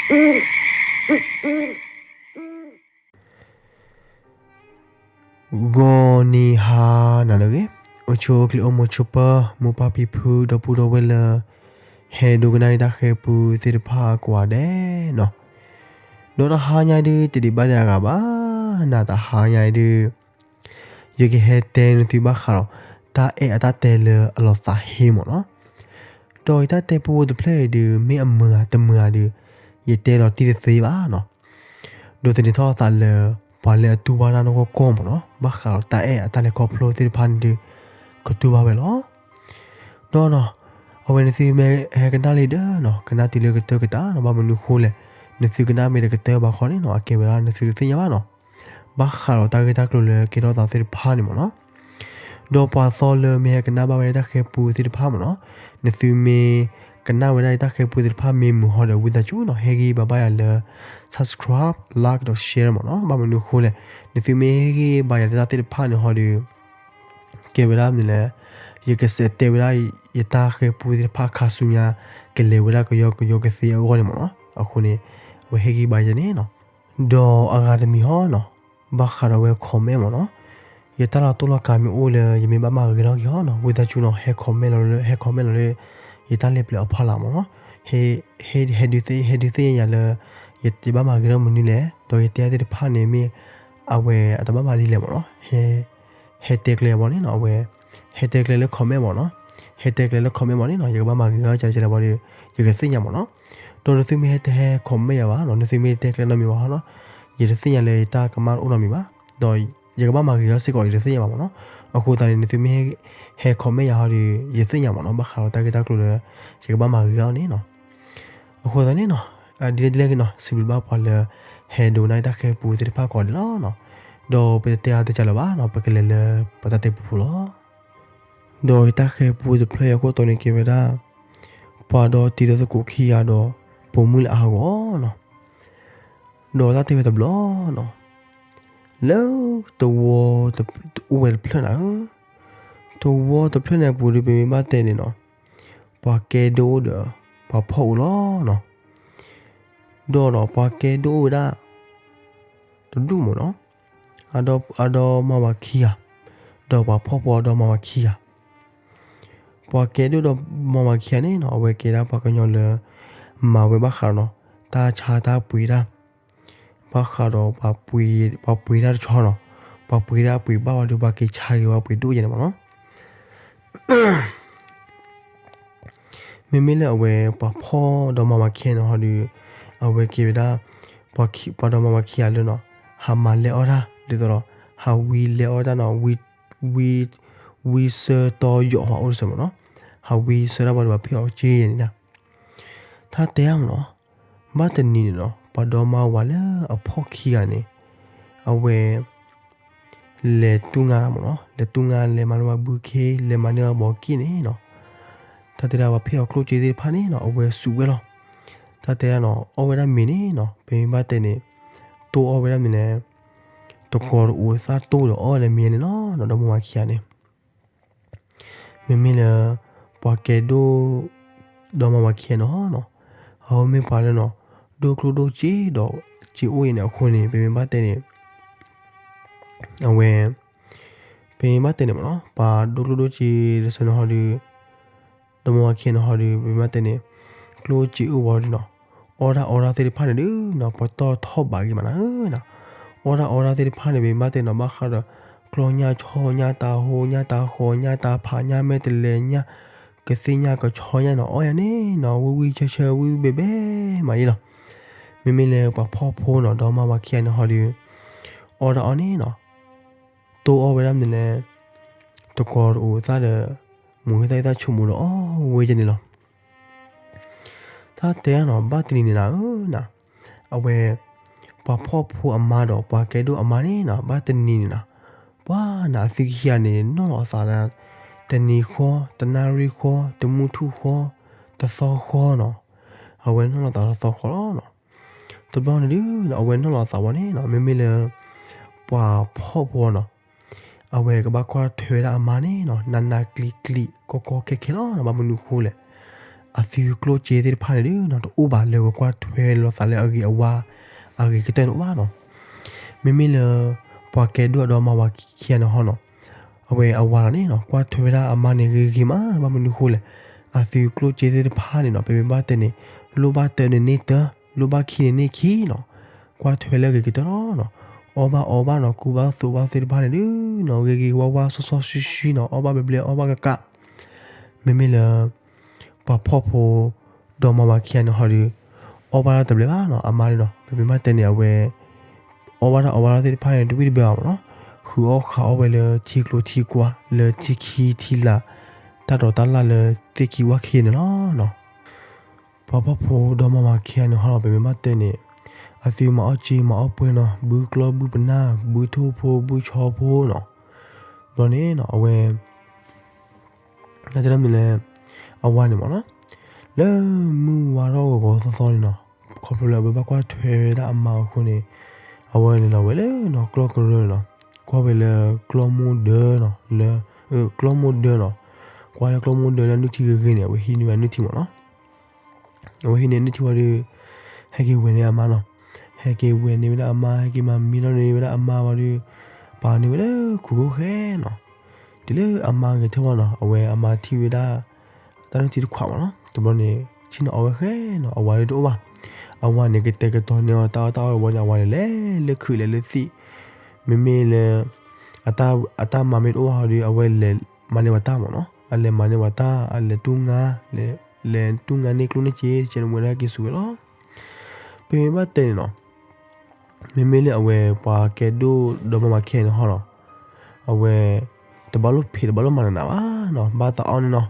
ဂီၤနံၤဟါနၤလၢအဂ့ၤ, အိၣ်ဆူၣ်အိၣ်ချ့အိၣ်မုာ်ဆိးပၢၤ မိၢ်ပၢ်ဖံဖု ဒီပုၢ်ဒီဝဲၢ်လၢ ဟဲဒိကနၣ်တၢ်ဃဲၤပူသ့ၣ်တဖၣ်ကိးဂၤဒဲးနီၤ. ဒီးတဟါညါဒုး တဒံးဘၣ်ဒံးအဂၤဘၣ်, နၤတဟါညါအံၤဒုး ယကဟဲတဲနသုဘၣ်ဃးဒီး တၢ်အဲၣ်အတၢ်တဲလၢအလီၤသးဟ့မ့ၢ်နီၤ. ဒီးယတၢ်တဲပူဖိတဖျၢၣ်အံၤဒုး မ့ၢ်အမုာ်ဧါတမုာ်ဧါဒုး ယတဲလီၤတံၢ်တသ့ဘၣ်နီၤ. ဒီးသန့ၤထီၣ်အသးလၢ ပှၤလၢအတူၢ်ဘၣ်တၢ်နီၢ်ကီၢ်ကီၢ်မ့ၢ်နီၤ, ဘၣ်ဃးဒီးတၢ်အဲၣ်အတၢ်လဲၤခီဖျိသ့ၣ်တဖၣ်န့ၣ်ဒုး ကတူၢ်ဘၣ်ဝဲလီၤ. ဒီးနီၤ အဝဲနသုမ့ၢ်ဟဲကနၣ်လံဒီးနီၤ ကနၣ်တုၤလၢကတၢၢ်ကတၢၢ်နီၤ, ဘၣ်မနုၤဃိလဲၣ်, နသုကနၣ်မ့ၢ်တကတၢၢ်ဘၣ်ခီန့ၣ်နီၤ အကဲဝဲဒၣ်နသုတသ့ၣ်ညါဘၣ်နီၤ. ဘၣ်ဃးဒီးတၢ်ဂ့ၢ်တၢ်ကျိၤလၢကဲထီၣ်သးသ့ၣ်တဖၣ်န့ၣ်မ့ၢ်နီၤ. ဒီးပှၤသီလၢမ့ၢ်ဟဲကနၣ်ဘၣ်ဝဲဒၣ်တၢ်ဃဲၤပူသ့ၣ်တဖၣ်မ့ၢ်နီၤ, နသုမ့ၢ်ကနၣ်ဝဲဒၣ်တၢ်ဃဲၤပူသ့ၣ်တဖၣ်မ့ၢ်မုာ်ဟီဒီး ဝံသးစူၤနီၤ ဟ့ၣ်ဂံၢ်ဘါဘၣ်ယၤလၢ subscribe, like ဒီး share မ့ၢ်နီၤ. ဘၣ်မနုၤဃိလဲၣ်, နသုမ့ၢ်ဟ့ၣ်ဂံၢ်ဘါယၤလၢတၢ်သ့ၣ်တဖၣ်န့ၣ်ဟီဒီး ကဲဝဲဒၣ်မနုၤလဲၣ်, ယကစးတဲဝဲဒၣ် ယတၢ်ဃဲၤပူသ့ၣ်တဖၣ်ခါဆူညါ ကလဲၤဝဲဒၣ်ကယီကယီကသ့အဂီၢ်န့ၣ်မ့ၢ်နီၤ. အဃိန့ၣ် အဝဲဟ့ၣ်ဂံၢ်ဘါယၤန့ၣ်နီၤ. ဒီးအဂၤတမံၤဟီနီၤ, ဘၣ်ဃးဒီးဝဲ comment မ့ၢ်နီၤ. ယတၢ်လီၤတိၢ်လီၤကၤမ့ၢ်အိၣ်လၢ ယမ့ၢ်ဘၣ်မၤဂ့ၤထီၣ်က့ၤဟီနီၤ, ဝံသးစူၤနီၤ ဟဲ comment လီၤလၢ ဟဲ comment လီၤလၢ ယတၢ်လဲၤပျဲအဖီလာ်မ့ၢ်နီၤ. ဟဲ ဟဲဒုးသ့ၣ်ညါယၤလၢ ယဘၣ်မၤဂ့ၤထီၣ်မနုၤလဲၣ်, ဒီးယတဲသ့ၣ်တဖၣ်န့ၣ်မ့ၢ် အဝဲအတဘၣ်မၤဒ်လဲၣ်မ့ၢ်နီၤ. ဟဲ ဟဲတဲကျဲဘၣ်န့ၣ်နီၤ, အဝဲ ဟဲတဲကျဲလၢ comment မ့ၢ်နီၤ. ဟဲတဲကျဲလၢ comment မ့ၢ်န့ၣ်နီၤ, ယကဘၣ်မၤဂ့ၤထီၣ်ကၢကၢဘၣ်ဒီး ယကသ့ၣ်ညါမ့ၢ်နီၤ. ဒီးနသုမ့ၢ်ဟဲတဟဲ comment ယၤဘၣ်နီၤ, နသုမ့ၢ်တဲကျဲနီတမံၤဘၣ်ဟီနီၤ, ယတသ့ၣ်ညါလၢယတၢ်ကမၣ်တအိၣ်နီတမံၤဘၣ်, ဒီးယကဘၣ်မၤဂ့ၤထီၣ်စ့ၢ်ကီး ယတသ့ၣ်ညါဘၣ်မ့ၢ်နီၤ. အဃိသတးန့ၣ် နသုမ့ၢ်ဟဲ comment ယၤဟီဒီး ယသ့ၣ်ညါမ့ၢ်နီၤ, ဘၣ်ဃးဒီးတၢ်ဂ့ၢ်တၢ်ကျိၤလၢ ယကဘၣ်မၤဂ့ၤထီၣ်န့ၣ်နီၤ. အဃိသတးန့ၣ်နီၤ, ဒ်လဲၣ်ဒ်လဲၣ်ဂ့ၤနီၤ, စံးဘျုးဘၣ်ပှၤလၢ ဟဲဒိကနၣ်တၢ်ဃဲၤပူသ့ၣ်တဖၣ်ကိးဂၤဒဲးလီၤနီၤ. ဒီးပတတဲအါတဲစှၤလၢၤဘၣ်နီၤ, ပကလဲၤလၢပတၢ်တဲပူဖိလီၤ. ဒီးယတၢ်ဃဲၤပူတဖျၢၣ်အံၤအခိၣ်တီန့ၣ်ကဲဝဲဒၣ် ပှၤဒီတံၤဒီသကိးခံဂၤဒီး ပိာ်မုၣ်လၢအဟးဂီၤနီၤ. ဒီးတၢ်တဲဝဲတဘျီနီၤ, လၢသဝီတ အိၣ်ဝဲတဖျၢၣ်နၤဧၢ, သဝီတဖျၢၣ်န့ၣ်အပူၤဒီး ပမ့ၢ်ဘၣ်တဲန့ၣ်နီၤ, ပှၤကဲဒိၣ်အိၣ်ဒီး ပှၤဖှီၣ်အိၣ်လီၤနီၤ. ဒီးနီၤ ပှၤကဲဒိၣ်အိၣ်ဝဲဒၣ် တဒူၣ်မ့ၢ်နီၤ, အဒီမါဝၤခံဂၤ, ဒီးပှၤဖှီၣ်ဖိအဒီမါဝၤခံဂၤ. ပှၤကဲဒိၣ်ဒီးမါဝၤခံဂၤန့ၣ်နီၤ, အဝဲကဲဒၣ်ပှၤကညီလၢ မၤဝဲဘၣ်ဃးနီၤ တၢ်ဆါတၢ်ပှ့ၤတၢ်, ဘၣ်ဃးဒီး ပှၤပှ့ၤတၢ်တဆီနီၤ, ပှၤပှ့ၤတၢ်ပှ့ၤဘၣ်ဝဲဒီး ပှၤက့ၤဆါက့ၤဝဲပှ့ၤဒိၣ်ယဲန့ၣ်မ့ၢ်နီၤ. မ့မ့ၢ်လၢအဝဲပှၤဖှီၣ်ဒီးမါဝၤခံဂၤန့ၣ်ဟီဒီး အဝဲကဲဝဲဒၣ် ပှၤဒီမါဝၤခံဂၤလၢနီၤ, ဟးမၤလဲအီၣ်တၢ် ဒ်သိးဒီး ဟးဝံလဲအီၣ်တၢ်နီၤ, ဝံ ဝံဆၢတီယိးဟီအိၣ်တစဲးမ့ၢ်နီၤ, ဟးဝံဆၢတၢ်ဘၣ်ဒီး ပှၤဖံးအီၣ်က့ယဲန့ၣ်ဒၣ်. တၢ်တဲအါမ့ၢ်နီၤ, ဘၣ်တနံၤန့ၣ်နီၤ ပှၤဒီမါဝၤလၢအဖှီၣ်ခံဂၤန့ၣ် အဝဲ လဲၤတူၢ်ငါတၢ်မ့ၢ်နီၤ, လဲၤတူၢ်ငါ လဲၤမၤန့ၢ်ဘၣ်ဘုခ့ လဲၤမၤန့ၢ်ဘၣ်ဘီက့ၣ်န့ၣ်နီၤ, တၢ်တဲဒၣ်ပှၤဖံးအီၣ်ကျိၣ်စ့သ့ၣ်တဖၣ်န့ၣ်နီၤ အဝဲစူးဝဲလီၤ. တၢ်တဲဒၣ်နီၤ အီၣ်ဝဲဒၣ်မ့ၤန့ၣ်နီၤ ပမ့ၢ်ဘၣ်တဲန့ၣ် တိၢ်အီၣ်ဝဲဒၣ်မ့ၤလဲၣ်, တကိးတအိၣ်သၣ်တိၢ်ဒီးအီၣ်ဝဲဒၣ်မ့ၤန့ၣ်လီၤနီၤ ဒီမါဝၤခံဂၤန့ၣ် မ့မ့ၢ်လၢ ပှၤကဲဒိၣ် ဒီမါဝၤခံဂၤန့ၣ်နီၤ, အဝဲမ့ၢ်ပှၤလၢနီၤ ဒိၣ်ကျိၣ်ဒိၣ်စ့ဒီး စ့အိၣ်အံၤန့ၣ်အဃိန့ၣ် ပမ့ၢ်ဘၣ်တဲန့ၣ် အဝဲ ပမ့ၢ်ဘၣ်တဲန့ၣ်မ့ၢ်နီၤ ပှၤဒိၣ်ကျိၣ်ဒိၣ်စ့တစဲးန့ၣ်ဟီဒီး ဒီမါဝၤခံဂၤန့ၣ်ဟီဒီး ပမ့ၢ်ဘၣ်တဲန့ၣ် ကျိၣ်စ့အိၣ်ဝဲဒီးနီၤ အီၣ်တၢ်အီတၢ်သ့ၣ်တဖၣ်န့ၣ်ဒီးနီၤ ပတီၢ်ထီၣ်ဘးဂ့ၤမးနၤဧၢနီၤ, အီၣ်တၢ်အီတၢ်သ့ၣ်တဖၣ်န့ၣ် ပမ့ၢ်ဘၣ်တဲနီၤ ဘၣ်ဃးဒီး ကျီၢ်ညၣ်ဆီ ညၣ်တၢ်ဟိ ညၣ်တၢ်ဃီ ညၣ်တၢ်ဖး ညၣ်မဲာ်တလဲ ညၣ်ကသ့ၣ်ညၣ်ကဆီညၣ်နီၤ အီၣ်ယၤန့ၣ်နီၤ ဝံၣ်ဝံၣ်ဆၢဆၢ ဝံၣ်ဝံၣ်ဘဲဘဲမးယဲလီၤ. မ့မ့ၢ်လၢပှၤဖှီၣ်ဖိနီၤ ဒီမါဝၤခံဂၤန့ၣ်ဟီဒီး အီၣ်တၢ်အီၣ်န့ၣ်နီၤ တိၢ်အီၣ်ဝဲဒၣ်မ့ၤလဲၣ်, တကိးတအိၣ်သၣ်ဒီး မူၤဟ့ၣ်သၣ်ဟ့ၣ်သၣ်ဆိကမိၣ်ဒီးအီၣ်ဝဲယဲန့ၣ်လီၤ. တၢ်တဲနီၤ ဘၣ်တနံၤန့ၣ်နၤဧၢ, အဝဲ ပှၤဖှီၣ်ဖိအမါဒီးပှၤကဲဒိၣ်အမါန့ၣ်နီၤ ဘၣ်တနံၤန့ၣ်နီၤ ပှၤနၤအသုခံဂၤန့ၣ် နီၢ်လီၤအသးဒၣ် တနံၤဃီ တနၣ်ရံၣ်ဃီ တမုၢ်ထူၣ်ဃီ တသီဃီနီၤ, အဝဲနီၢ်လီၤသးတသီဃီလီၤနီၤ. တဘျီန့ၣ်ဒုး အဝဲနီၢ်လီၤသးဝဲန့ၣ်နီၤ မ့မ့ၢ်လၢ ပှၤဖှီၣ်ဖိနီၤ အဝဲကဘၣ်ကွၢ်ထွဲဝဲဒၣ်အမါန့ၣ်နီၤ နးနးကျံၤကျံၤ ကီကီခဲခဲလီၤနီၤ ဘၣ်မနုၤဃိလဲၣ်. အသုးကျိၣ်စ့သ့ၣ်တဖၣ်န့ၣ်ဒီးနီၤ တအိၣ်ဘၣ်လၢကကွၢ်ထွဲလိာ်သးလၢအဂ့ၤအဝါ အဂ့ၤကတၢၢ်န့ၣ်အိၣ်ဘၣ်နီၤ. မ့မ့ၢ်လၢ ပှၤကဲဒိၣ်အဒီမါဝၤခံဂၤန့ၣ်ဟီနီၤ, အဝဲအဝၤလီၤန့ၣ်နီၤ ကွၢ်ထွဲဝဲဒၣ်အမါန့ၣ်ဂ့ၤဂ့ၤမး ဘၣ်မနုၤဃိလဲၣ်, အသုးကျိၣ်စ့သ့ၣ်တဖၣ်န့ၣ်နီၤ ပမ့ၢ်ဘၣ်တဲန့ၣ် လိၣ်ဘၣ်တၢန့ၣ်န့ၢ်တၢ, လိၣ်ဘၣ်ခံန့ၣ်န့ၢ်ခံနီၤ, ကွၢ်ထွဲလၢအဂ့ၤကတၢၢ်လီၤနီၤ. အီၣ်ဘၣ်အီဘၣ်နီၤ ကူဘၣ်သိးဘၣ်သ့ၣ်တဖၣ်န့ၣ်ဒီးနီၤ ဂ့ၤဂ့ၤဝါဝါစီစီဆှံဆှံနီၤ အီၣ်ဘၣ်ဘျဲဘျဲအီၣ်ဘၣ်ကကး မ့မ့ၢ်လၢ ပှၤဖှီၣ်ဖိ ဒီမါဝၤခံဂၤန့ၣ်ဟီဒီး အီၣ်ဘၣ်တၢ်တဘျဲဘၣ်နီၤ အမါန့ၣ်နီၤ ပမ့ၢ်ဘၣ်တဲန့ၣ် အဝဲ အီၣ်ဘၣ်တၢ်အီဘၣ်တၢ်သ့ၣ်တဖၣ်န့ၣ် တဝံၣ်တဘၢဘၣ်မးနီၤ, ဃုအီၣ်ဃုအီၣ်ဝဲလၢထံကျိထံကွာ် လၢထံခံထံလာ် တၢ်ဒိးတၢ်လၣ်လၢသ့ၣ်ခံဝၣ်ခံန့ၣ်လီၤနီၤ. ပှၤဖှီၣ်ဖိဒီမါဝၤခံဂၤန့ၣ်ဟီဒီး ပမ့ၢ်ဘၣ်တဲန့ၣ် အသုးမၤအီၣ်စ့မၤအီၣ်ပှဲၤနီၤ ဘုကျီၢ်ဘုပနၢ် ဘုထိၣ်ဖိဘုဆီဖိနီၤ, ဘျီန့ၣ်နီၤ အဝဲ တၢ်တဲဒၣ်မ့ၢ်လၢ အဝၤန့ၣ်မးနီၤ, လၢမုၢ်ဝါထီၣ်ဂီၤဂီၤသီသီန့ၣ်နီၤ, ခီဖျိလၢအဝဲဘၣ်ကွၢ်ထွဲဝဲဒၣ်အမါအဃိန့ၣ်, အဝဲန့ၣ်နီၤ ဝဲလၢနီၤ ကျီၢ်ကရၢန့ၣ်နီၤ, ကွၢ်ဝဲလၢကျီၢ်မိၢ်ဒၢနီၤ, လၢ ကျီၢ်မိၢ်ဒၢနီၤ, ကွၢ်လၢကျီၢ်မိၢ်ဒၢလၢနုၢ်ထံဂ့ၤဂ့ၤန့ၣ် အဝဲဟံးန့ၢ်ဝဲနုၢ်ထံမးနီၤ. အဝဲဟံးန့ၢ်နုၢ်ထံဝံၤဒီး ဟဲက့ၤဝဲန့ၢ်အမါနီၤ, ဟဲက့ၤဝဲန့ၢ်ဝဲဒၣ်အမါ ဟဲက့ၤမၤမံလီၤန့ၢ်ဝဲဒၣ်အမါဝံၤဒီး ပာ်န့ၢ်ဝဲလၢခိၣ်ကိၣ်ဃဲနီၤ, တုၤလၢအမါဂဲၤထၢၣ်ဝဲနီၤ အဝဲအမါထံၣ်ဝဲဒၣ် တၢ်နုၢ်ထံတခွးမးနီၤ, တဘျီန့ၣ် ဆ့ၣ်နီၤအီၣ်ဝဲဃဲနီၤ အဝၤဒီးတအိၣ်ဘၣ်, အဝၤန့ၣ်ကတဲာ်ကတီၤန့ၢ်အီၤတၢ်အီၣ်တၢ်အီဝံၤန့ၣ် အဝၤန့ၣ်လဲၤလၢခုးလဲၤလၢသံး, မ့မ့ၢ်လၢ အတၢ်မၤမ့ၢ်တအိၣ်ဘၣ်ဒီး အဝဲလဲၤမၤန့ၢ်ပှၤတၢ်မးနီၤ, အလဲၤမၤန့ၢ်ပှၤတၢ် အလဲၤတူၢ်ငါ, လဲၤတူၢ်ငါန့ၢ်ကျိၣ်န့ၢ်စ့ တကဲန့ၣ်ဝဲဒၣ်က့ၤဆူၣ်ဝဲလီၤ. ပမ့ၢ်ဘၣ်တဲန့ၣ်နီၤ မ့မ့ၢ်လၢအဝဲပှၤကဲဒိၣ်ဒီမါဝၤခံဂၤန့ၣ်ဟီနီၤ, အဝဲ တဘၣ်လိၣ်ဖံးတဘၣ်လိၣ်မၤနးနးဘၣ်နီၤ, ဘၣ်သးအီၣ်န့ၣ်နီၤ,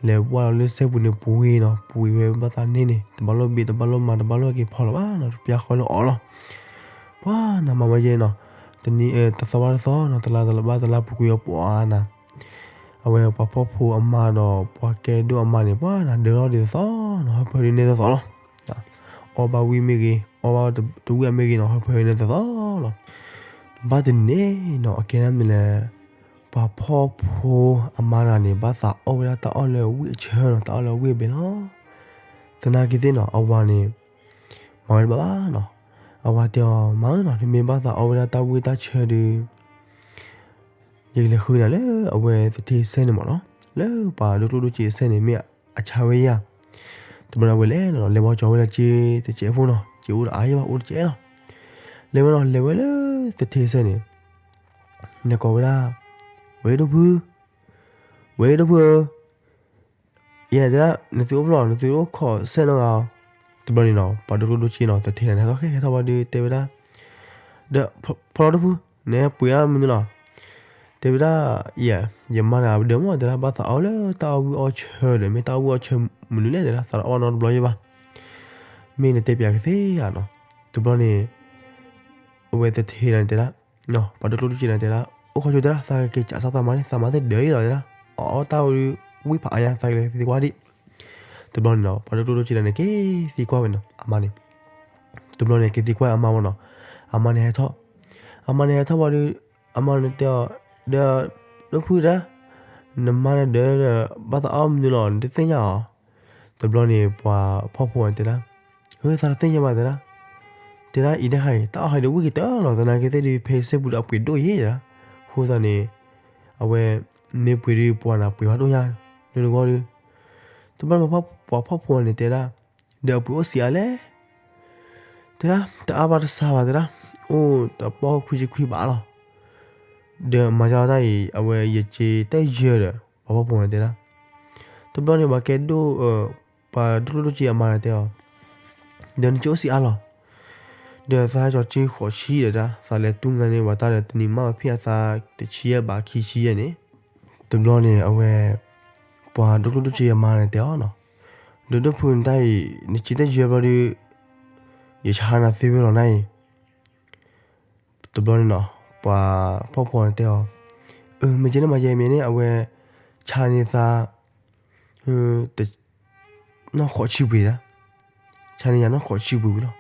လဲၤဝဲလီၤလၢစဲပူၤန့ၣ်ပှ့ၤနီၤ, ပှ့ၤဝဲဘၣ်သးန့ၢ်န့ၣ် တဘၣ်လိၣ်ဘ့ၣ်တဘၣ်လိၣ်မၤတဘၣ်လိၣ်က့ၤဖီလီၤဘၣ်နီၤ, တပျၢ်ဃီလၢအီၤလီၤ. ပှၤနၤမၤဝဲယဲနီၤ, တနံၤတသီဘၣ်တသီနီၤ, တလါတလါဘၣ်တလါပူၤကွံာ်အီၤပှၤနၤ အဝဲပှၤဖှီၣ်ဖိအမါဒီးပှၤကဲဒိၣ်အမါန့ၣ် ပှၤနၤဒၢထီၣ်ဒ်သိးသိးနီၤ, ဟၢဖၢဒ်န့ၣ်သိးသိးလီၤ. အီၣ်ဘၣ်ဝံၣ်မ့ၢ်ဂ့ၤ, အီၣ်ဘၣ်တဝံၣ်အမ့ၢ်ဂ့ၤနီၤ, ဟၢဖၢဒ်န့ၣ်သိးသိးလီၤ. ဘၣ်တနံၤန့ၣ်နီၤ အကဲဒၣ်မ့ၢ်လၢ ပှၤဖှီၣ်ဖိအမါတဂၤန့ၣ် ဘၣ်သးအီၣ်ဝဲဒၣ်တၢ်အီၣ်လၢဝံၣ်အဆၢနီၤ, တၢ်အီၣ်လၢဝံၣ်အဘဲလီၤ. သနာ်က့သ့ၣ်နီၤ အဝၤန့ၣ် မၤဝဲတဘၣ်ဘၣ်နီၤ. အဝၤတဲအီၤ မါဧၢနီၤ, နမ့ၢ်ဘၣ်သးအီၣ်ဝဲဒၣ်တၢ်ဝံၣ်တၢ်ဆၢဒီး ယကလဲၤဃုနၤလၢအဝဲသထ့စဲန့ၣ်မးနီၤ, လၢပှၤဒိၣ်ကျိၣ်ဒိၣ်စ့အစဲန့ၣ် မ့ၢ်အဆါဝဲယၤ. တဘျီန့ၣ်အဝဲလဲၤနီၤ, လဲၤဘီကၠီဝဲဒၣ်စ့တစဲးဖိနီၤ, စ့အိၣ်ဒီးအါယဲၢ်ဘၣ်အိၣ်တစဲးနီၤ. လဲၤဝဲနီၤ, လဲၤဝဲလၢသထ့စဲန့ၣ် လဲၤကိးဝဲဒၣ် ဝဲဒိၣ်ဖု, ဝဲဒိၣ်ဖုဧၢ, ယဲတဲဒၣ် နသုအိၣ်ဖျီၣ် နသုအိၣ်ခိးစဲနီၤဧါ. တဘျီန့ၣ်နီၤ ပှၤဒိၣ်ကျိၣ်ဒိၣ်စ့နီၤ သထ့န့ၣ် ဟဲထီၣ်ဃဲ ဟဲထီၣ်ဝံၤဒီးတဲဝဲဒၣ် ဒီးဖီလီၤဒိၣ်ဖု နပှ့ၤဒၣ်မနုၤလီၤ. တဲဝဲဒၣ် ယ ယမါတဂၤဒၢးမး တဲဒၣ် ဘၣ်သးအီၣ်လၢတၢ်အီၣ်ဝံၣ်အီၣ်ဆၢဒီး မ့ၢ်တၢ်အီၣ်ဝံၣ်အီၣ်ဆၢမနုၤလဲၣ် တဲဒၣ် သးတအီၣ်နီတဘျီယဲၢ်ဘၣ်. မ့ၢ်နတဲပၠးကသ့ဧါနီၤ. တဘျီန့ၣ် အဝဲသထ့န့ၣ်တဲဒၣ် ပှၤဒိၣ်ကျိၣ်ဒိၣ်စ့န့ၣ်တဲဒၣ် အိၣ်ခီဆိတဲဒၣ် သးက့ၤကးစၢ်သးမါန့ၣ် သးမါသ့ၣ်ဒၢးအံၤလီၤတဲဒၣ် အအီၣ်တၢ်ဝံၣ်ဖးအါယါ သးကလဲၤသံကွၢ်ဒံး. တဘျီန့ၣ်နီၤ ပှၤဒိၣ်ကျိၣ်ဒိၣ်စ့ဒၣ်န့ၣ် က့ၤသံကွၢ်ဝဲနီၤ အမါန့ၣ်. တဘျီန့ၣ် က့ၤသံကွၢ်အမါဝဲနီၤ. အမါန့ၣ်ဟဲထီၣ် အမါန့ၣ်ဟဲထီၣ်ဝံၤဒီး အမါန့ၣ်တဲအီၤ ဒီး ဒိၣ်ဖုတဲဒၣ် နမါန့ၣ်ဒၢးဒီး ဘၣ်သးအီၣ်မနုၤလီၤ နတသ့ၣ်ညါအီၤ. တဘျီန့ၣ် ပှၤဖှီၣ်ဖိန့ၣ်တဲဒၣ် ဧၢ သးတသ့ၣ်ညါဘၣ်တဲဒၣ် တဲဒၣ်အံၤဒၣ်ဟါအံၤ တၢ်အီၣ်ဟါအံၤဒီးဝံၣ်ကတၢၢ်လီၤ သနာ်က့သ့ၣ်ဒီး ဖဲစဲပူၤဒီးအပှ့ၤဒိၣ်ယဲၢ်တဲဒၣ်. အဃိသတးန့ၣ် အဝဲ မ့ၢ်ပှ့ၤဒီးပှၤနၤပှ့ၤဘၣ်ဒိၣ်ညါ လၢနဂီၢ်ဒီး တဘျီန့ၣ်ပှၤဖှီၣ်ဖိန့ၣ်တဲဒၣ် ဒီးအပှ့ၤအိၣ်ဆံးအါလဲၣ် တဲဒၣ် တအါဘၣ်တဆါဘၣ်တဲဒၣ် အိၣ်တပီၢ်ခွံဆံခွံဘးလီၤ. ဒီးမၤတၢ်လီၤတၢ်အံၤ အဝဲယစ့တၢ်ယၢၤဒီး ပှၤဖှီၣ်ဖိန့ၣ်တဲဒၣ်. တဘျီန့ၣ် ပှၤကဲဒိၣ် ပှၤဒိၣ်ကျိၣ်ဒိၣ်စ့အမါန့ၣ်တဲအီၤ ဒီးနစ့အိၣ်ဆံးအါလီၤ ဒီးသးဟဲကၠီၤစ့ဃိးဆံဒီးတဲဒၣ် သးလဲၤတူၢ်ငါန့ၢ်ပှၤတၢ်ဒီးတနံၤမး ပဖံးအသးတဆံယဲၢ်ဘးခံဆံယဲၢ်န့ၣ်. တဘျီန့ၣ် အဝဲ ပှၤဒိၣ်ကျိၣ်ဒိၣ်စ့အမါန့ၣ်တဲအီၤနီၤ ဒီးဒိၣ်ဖုနတၢ်အံၤ နစ့တၢ်ယၢၤဘျီဒီး ယဆါနၤသ့ဝဲလီၤနၤအံၤ. တဘျီန့ၣ်နီၤ ပှၤဖှီၣ်ဖိန့ၣ်တဲအီၤ အၢ မ့ၢ်ကဲန့ၣ်မၤယဲမ့ၢ်န့ၣ် အဝဲ ဆါန့ၢ်သး နီၢ်ဃိးဆံပှ့ၤဒၣ် ဆါန့ၢ်ယၤနီၢ်ဃိးဆံပှ့ၤဝံၤလီၤ.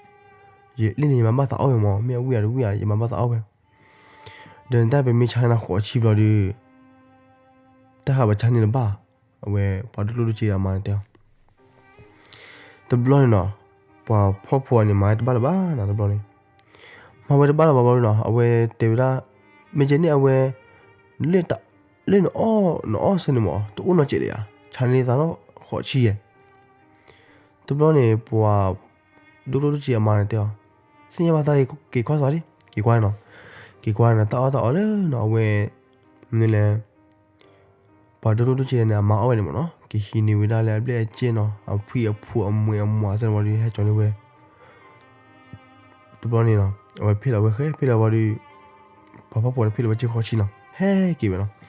ယလံန့ၣ် ယမၤဘၣ်သးအီၣ်ဝဲမး မ့ၢ်အဝံၣ်အတဝံၣ်ဧါ ယမၤဘၣ်သးအီၣ်ဝဲ. ဒီးနတၢ်ပမ့ၢ်ဆါန့ၢ်နၤဃိးဆံဘျီဒီး တၢ်ဟးဘၣ်ဆါန့ၢ်တဘၣ်. အဝဲပှၤဒိၣ်ကျိၣ်ဒိၣ်စ့အမါန့ၣ်တဲအီၤ တဘျီန့ၣ်နီၤ, ပှၤဖှီၣ်ဖိန့ၣ် မၤဝဲတဘၣ်လၢၤဘၣ်နီၤ တဘျီန့ၣ်. မၤဝဲတဘၣ်လၢၤဘၣ်ဘၣ်နီၤ, အဝဲတဲဝဲဒၣ်, မ့ၢ်ကဲန့ၣ်အဝဲ, လၢနအီၣ်စဲန့ၣ်မး တအိၣ်နီတစဲးလၢၤဧါ, ဆါန့ၢ်သးနီၢ်ဃီးဆံယဲၢ်. တဘျီန့ၣ် ပှၤဒိၣ်ဒိၣ်ဒိၣ်စ့အမါန့ၣ်တဲအီၤ, သ့ၣ်ညါဘၣ်သး က့ၤကွၢ်စ့ၢ်ကီး, က့ၤကွၢ်နီၤ, က့ၤကွၢ်နီၤ တၢ်အီၣ်တၢ်အီလၢနီၤ အဝဲ, မနုၤလဲၣ် ပှၤဒိၣ်ဒိၣ်ဒိၣ်စ့န့ၣ် အမါအီၣ်ဝဲန့ၣ်မးနီၤ, ကဟံးန့ၢ်ဝဲဒၣ်လၢအဘျဲၣ်အစဲနီၤ, အဖှံအဖုးအမှဲအမှးသ့ၣ်တဖၣ်ဒီး ဟဲကၠီၤန့ၢ်ဝဲ တဘျီန့ၣ်နီၤ, အဝဲဖ့ၣ်လီၤဝဲဃဲ ဖ့ၣ်လီၤဝံၤဒီး, ပှၤဖှီၣ်ဖိန့ၣ် ဖ့ၣ်လီၤဝဲစ့ဃီးဆံနီၤ, ဟဲက့ၤဝဲနီၤ.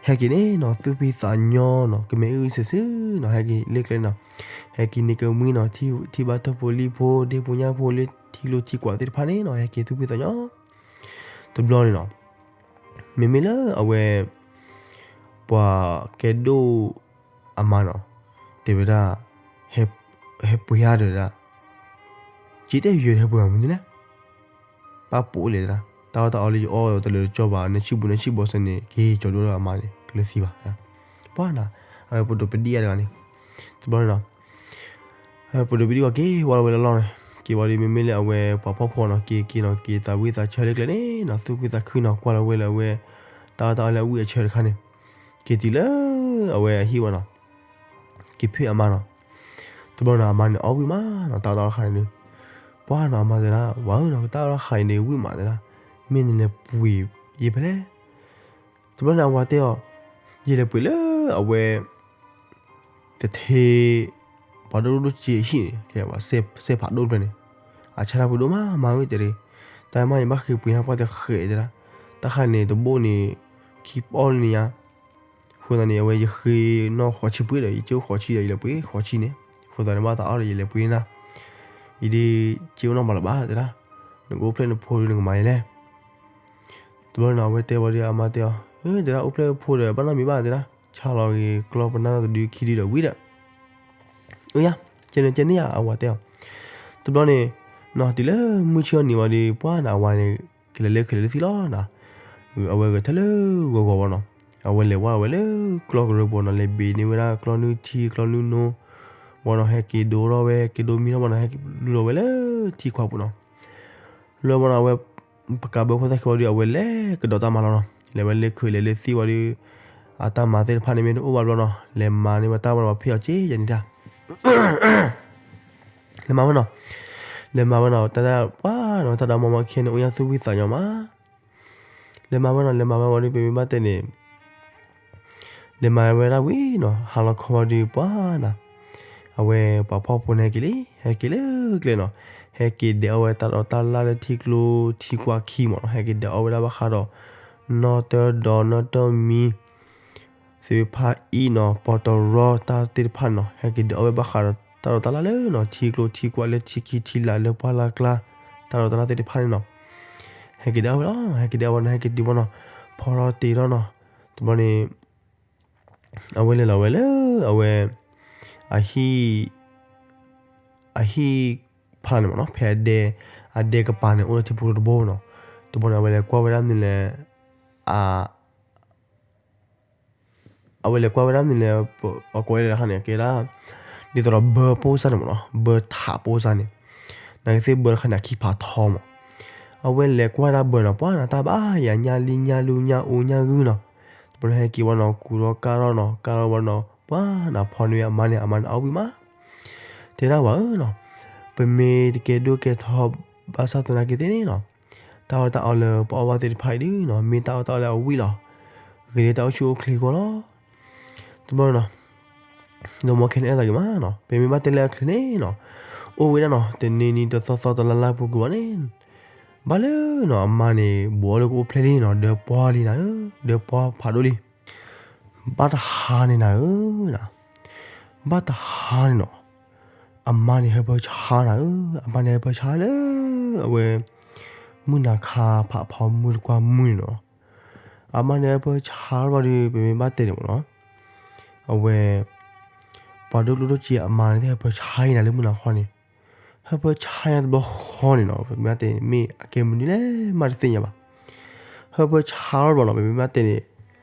ဟဲက့ၤန့ၣ်နီၤ သူၣ်ဖှံသးညီနီၤ, ကမဲာ်အုၣ်အုၣ်ဆ့ဆ့နီၤ, ဟဲက့ၤလၢကျဲနီၤ, ဟဲက့ၤန့ၢ်ကမှံနီၤ, ထံၣ်ဘၣ်ထီၣ်ဖိလံၤဖိ ဒ့ဖိညၣ်ဖိလၢထံကျိထံကွာ်သ့ၣ်တဖၣ်န့ၣ်နီၤ, ဟဲက့ၤသူၣ်ဖှံသးညီ တဘျီန့ၣ်နီၤ, မ့မ့ၢ်လၢအဝဲ ပှၤကဲဒိၣ်အမါနီၤ, တဲဝဲဒၣ်, ဟဲပှ့ၤဧါတဲဝဲဒၣ်, က့ၤတဲယဲဟဲပှ့ၤဧါမနုၤလဲၣ်, ဘၣ်ပိာ်လဲၣ်တဲဒၣ်, တၢ်အီၣ်တၢ်အီလၢယအီၣ်တလၢာ်တကီဘၣ် နဆံၣ်ဘူနဆံၣ်ဘီစဲန့ၣ် က့ၤကၠီၤဒိၣ်လၢအမါန့ၣ် ကလၢသံဘၣ်, ပှၤနီၤ, အဝဲပဒိးပဒံၣ်အါတဂၤန့ၣ်, တဘျီန့ၣ်နီၤ ပဒိးပဒံၣ်ဝဲက့ၤဝဲလီၤဝဲလီၤလီၤန့ၣ်, က့ၤဝံၤဒီးမ့မ့ၢ်လၢအဝဲပှၤဖှီၣ်ဖိနီၤ က့ၤက့ၤနီၤ က့ၤသးဝံၣ်သးဆၢလၢကျဲန့ၣ်နီၤ သူၣ်ခုသးခုနီၤ ကွၢ်လီၤဝဲလၢအဝဲ တၢ်အီၣ်တၢ်အီလၢအဝံၣ်အဆၢတခါန့ၣ်, က့ၤတုၤလၢအဝဲအဟံၣ်ဝဲနီၤ, က့ၤဖ့ၣ်အမါနီၤ, တဘျီန့ၣ် အမါန့ၣ်အီၣ်ဝံၣ်မးနီၤ တၢ်အီၣ်တၢ်အီတခါန့ၣ်ဒီး, ပှၤနီၤ အမါတဲဒၣ် ဝၤဧၢနီၤ တၢ်အီၣ်တၢ်အီတခါအံၤန့ၣ် ဝံၣ်မးတဲဒၣ်, မ့ၢ်နလဲၤပှ့ၤယဲဖဲလဲၣ် တဘျီန့ၣ် အဝၤတဲအီၤ, ယလဲၤပှ့ၤလၢအဝဲ တထ့ ပှၤဒိၣ်ဒိၣ်စ့အဟံၣ်န့ၣ် စဲးဖးဒိၣ်တဖျၢၣ်န့ၣ်, အဆါတၢ်ပှ့ၤဒိၣ်မး မါဧၢတဲဒၣ်, တၢ်မ့ၢ်ယဘၣ်ဃ့ပှ့ၤဟါပှၢ်တဃဲးတဲဒၣ်, တၢ်ခါန့ၣ်တဘိၣ်န့ၣ် ခံပီၢ်န့ၣ်ညါ, အဃိသတးန့ၣ် အဝဲယဃ့နီၢ်ဃီးဆံပှ့ၤဒီး ယကၠိဃီးဆံဒီး ယလဲၤပှ့ၤဃီးဆံန့ၣ်, အဃိသတးန့ၣ် ဘၣ်သးအီၣ်ဒီး ယလဲၤပှ့ၤန့ၢ်နၤ, ယဒ်ကၠိအိၣ်နီၢ်မးလၢၤဘၣ်တဲဒၣ်, နကအိၣ်ဖျဲၣ်နဖိဒီးနကမၤယဲလဲၣ် တဘျီန့ၣ် အဝဲတဲဝံၤဒီးအမါတဲအီၤ, တဲဒၣ် အိၣ်ဖျဲၣ်ဖိဒီး ဘၣ်နီတမံၤဘၣ်တဲဒၣ်, ဆါလီၤဂ့ၤကျီပနၢ်နီတဒုခံဒုဒီးဝံၤဒီး, အိယါ, ကဲန့ၣ်ကဲန့ၣ်ယါ အဝၤတဲအီၤ, တဘျီန့ၣ်, နီၤတုၤလၢမုၢ်ဆ့ၣ်အီၤနံၤဝံၤဒီး ပှၤနီၤအဝၤန့ၣ် ကလဲၤလၢခဲလၢာ်လၢသံလီၤနီၤ, အဝဲဂဲၤထၢၣ်လၢဂီၤဂီၤဝံၤနီၤ, အဝဲလဲၤဝဲဝဲလၢကျီကရၢပူၤနီၤ လဲၤဘ့ၣ်န့ၢ်ဝဲဒၣ်ကျီနုၢ်ထံကျီနုၢ်နိ, ဝံၤနီၤ ဟဲက့ၤဒိထီၣ်ဝဲ ဟဲက့ၤဒိမံထီၣ်ဝံၤနီၤ ဟဲက့ၤလူလီၤဝဲလၢထံခွးပူၤနီၤ လၢဝံၤနီၤ အဝဲ ပကးဘၢဖိသၣ်ခံဝံၤဒီး အဝဲလဲၤကဒီးတၢ်မၤလီၤနီၤ, လဲၤဝဲလၢခုးလဲၤလၢသံဝံၤဒီး အတၢ်မၤသ့ၣ်တဖၣ်န့ၣ်မ့ၢ်တအိၣ်ဘၣ်ဘျီနီၤ လဲၤမၤန့ၢ်ဝဲတၢ်ဝံၤဒီး ပှၤဖ့ၣ်အီၤက့ယဲန့ၣ်တၢ် လဲၤမၤဝဲနီၤ, လဲၤမၤဝဲနီၤ တၢ်တၢ်ပှၤနီၤ တၢ်ဒီးမၤမၤခဲန့ၣ် အိၣ်ညါသူၣ်ဝံၣ်သးညီမး လဲၤမၤဝဲနီၤ လဲၤမၤဝဲဝံၤဒီး ပမ့ၢ်ဘၣ်တဲန့ၣ် လဲၤမၤဝဲဒၣ်ဝံၤနီၤ ဟါလီၤခီဝံၤဒီးပှၤနီၤ, အဝဲပှၤဖှီၣ်ဖိန့ၣ်ဟဲက့ၤလံ ဟဲက့ၤလၢကျဲနီၤ, ဟဲက့ၤဒဲးအီၣ်ဝဲတၢ်ဒီးတၢ်လၣ်လၢထံကျိထံကွၢ်ခံမးနီၤ, ဟဲက့ၤဒဲးအီၣ်ဝဲဒၣ်ဘၣ်ဃးဒီး နီၢ်တၢဒီးနီၢ်တၢမံၤ သ့ၣ်ဖးအံၤနီၤ ပီတရီတၢ်သ့ၣ်တဖၣ်န့ၣ်နီၤ ဟဲက့ၤဒဲးအီၣ်ဝဲဘၣ်ဃးဒီးတၢ်ဒီးတၢ်လၣ်လၢနီၤ ထံကျိထံကွၢ်လၢထံခံထံလာ်လၢပှၢ်လၢ်ကျါ တၢ်ဒီးတၢ်လၣ်သ့ၣ်တဖၣ်န့ၣ်နီၤ ဟဲက့ၤဒဲးအီၣ်ဝဲလီၤ ဟဲက့ၤဒဲးအီၣ်ဝဲနီၤ ဟဲက့ၤတုၤဘၣ်နီၤ ဖီထီၣ်တ့ထီၣ်နီၤ တဘျီန့ၣ် အဝဲလဲၤလီၤဝဲလၢ အဝဲ အဟံၣ် အဟံၣ်ဖးန့ၣ်မးနီၤ ဖဲအဒဲ အဒဲကပၤန့ၣ် အိၣ်လၢထံဖိတဘိနီၤ တဘိန့ၣ် အဝဲလဲၤကွၢ်ဝဲဒၣ်မနုၤလဲၣ် အ အဝဲလဲၤကွၢ်ဝဲဒၣ်မနုၤလဲၣ် အကိးဝဲလဲၣ်တခါန့ၣ် ကဲဒၣ် ဒ်သိးဒီးဘၢပိၢ်စၢ်န့ၣ်မးနီၤ ဘၢထးပိၢ်စၢ်န့ၣ် နာ်က့သ့ၣ်ဘၢတခါန့ၣ် အခံဖးထီမး အဝဲလဲၤကွၢ်ဒၣ်ဘၢနီၤ ပှၤနီၤ တၢ်ဘၣ်ယၤညၣ်လံညၣ်လူညၣ်အိညၣ်ဂုၢ်နီၤ တဘျီဟဲက့ၤဝဲနီၤ ကူထီၣ်ကၢ်ထီၣ်နီၤ ကၢ်ထီၣ်ဝဲနီၤ ပှၤနီၤ ဖီန့ၢ်ဝဲအမါန့ၣ် အမါန့ၣ်အီၣ်ဝံၣ်မး တဲဒၣ်ဝဲဧၢနီၤ ပမ့ၢ်တကဲဒိၣ်ကဲထီဘၣ်ဆၣ်သနာ်က့သ့ၣ်န့ၣ်နီၤ တၢ်အီၣ်တၢ်အီလၢပအီၣ်ဘၣ်သ့ၣ်တဖၣ်အံၤဒုနီၤ မ့ၢ်တၢ်အီၣ်တၢ်အီလၢအဝံၣ်လီၤ ဂ့ၤလၢတၢ်အိၣ်ဆူၣ်အိၣ်ချ့အဂီၢ်လီၤ တဘျီနီၤ ဒီးမီခဲန့ၣ်အဲၣ်သးက့ၤမးနီၤ ပမ့ၢ်ဘၣ်တဲလၢအချုးန့ၣ်နီၤ အိၣ်ဝဲဒၣ်နီၤ တနံၤနံၤတသီသီတလါလါပူၤကွံာ်ဘၣ်န့ၣ် ဘၣ်လၢနီၤ အမါန့ၣ် ဘူးအီၣ်လၢကအိၣ်ဖျဲၣ်လံနီၤ ဒၢပှၢ်လံနၤဧၢ ဒၢပှၢ်ဖးဒိၣ်လံ ဘၣ်တဟါန့ၣ်နၤဧၢ ဘၣ်တဟါန့ၣ်နီၤ အမါန့ၣ်ဟၢဖၢဆါနၤဧၢ အမါန့ၣ်ဟၢဖၢဆါလၢ အဝဲ မုၢ်နၤခါဖးဖီမုၢ်တကွၢ်မုၢ်န့ၣ်နီၤ အမါန့ၣ်ဟၢဖၢဆါလီၤဒီး ပမ့ၢ်ဘၣ်တဲန့ၣ်မးနီၤ အဝဲ ပှၤဒိၣ်ကျိၣ်ဒိၣ်စ့အမါန့ၣ် ဟၢဖၢဆါအံၤနၤလၢမုၢ်နၤခီန့ၣ် ဟၢဖၢဆါညါတဘျီဃီန့ၣ်နီၤ ပမ့ၢ်ဘၣ်တဲန့ၣ် မ့ၢ်အကဲမနုၤလဲၣ်မးတသ့ၣ်ညါဘၣ် ဟၢဖၢဆါလီၤတဘျီနီၤ ပမ့ၢ်ဘၣ်တဲန့ၣ်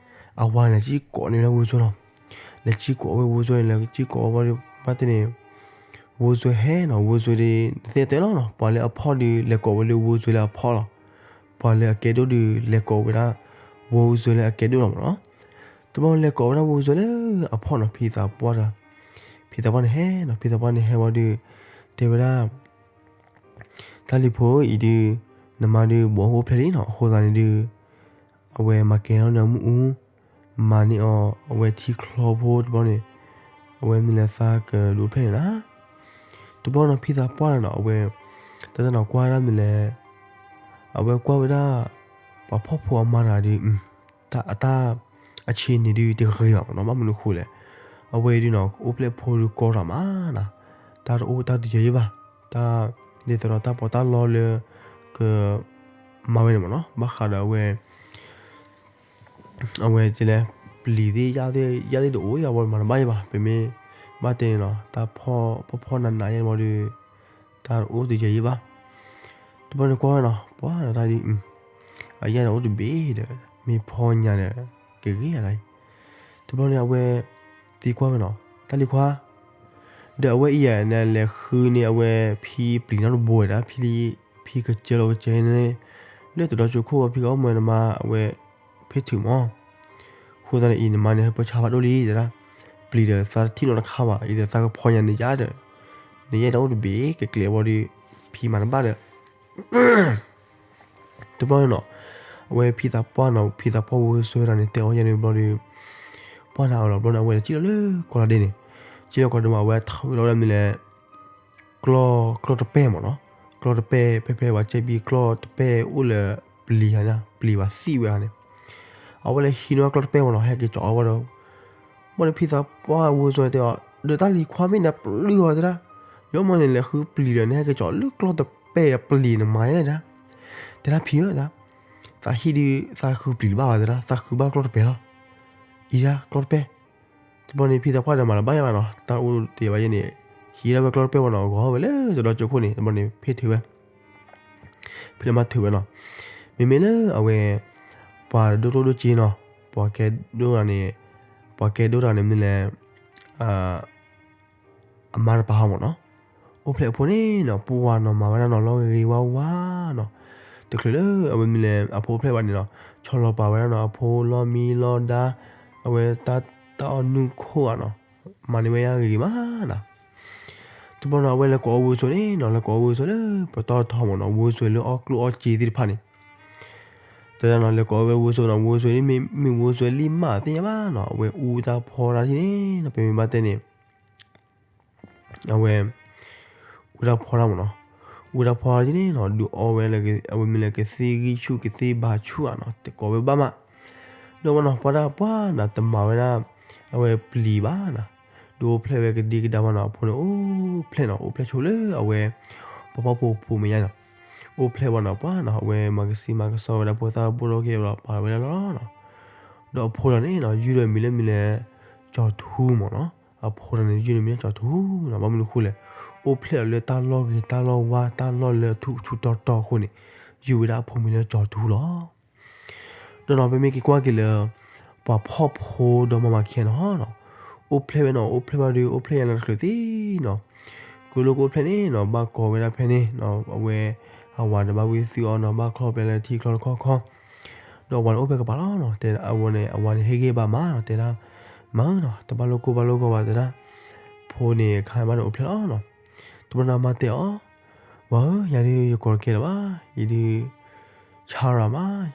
အဝၤန့ၣ် စံၣ်ကိးန့ၢ်ဝဲဝူစိနီၤ လဲၤစံၣ်ကိးဝဲဝူစိန့ၣ် လဲၤစံၣ်ကိးဝဲဘၣ်တဲန့ၣ် ဝိစွဲဟဲနီၤ, ဝိစွဲဒီး နသ့တဲလီၤနီၤ, ပှၤလၢအဖီၣ်ဒီး လဲၤကိးဝဲလၢဝိစွဲလၢအဖီၣ်လီၤ. ပှၤလၢအကဲဒိၣ်ဒီး လဲၤကိးဝဲဒၣ် ဝိစွဲလၢအကဲဒိၣ်လီၤမ့ၢ်နီၤ. တဘျီလဲၤကိးဝဲဒၣ်ဝိစွဲလၢအဖီၣ်နီၤ, ဖံသးပှၢ်တဂၤ, ဖံသးပှၢ်န့ၣ်ဟဲနီၤ, ဖံသးပှၢ်န့ၣ်ဟဲဝံၤဒီး တဲဝဲဒၣ် တၢ်လံၤဖိအံၤဒုး နမါဒုးဘိးအိၣ်ဖျဲၣ်လံနီၤ, အဃိသတးန့ၣ်ဒုး အဝဲမၤကဲထီၣ်န့ၢ်အမ့ၣ်အူ, မၤန့ၢ်အီၤ အဝဲထံချီဖိတဘျီန့ၣ်, အဝဲမ့ၢ်လဲၤသးကဒိၣ်ဖျဲၣ်န့ၣ်လီၤ. တဘျီနီၤ ဖံသးပှၢ်နီၤ အဝဲ တၢ်တနီၤကွၢ်ဒၣ်မ့ၢ်လဲၣ်, အဝဲကွၢ်ဝဲဒၣ် ပှၤဖှီၣ်ဖိအမါတဂၤဒီး တၢ်အတၢ် အဆ့န့ၣ်ဒုးတဂ့ၤဘၣ်မ့ၢ်နီၤ, ဘၣ်မနုၤဃိလဲၣ်, အဝဲဒုးနီၤ အိၣ်ဖျဲၣ်ဖိဒုးကီတၢ်မးနီၤ, တၢ်တအိၣ်တၢ်တယၢၤယဲၢ်ဘၣ်, တၢ် ဒ်သိးဒီးတၢ်ပီးတၢ်လီလၢ က မၤဝဲန့ၣ်မ့ၢ်နီၤ, ဘၣ်ဃးဒီးအဝဲ အဝဲလဲၣ် ပျံၤသ့ၣ် ယၣ်သ့ၣ်တအိၣ်ယၤဝဲမၤတဘၣ်ယဲၢ်ဘၣ်, ပမ့ၢ်ဘၣ်တဲန့ၣ်နီၤ တၢ်ဖီၣ်ဖီၣ်ဖီၣ်နးနးယဲၢ်ဘၣ်ဒီး တၢ်တအိၣ်တယၢၤယဲၢ်ဘၣ်. တဘျီန့ၣ်ကွၢ်ဝဲနီၤ ပှၤဒီးတၢ်ဒုး အယၣ်ဒီးအိၣ်တဘ့ၣ်ဒီး မ့ၢ်ဖီၣ်ညါဒီး ကဂ့ၤယၤလီၤ. တဘျီန့ၣ်အဝဲ သံကွၢ်ဝဲနီၤ တၢ်လံၤခွါ ဒီးအဝဲအံၤယၤန့ၣ် လဲၤဃုန့ၢ်အဝဲဖံပျံၤနီတဘိဝဲဒၣ်, ဖံ ဖံကစၢလီၤကစၢန့ၣ် လၢတဒီကၠိခိၣ်ဝဲ ဖံကအီၣ်မၢနမါအဝဲ ဖ့ထုးမး, အဃိသတးန့ၣ်အံၤ နမါန့ၣ် ဟဲပၢဆါဖးဒိၣ်လံတဲဒၣ်, ပျံၤဒီးသးတထံၣ်နီတခါဘၣ်, အံၤဒီးသးကဖီၣ်ညါန့ၣ်ယါဒီး နယဲၢ်တၢ်အိၣ်တဘ့ၣ်ကကျဲးဘၣ်ဒီး ဖံမၤတဘၣ်ဒီး တဘျီန့ၣ်နီၤ အဝဲဖံသးပှၢ်နီၤ ဖံသးပှၢ်ဝဲဆိဝဲဒၣ်န့ၣ် တဲအီၤယဲၢ်န့ၣ်ဘျီဒီး ပှၢ်နၤအီၤလီၤဘျီန့ၣ် အဝဲလဲၤစံၣ်လီၤလၢကီၢ်လါဒ့န့ၣ်, စံၣ်လီၤကီၢ်ဒ့မး အဝဲထုးလီၤဝဲဒၣ်မ့ၢ်လဲၣ် ကျီၢ် ကျီၢ်တပဲၢ်မ့ၢ်နီၤ, ကျီၢ်တပဲၢ် ဖဲဖဲဝဲကဲဘံ ကျီၢ်တပဲၢ်အိၣ်လၢပျံၤဧါန့ၣ် ပျံၤဘၣ်သံဝဲဧါန့ၣ်, အဝဲလဲၤဟံးန့ၢ်ဝဲကျီၢ်တပဲၢ်မ့ၢ်နီၤ ဟဲက့ၤကၠီၤအီၣ်ဝဲဒီး ဘၣ်ဒီးဖံသးပှၢ်ဝဲဆိဝဲတဲအီၤ ဒီးတၢ်လံၤခွါမ့ၢ်နပျုၢ်အီၤတဲဒၣ်, ယီမ့ၢ်န့ၣ်လဲၤဃုပျံၤဒီး နဟဲက့ၤကၠီၤလၢကျီၢ်တပဲၢ်အပျံၤနမၤယဲၢ်န့ၣ်ဒၣ်, တဲဒၣ်ဖံဧၢဒၣ်, သးဟံၣ်ဒုး သးဃုပျံၤတဘၣ်ဘၣ်တဲဒၣ်, သးဃုဘၣ်ကျီၢ်တပဲၢ်လီၤ, အံၤဒၣ်ကျီၢ်တပဲၢ် တဘျီန့ၣ် ဖံသးပှၢ်ဒီးမၤတဘၣ်ယဲၢ်ဘၣ်နီၤ, တၢ်အိၣ်တယၢၤဘၣ်ယဲၢ်န့ၣ်, ဟံးဒၣ်ဝဲကျီၢ်တပဲၢ်ဝဲနီၤ ဂီၤဝဲလၢတဒီကၠိခိၣ်န့ၣ် တဘျီန့ၣ် ဖ့ထုးဝဲ, ဖဲလၢမၤထုးဝဲနီၤ, မ့မ့ၢ်လၢအဝဲ ပှၤဒိၣ်ကျိၣ်ဒိၣ်စ့နီၤ, ပှၤကဲဒိၣ်တဂၤန့ၣ်, ပှၤကဲဒိၣ်တဂၤန့ၣ်မ့ၢ်လဲၣ် အမါတပၤဟီမ့ၢ်နီၤ, အိၣ်ဖျဲၣ်အဖိန့ၣ်နီၤ ပှၢ်နီၤ မၤဝဲဒၣ်နီၤ လီၤဂ့ၤဂ့ၤဝါဝါနီၤ, တချုးလၢအဝဲမ့ၢ်လဲၣ် အဖိအိၣ်ဖျဲၣ်ဘၣ်န့ၣ်နီၤ, ဆီလီၤပာ်ဝဲဒၣ်နီၤ အဖိလီၢ်မံလီၢ်ဒါ, အဝဲတၢ်အီၣ်နုၢ်ခိၣ်ဧါနီၤ, မၤန့ၢ်ဝဲယါဂ့ၤဂ့ၤမးနီၤ. တဘျီနီၤ အဝဲလဲၤကိးအီၣ်ဝဲဆိန့ၣ်နီၤ, လဲၤကိးအီၣ်ဝဲဆိလၢပတီၢ်ထီမ့ၢ်နီၤ, ဝဲဆိလၢအီၣ်ကျိၣ်အီၣ်စ့သ့ၣ်တဖၣ်န့ၣ်, တဲဒၣ်နီၤ လဲၤကိးအီၣ်ဝဲဝဲဆိနီၤ, ဝဲဆိန့ၣ် မ့ၢ်ဝဲဆိလံမးသ့ၣ်ညါဘၣ်နီၤ, အဝဲအူတၢ်ဖီတၢ်ထံၣ်န့ၣ်နီၤ, ပမ့ၢ်ဘၣ်တဲန့ၣ် အဝဲ အူတၢ်ဖီတၢ်မ့ၢ်နီၤ, အူတၢ်ဖီတၢ်ထံၣ်န့ၣ်နီၤ ဒုးအီၣ်ဝဲလၢ အဝဲမ့ၢ်လၢကသ့ဂံၢ်ဆူၣ်ကသ့ဘါဆူၣ်ဧါနီၤ, တကိးဝဲဘၣ်မး, ဒီးမ့ၢ်နီၤ ပှၤတၢ်ပှၢ်နီၤ တမၤဝဲဒၣ် အဝဲပျံၤဘၣ်နီၤ, ဒုးအိၣ်ဖျဲၣ်ဝဲကဒံကဒါမ့ၢ်နီၤ, အဖိန့ၣ်အိၣ်ဖျဲၣ်နီၤ, အိၣ်ဖျဲၣ်ဆိလၢအဝဲ ပှၤဖှီၣ်ဖိအဖိမဲာ်ညါနီၤ, အိၣ်ဖျဲၣ်ဝဲနီၤ ပှၤနီၤ အဝဲမၤကစံမၤကစီဝဲဒၣ်ဖိသၣ်ဘိၣ်ထီၣ်က့ၤဘျီ ပာ်ဝဲဒၣ်လီၤနီၤ, ဒီးအဖိဒီးန့ၣ်နီၤ ယုၢ်ဒီးမံၤလၢမံၤလဲၣ် ကၠီၤထူမ့ၢ်နီၤ, အဖိဒီးန့ၣ် ယုၢ်န့ၣ်မံၤလၢကၠီၤထူနီၤ, ဘၣ်မနုၤအဃိလဲၣ်, အိၣ်ဖျဲၣ်အီၤလၢတၢ်လီၢ်ဂ့ၤတၢ်လီၢ်ဝါ တၢ်လီၢ်လၢအထူထူတီတီအဃိန့ၣ်, ယုၢ်ဝဲဒၣ်အဖိမံၤလၢကၠီၤထူလီၤ. ဒီးနီၤ ပမ့ၢ်က့ၤကွၢ်က့ၤလၢ ပှၤဖှီၣ်ဖိဒီမါမၤခံဂၤန့ၣ်ဟီနီၤ, အိၣ်ဖျဲၣ်ဝဲနီၤ အိၣ်ဖျဲၣ်ဘၣ်ဒီး အိၣ်ဖျဲၣ်ယါန့ၣ်တချုးသ့နီၤ, ကလိၣ်ကအိၣ်ဖျဲၣ်န့ၣ်နီၤ ဘၣ်ကိးဝဲဒၣ်ဖဲန့ၣ်နီၤ, အဝဲ အဝၤဒီးဘၣ်ဝံသုအီၤနီၤ, ဘၣ်ချီၣ်ပျဲလၢထံချီတခီခီ ဒီးအဝၤန့ၣ်အိၣ်ဖဲကပၤလီၤနီၤ, တဲအဝဲန့ၣ် အဝၤန့ၣ်ဟ့ၣ်ဂံၢ်ဘါမးနီၤ, တဲဒၣ် မၤဧၢနီၤ တဘၣ်လိၣ်ကိၢ်ဘၣ်လိၣ်ဂီၤဘၣ်တဲဒၣ်, ဖိန့ၣ်ခါဘၣ်န့ၣ်အိၣ်ဖျဲၣ်လီၤနီၤ, တဘျီန့ၣ်အမါတဲအီၤ, ဝၤဧၢ ယၤဒုးယကိးတကဲလၢၤဘၣ်, ယဒုး ဆါရၤမး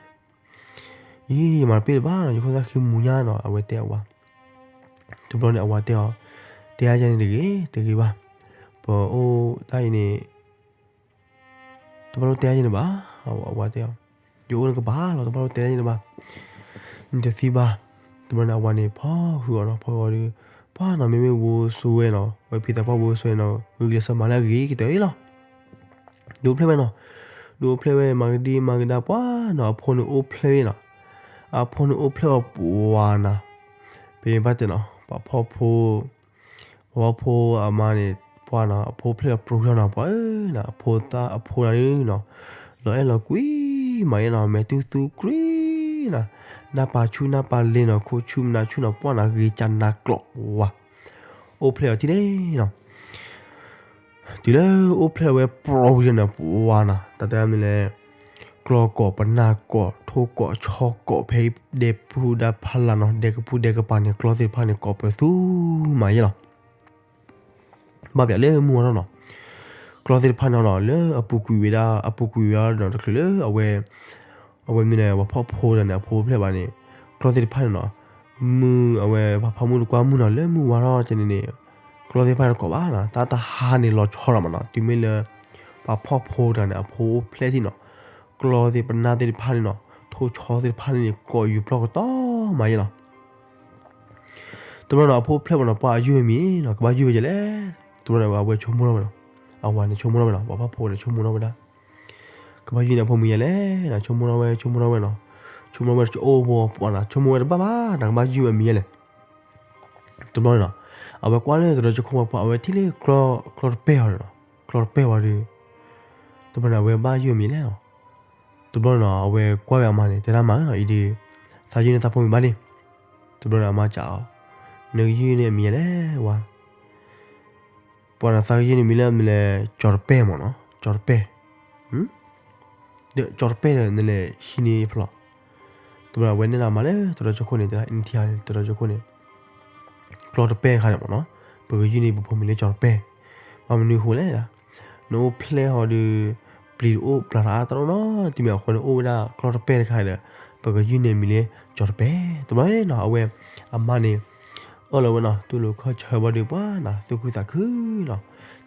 ယံၤ ယမၤတပ့ၢ်လၢၤဘၣ်နီၤ, ယခိၣ်သၣ်ခံမူညါနီၤ, အဝဲတဲအဝၤ, တဘျီန့ၣ်အဝၤတဲအီၤ, တဲအါယဲန့ၣ်တဂ့ၤ တဂ့ၤဘၣ်, ပအိၣ်တၢ်အံၤန့ၣ် တဘၣ်လိၣ်တဲအါယဲန့ၣ်ဘၣ်, အဝၤတဲအီၤ, ယအိၣ်လၢကပၤလီၤ တဘၣ်လိၣ်တဲအါယဲန့ၣ်ဘၣ်, နတသံဘၣ်, တဘျီန့ၣ်အဝၤန့ၣ် ဖီၣ်ဟုအီၤနီၤ, ဖီၣ်ဟုအီၤဒီး ပှၤနီၤ မ့မ့ၢ်ဝိစိဝဲနီၤ, ဝဲဖံသးပှၢ်ဝိစိဝဲနီၤ ဂုာ်ကျဲးစၢးမၤလၢအဂ့ၤကတၢၢ်အံၤလီၤ. ဒုးအိၣ်ဖျဲၣ်ဝဲနီၤ, ဒုးအိၣ်ဖျဲၣ်ဝဲ မၤကဒံမၤကဒါပှၤနီၤ, အဖိန့ၣ်အိၣ်ဖျဲၣ်ဝဲနီၤ, အဖိန့ၣ်အိၣ်ဖျဲၣ်အီၤပှၤနီၤ, ပဘၣ်တဲနီၤ ပှၤဖှီၣ်ဖိ ပှၤဖှီၣ်ဖိအမါန့ၣ် ပှၤနီၤ အဖိဖျဲၣ်အီၤပြူၤထီၣ်နီၤ ပှၤဧၢနီၤ, အဖိသၣ်အဖိတဂၤန့ၣ်နီၤ လီၤအဲၣ်လီၤကွံ မၤအီၤနီၤ မဲာ်တူၢ်သူကြံနီၤ, နၢ်ပၤဆူၣ်နၢ်ပၤလ့ၤနီၤ ခိၣ်ဆူၣ်နၢ်ဆူၣ်နီၤ ပှၤနီၤ ဂ့ၤကနၤကျိးဝါ, အိၣ်ဖျဲၣ်အီၤထံၣ်န့ၣ်နီၤ တုၤလၢအိၣ်ဖျဲၣ်ဝဲပြီဝံၤဒီးန့ၣ် ပှၤနီၤ တၢ်တဲဒၣ်မနုၤလဲၣ်, ကျီကိးပနၢ်ကိး ထိၣ်ကိးဆီကိး ဖဲဒဲပူၤဒၣ်ဖးလၢ်နီၤ ဒဲကပူၤဒဲကပၤန့ၣ် ကျီသ့ၣ်တဖၣ်န့ၣ် ကိးပသူမးယဲလီၤ. ဘၣ်ပျးလၢမုၢ်ဝါထီၣ်နီၤ, ကျီသ့ၣ်တဖၣ်န့ၣ်နီၤ လၢအပူၤကွံာ်ဝဲဒၣ် အပူၤကွံာ်ဝဲဒီးတချုးလၢအဝဲ အဝဲမနုၤလဲၣ် ပှၤဖှီၣ်ဖိဒီးန့ၣ် အဖိဖျဲၣ်ဘၣ်န့ၣ် ကျီသ့ၣ်တဖၣ်န့ၣ်နီၤ, မုၢ်အဝဲပှၤဖီမုၢ်တကွၢ်မုၢ်နီၤ လၢမုၢ်ဝါထီၣ်ကဲန့ၣ်န့ၣ် ကျီသ့ၣ်တဖၣ်န့ၣ်ကိးဘၣ်နီၤ တၢ်တဟါန့ၣ်လီၤဆီလီၤမးနီၤ တုၤမ့ၢ်လၢ ပှၤဖှီၣ်ဖိတဂၤန့ၣ် အဖိအိၣ်ဖျဲၣ်ထံၣ်နီၤ, ကျီသ့ၣ်ပနၢ်သ့ၣ်တဖၣ်န့ၣ်နီၤ ထိၣ်ဆီသ့ၣ်တဖၣ်န့ၣ်န့ၣ် ကိးယူၤပျီၢ်ကတီၢ်မးယဲလီၤ. တဘျီနီၤ အဖိဖျဲၣ်ဘၣ်နီၤ ပှၤအယုၢ်ဝဲမံၤနီၤ ကဘၣ်ယုၢ်ဝဲဒ်လဲၣ်, တဘျီန့ၣ် အဝဲဆိကမိၣ်ထီၣ်ဝဲနီၤ, အဝၤန့ၣ်ဆိကမိၣ်ထီၣ်ဝဲနီၤ ပှၤဖှီၣ်ဖိန့ၣ်ဆိကမိၣ်ထီၣ်ဝဲဒၣ် ကဘၣ်ယုၢ်န့ၢ်အဖိမံၤယဲလဲၣ်, ဆိကမိၣ်ထီၣ်ဝဲ ဆိကမိၣ်ထီၣ်ဝဲနီၤ, ဆိကမိၣ်ဝဲတအိၣ်ဘၣ်ပှၤနီၤ ဆိကမိၣ်ဝဲတဘၣ်ဘၣ် နကဘၣ်ယုၢ်ဝဲမံၤယဲလဲၣ်. တဘျီန့ၣ်နီၤ အဝဲကွၢ်လၢသရိာ်ကၠိခိၣ်ပှၤ အဝဲထံၣ်လၢ ကျီတပဲၢ်အီၤဒီးနီၤ, ကျီတပဲၢ်ဝံၤဒီး တဘျီန့ၣ် အဝဲဘၣ်ယုၢ်မံၤလဲၣ်နီၤ. တဘျီန့ၣ်နီၤ အဝဲကွၢ်ဝဲအမါန့ၣ် တဲဒၣ်မါဧၢနီၤ အံၤဒီး သးယုၢ်န့ၢ်သးဖိမံၤဘၣ်လံ. တဘျီန့ၣ်အမါစံးအီၤ, နကယုၢ်န့ၢ်အမံၤယဲလဲၣ်ဝၤ ပှၤနီၤ သးကယုၢ်န့ၢ်မံၤလၢမနုၤလဲၣ် ကၠီၤတပဲၢ်မ့ၢ်နီၤ, ကၠီၤတပဲၢ်, ဒီးကၠီၤတပဲၢ်ဒီးနလဲၤဟံးန့ၢ်ဖျိး. တဘျီအဝဲနဲၣ်လီၤမါလၢသရိာ်ကၠိခိၣ်န့ၣ် တဲဒၣ်အံၤထံၣ်အီၤလၢသရိာ်ကၠိခိၣ်န့ၣ် ကျီၤတပဲၢ်တခါန့ၣ်မ့ၢ်နီၤ, ပကယုၢ်န့ၢ်ပဖိမံၤလၢကၠီၤတပဲၢ်, ဘၣ်မနုၤအဃိလဲၣ်ဒၣ်, နအိၣ်ဖျဲၣ်ဟီဒီး ပျံၤတအိၣ်ပျၢ်တအါတအိၣ်နီတမံၤအဃိန့ၣ် အိၣ်ဝဲဒၣ်ကျီၤတပဲၢ်တခါဒီး ပကယုၢ်န့ၢ်မံၤလၢကၠီၤတပဲၢ်. တဘျီန့ၣ်နီၤ အဝဲ အမါန့ၣ် အၢၣ်လီၤဝဲနီၤ တူၢ်လိာ်ခီၣ်ဆၢဘၣ်ဒီးပှၤနီၤ သူၣ်ခုသးခုနီၤ,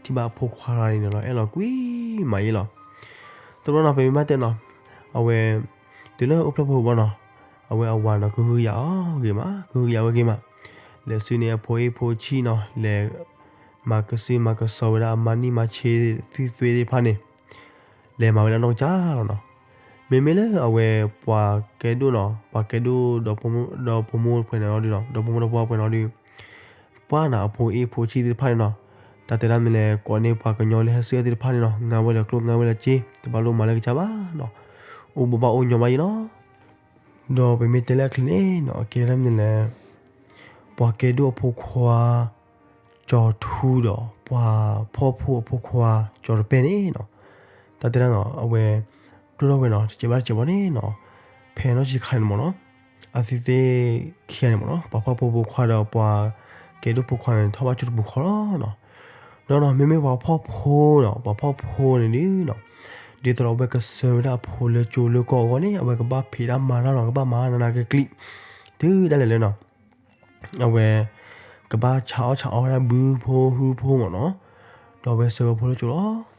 ထံၣ်ဘၣ်အဖိခွါတဂၤန့ၣ်လီၤ အဲၣ်လီၤကွံမးယဲလီၤ. တဘျီနီၤ ပမ့ၢ်ဘၣ်တဲနီၤ အဝဲ တုၤလၢအိၣ်ဖျဲၣ်ဖိဘၣ်နီၤ, အဝဲအဝၤနီၤ ကဟုကယာ်အီၤဂ့ၤမး ကဟုကယာ်ဝဲဂ့ၤမး, လဲၤဆူန့ၢ်အဖိအ့ၣ်ဖိဆံၣ်နီၤ လဲၤ မၤကစုမၤကစီၤဝဲဒၣ်အမါနံၣ်မၤဆ့သုးသွ့သ့ၣ်တဖၣ်န့ၣ် လဲၤမၤဝဲဒၣ်နီၢ်ကစၢ်လီၤနီၤ. မ့မ့ၢ်လၢအဝဲပှၤကဲဒိၣ်နီၤ ပှၤကဲဒိၣ်ဒီး ဒီဖိမိၢ်တဖုန့ၣ်အီၤဒီးနီၤ ဒီဖိမိၢ်ဒီဖိအဖုန့ၣ်အီၤဒီး ပှၤနီၤ အဖိအ့ၣ်ဖိဆံၣ်သ့ၣ်တဖၣ်န့ၣ်နီၤ, တၢ်တဲဒၣ်မနုၤလဲၣ် ကိးန့ၢ်ပှၤကညီလၢဟဲဆူအသ့ၣ်တဖၣ်န့ၣ်နီၤ ငါဝဲလၢကျိၣ်ငါဝဲလၢစ့ တဘၣ်လိၣ်မၤလၢကစၢ်ဘၣ်နီၤ, အိၣ်ဘိးဘၣ်အိၣ်ညီဘၣ်ယဲလီၤ. ဒီးပမ့ၢ်တဲလၢအချံန့ၣ်နီၤ အကဲဒၣ်မနုၤလဲၣ် ပှၤကဲဒိၣ်အဖိခွါ ကၠီၤထူဒီး ပှၤဖှီၣ်ဖိအဖိခွါ ကၠီၤတပဲၢ်န့ၣ်နီၤ, တၢ်တဲဒၣ်နီၤ အဝဲ ဒိၣ်ထီၣ်ဝဲနီၤ တစဲးဘၣ်တစဲးဘၣ်န့ၣ်နီၤ, ဖဲနီၢ်ဆံးခါန့ၣ်မ့ၢ်နီၤ, အသုသ့ၣ်ခံဂၤန့ၣ်မ့ၢ်နီၤ ပှၤဖှီၣ်ဖိဖိခွါဒီးပှၤကဲဒိၣ်ဖိခွါန့ၣ် ထီၣ်ဘၣ်ကၠိတပူၤဃီလီၤနီၤ. ဒီးနီၤ မ့မ့ၢ်ပှၤဖှီၣ်ဖိနီၤ ပှၤဖှီၣ်ဖိန့ၣ်ဒုးနီၤ ဒ်သိးဒီးအဝဲကဆှၢဝဲဒၣ်အဖိလၢကၠိလၢကီၢ်အဂီၢ်န့ၣ် အဝဲကဘၣ်ဖံးတၢ်မၤတၢ်နီၤ ကဘၣ်မၤနးနးကကျံး တုၤဒၣ်လဲာ်လၢနီၤ အဝဲ ကဘၣ်ဆးအီၣ်ဆးအီဝဲဒၣ်ဘုဖိဟုဖိမ့ၢ်နီၤ, ဒီးအဝဲဆှၢဝဲဖိလၢကၠိလီၤ.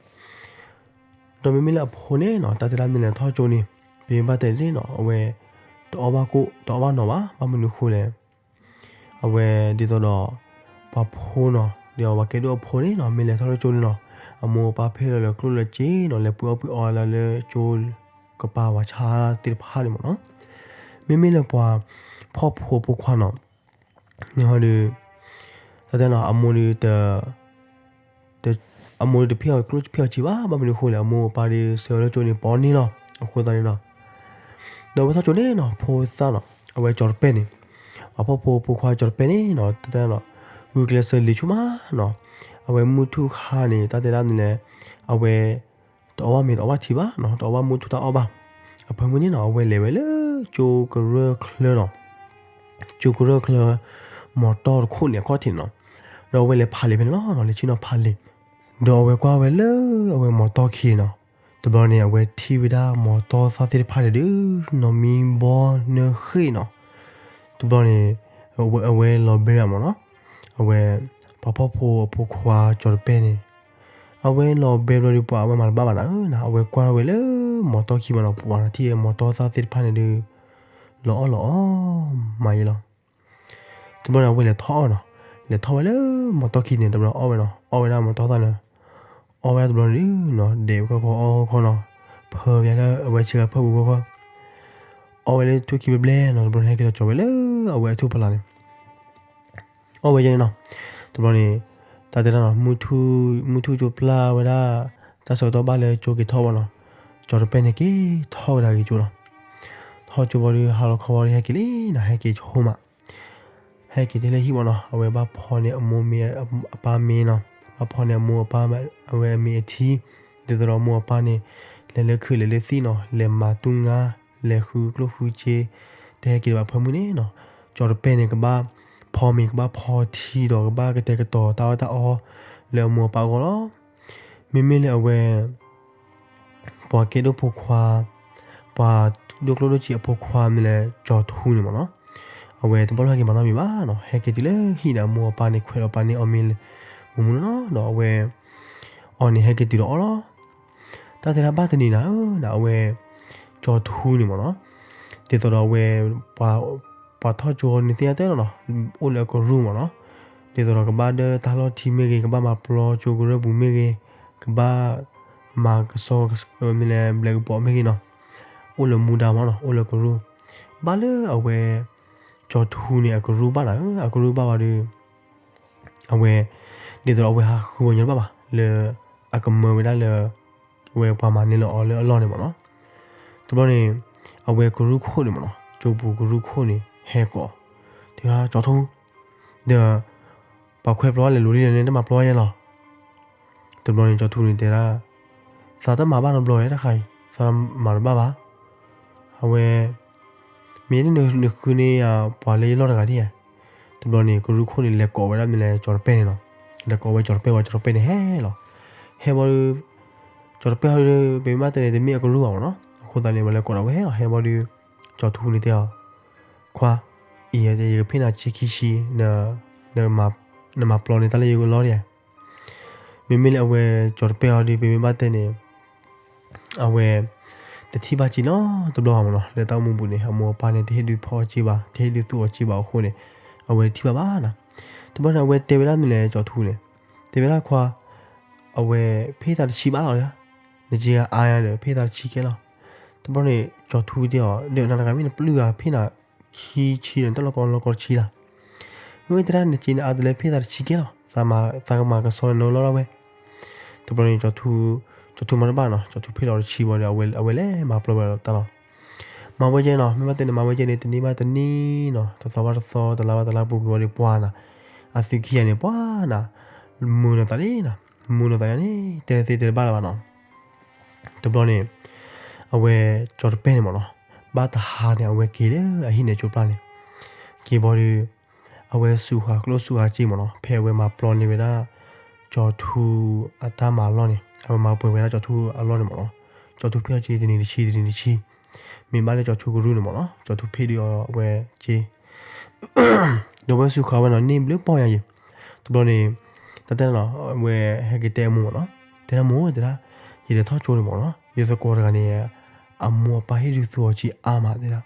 ဒီးမ့မ့ၢ်လၢအဖိန့ၣ်နီၤ တၢ်တဲဒၣ်မနုၤလဲၣ် ထီၣ်ကၠိန့ၣ် ပမ့ၢ်ဘၣ်တဲန့ၣ်နီၤ အဝဲ တအီၣ်ဘၣ်ကိၣ် တအီၣ်ဘၣ်နီၤဘၣ် ဘၣ်မနုၤအဃိလဲၣ် အဝဲဒ်သိးဒီး ပှၤဖိနီၤ ဒီးပှၤကဲဒိၣ်အဖိန့ၣ်နီၤ မ့ၢ်လဲၤထီၣ်လၢကၠိန့ၣ်နီၤ အမိၢ်အပၢ်ဖဲလီၤလၢကျိၣ်လၢစ့နီၤ လဲၤပှ့ၤအီၣ်ပှ့ၤအီလၢကၠိ ကပၤပှၤဆါသ့ၣ်တဖၣ်န့ၣ်မ့ၢ်နီၤ, မ့မ့ၢ်လၢပှၤဖှီၣ်ဖိအဖိခွါနီၤ န့ၣ်ဟီဒီး တၢ်တဲနီၤ အမိၢ်ဒီး အမိၢ်ဒီးတဖံးအီၤကျိၣ်တဖံးအီၤစ့ဘၣ် ဘၣ်မနုၤအဃိလဲၣ် အမိၢ်အပၢ်ဒီးဆှၢလၢကၠိန့ၣ် ပီန့ၣ်လီၤ အဃိသတးန့ၣ်နီၤ ဒီးအဝဲထီၣ်ကၠိန့ၣ်နီၤ ဖိသၣ်နီၤ အဝဲကၠီၤတပဲၢ်န့ၣ် ပှၤဖှီၣ်ဖိအဖိခွါကၠီၤတပဲၢ်န့ၣ်နီၤ တၢ်တဲနီၤ ဂုာ်ကျဲးစၢးလံၤဆူၣ်မးနီၤ အဝဲမုၢ်ထူၣ်ခါန့ၣ် တၢ်တဲဒၣ်န့ၣ်လဲၣ် အဝဲ တအီၣ်ဘၣ်မ့ၤတအီၣ်ဘၣ်ထံဘၣ်နီၤ တအီၣ်ဘၣ်မုၢ်ထူၣ်တၢ်အီၣ်ဘၣ် အဖၢမုၢ်န့ၣ်နီၤ အဝဲလဲၤဝဲလၢကၠိကရၢၢ်ချၢနီၤ ကၠိကရၢၢ်ချၢ မီၤတီတခိၣ်န့ၣ်အခီၣ်ထံးန့ၣ်နီၤ ဒီးအဝဲလဲၤဖးလံာ်ဖဲန့ၣ်လီၤနီၤ လဲၤဆ့ၣ်နီၤဖးလံာ် ဒီးအဝဲကွၢ်ဝဲလၢအဝဲမီၤတီခံနီၤ တဘျီန့ၣ် အဝဲထံၣ်ဝဲဒၣ်မီၤတီသၣ်သ့ၣ်တဖၣ်န့ၣ်ဒုး နီၢ်မံဘီနၢဃ့ၣ်နီၤ တဘျီန့ၣ် အဝဲလီၤဘဲဘၣ်မ့ၢ်နီၤ အဝဲ ပှၤဖှီၣ်ဖိအဖိခွါကၠီၤတပဲၢ်န့ၣ် အဝဲလီၤဘဲဘျီဒီးပှၤအဝဲမၤတဘၣ်ဘၣ်နၤဧၢနၤ အဝဲကွၢ်ထီၣ်ဝဲလၢမီၤတီခံဘၣ်နီၤ ပှၤနၤထံၣ်မီၤတီသၣ်သ့ၣ်တဖၣ်န့ၣ်ဒုး လီၤအီၣ်လီၤအီမးယဲလီၤ တဘျီန့ၣ် အဝဲလဲၤထီၣ်အီၣ်နီၤ လဲၤထီၣ်ဝဲလၢမီၤတီခံန့ၣ် တဘျီအီၣ်ဝဲနီၤ အီၣ်ဝဲဒၣ်မီၤတီသၣ်န့ၣ် အီၣ်ဝဲဒၣ်တဘျီန့ၣ်နီၤ ဒဲးဝဲခီခီအီၣ်ခီနီၤ ဖၢဘၣ်လၢအဝဲဆ့ကၤဖၢပူၤခီခီ အီၣ်ဝဲလၢထူၣ်ခံဘျဲဘျဲနီၤ တဘျီန့ၣ် ဟဲက့ၤလီၤကၠီၤဝဲလၢအဝဲအထူၣ်ဖီလာ်န့ၣ် အီၣ်ဝဲယဲန့ၣ်နီၤ တဘျီန့ၣ် တၢ်တဲဒၣ်နီၤ မုၢ်ထူၣ်ကၠိပျၢ်ဝဲဒၣ် တၢ်ဆၢကတီၢ်ဘၣ်လၢကၠိက့ၤထီၣ်ဘၣ်နီၤ ကၠီၤတပဲၢ်န့ၣ်က့ၤထီၣ်ဝဲဒၣ်ဂ့ၤကၠိနီၤ ထီၣ်ကၠိဘျီဒီး ဟါလီၤခီဘျီဒီး ဟဲက့ၤလံနီၤ ဟဲက့ၤဆိမး ဟဲက့ၤထဲလၢဟံၣ်ဘၣ်နီၤ အဝဲဘၣ်ဖီန့ၢ်အမိၢ်မ့ၢ်အပၢ်မ့ၢ်နီၤ အဖီန့ၣ် အမိၢ်အပၢ် အဝဲအမ့ၢ်အထံ, ဒ်သိးဒီးအမိၢ်အပၢ်န့ၣ် လဲၤလၢခုးလဲၤလၢသံၣ်နီၤ, လဲၤမၤတူၢ်ငါ, လဲၤဃုကျိၣ်ဃုစ့, တဟဲက့ၤဒံးဘၣ်ဖၢမုၢ်န့ၣ်နီၤ, ကၠီၤတပဲၢ်န့ၣ် ကဘၣ်ဖီမ့ၤ ကဘၣ်ဖီထံဒီး ကဘၣ်ကတဲာ်ကတီၤတၢ်အီၣ်တၢ်အီ လၢအမိၢ်အပၢ်အဂီၢ်လီၤ. မ့မ့ၢ်လၢအဝဲ ပှၤကဲဒိၣ်ဖိခွါ, ပှၤဒိၣ်ကျိၣ်ဒိၣ်စ့အဖိခွါမ့ၢ်လၢကၠီၤထူန့ၣ်မ့ၢ်နီၤ, အဝဲတဘၣ်လၢဟဲက့ၤမၤနီတမံၤဘၣ်နီၤ, ဟဲက့ၤတုၤလၢဟံၣ်န့ၣ် အမိၢ်အပၢ်န့ၣ် ခွဲးလီၤပာ်န့ၢ်အီၤမ့ၤ မုာ်မုာ်နီၤနီၤ, ဒီးအဝဲ အီၤန့ၣ် ဟဲက့ၤတုၤဒီးအီၣ်လီၤ. တၢ်တဲဒၣ်ဘၣ်တနံၤနၤဧၢ, အဝဲ ကၠီၤထူန့ၣ်မ့ၢ်နီၤ, ဒ်သိးဒီးအဝဲ ပှၤထီၣ်ကၠိန့ၣ်သ့ၣ်ညါတၢ်လီၤနီၤ, အိၣ်လၢအကရူၢ်မ့ၢ်နီၤ, ဒ်သိးဒီးကဘၣ်ဒၢတၢ်လီၢ်ထံမ့ၢ်ဂ့ၤ, ကဘၣ်မၤပျီကၠိကရၢၢ်ပူၤမ့ၢ်ဂ့ၤ, ကဘၣ်မၤကစီ မ့ၢ်လဲၤဘျဲးကဘီမ့ၢ်ဂ့ၤနီၤ, အိၣ်လၢမူဒါမ့ၢ်နီၤ, အိၣ်လၢကရူၢ်, ဘၣ်လၢအဝဲ ကၠီၤထူန့ၣ် အကရူၢ်ဘၣ်နၤဧၢ, အကရူၢ်ဘၣ်ဘၣ်ဒီး အဝဲ ဒ်သိးဒီးအဝဲဟးဃုဝဲညီတဘၣ်ဘၣ် လၢအကမၢဝဲဒၣ်လၢ အဝဲပှၤမၤန့ၢ်လၢအီၤလၢအလီၢ်န့ၣ်မ့ၢ်နီၤ. တဘျီန့ၣ် အဝဲကရူၢ်ခိၣ်န့ၣ်မ့ၢ်နီၤ, ကၠိပူၤကရူၢ်ခိၣ်န့ၣ် ဟဲကိး, တဲဒၣ် ကၠီၤထူ, ဒီး ပှၤခွဲးပျီလဲၤလိၤလံလဲၣ်န့ၣ် တမၤပျီယဲလီၤ. တဘျီန့ၣ် ကၠီၤထူန့ၣ်တဲဒၣ် သးတမၤဘၣ်နီတဘျီဝဲတခါအံၤ, သးမၤတဘၣ်ဘၣ်. အဝဲ မ့ၢ်နနဃုန့ၢ်ယၤပှၤလၢယလီၢ်တဂၤဒ်ဧါ. တဘျီန့ၣ် ကရူၢ်ခိၣ်န့ၣ် လဲၤကိးဝဲဒၣ်မ့ၢ်လဲၣ် ကၠီၤတပဲၢ်န့ၣ်နီၤ. လဲၤကိးဝဲကၠီၤတပဲၢ်ဝံၤ ကၠီၤတပဲၢ်န့ၣ်ဟဲလီၤ. ဟဲဘၣ်ဒီး ကၠီၤတပဲၢ်ဟီဒီး ပမ့ၢ်ဘၣ်တဲန့ၣ် တမ့ၢ်အကရူၢ်ဘၣ်မ့ၢ်နီၤ. အဃိသတးန့ၣ် ဝဲလဲၤကိးဒၣ်ဝဲဟဲလီၤ. ဟဲဘၣ်ဒီး ကၠီၤထူန့ၣ်တဲအီၤ, ခွါ, အံၤ ယကဖ့ၣ်နၤစ့ခံဆံ, နမၤပျီန့ၢ်တၢ်လၢယလီၢ်ဒ်ဧါ. မ့မ့ၢ်လၢအဝဲကၠီၤတပဲၢ်ဟီဒီး ပမ့ၢ်ဘၣ်တဲန့ၣ် အဝဲ တထံၣ်ဘၣ်စ့နီတဘျီဘၣ်မ့ၢ်နီၤ. လၢတၢ်အိၣ်မူပူၤန့ၣ် အမိၢ်အပၢ်န့ၣ် တဟ့ၣ်ဒုးဖီအီၤစ့ဘၣ်, တဟ့ၣ်ဒုးသူအီၤစ့ဘၣ်အဃိန့ၣ် အဝဲတထံၣ်ဘၣ်ဘၣ်နီၤ. တဘျီန့ၣ် အဝဲတဲဝဲဒၣ်မ့ၢ်လဲၣ် ကၠီၤထူန့ၣ်, တဲဝဲဒၣ်ခွါ, အဝဲဖ့ၣ်သးတဆံဘၣ်လီၤ, နစ့အါညါဒီး ဖ့ၣ်သးတဆံကဲလီၤ. တဘျီန့ၣ် ကၠီၤထူတဲအီၤ ဒီးနၤတဂၤမ့ၢ်နပျုၢ်ဂၤဖ့ၣ်နၤ ခံဆံဒီး နတၢ်လီၢ်ကီလီၢ်ကီတဆံလီၤ. မ့ၢ်တဲဒၣ်နစ့န့ၣ်အါတလၢဖ့ၣ်သးတဆံကဲလီၤ, သးကမၤကဆှီန့ၢ်နလီၢ်ဒၣ်ဝဲ. တဘျီန့ၣ် ကၠီၤထူမၤတဘၣ်နီၤ, ကၠီၤထူဖ့ၣ်လီၤတဆံဘၣ်ဒီး အဝဲလဲၤမၤပျီဝဲတၢ်လီၤ. မၤဝဲကဲနီၤ, မ့ၢ်ဘၣ်တဲန့ၣ် မၤဝဲကဲန့ၣ် တနံၤဘၣ်တနံၤနီၤ, တသီဘၣ်တသီ, တလါဘၣ်တလါပူၤကွံာ်ဝံၤဒီး ပှၤနၤ, အသုခံဂၤန့ၣ် ပှၤနၤ, မုာ်လိာ်သးလံနီၤ, မုာ်လိာ်သးယါန့ၣ် တဲသ့တဲတဘၣ်လၢၤဘၣ်နီၤ. တဘျီန့ၣ် အဝဲကၠီၤတပဲၢ်န့ၣ်မ့ၢ်နီၤ, ဘၣ်တဟါန့ၣ် အဝဲက့ၤလၢအဟံၣ်န့ၣ်ကၠိပျၢ်န့ၣ်, က့ၤဘၣ်ဒီး အဝဲစူးဃာ်ကျိၣ်စူးဃာ်စ့မ့ၢ်နီၤ, ဖဲအဝဲမၤပျီန့ၢ်ဝဲဒၣ် ကၠီၤထူအတၢ်မၤအလီၢ်န့ၣ်, အဝဲမၤပှဲၤဝဲဒၣ်ကၠီၤထူအလီၢ်န့ၣ်မ့ၢ်နီၤ, ကၠီၤထူဖ့ၣ်အီၤစ့တနံၤတဆံ တနံၤတဆံ, မ့ၢ်ဘၣ်လၢကၠီၤထူကရူၢ်န့ၣ်မ့ၢ်နီၤ, ကၠီၤထူဖ့ၣ်ဒုးအီၤအဝဲစ့ ဒီးအဝဲစူးဃာ်ဝဲနီၤ န့ၢ်ဘျုးပီၢ်ယါယံၤ. တဘျီန့ၣ် တၢ်တဲနီၤ အဝဲဟဲက့ၤတဲအမိၢ်မ့ၢ်နီၤ, တဲဒၣ်မိၢ် တဲဒၣ်, ယလဲၤထီၣ်ကၠိန့ၣ်မ့ၢ်နီၤ, ယသကိးတဂၤန့ၣ် အမိၢ်အပၢ်ဟ့ၣ်ဒုးသူအီၤစ့အါမး တဲဒၣ်.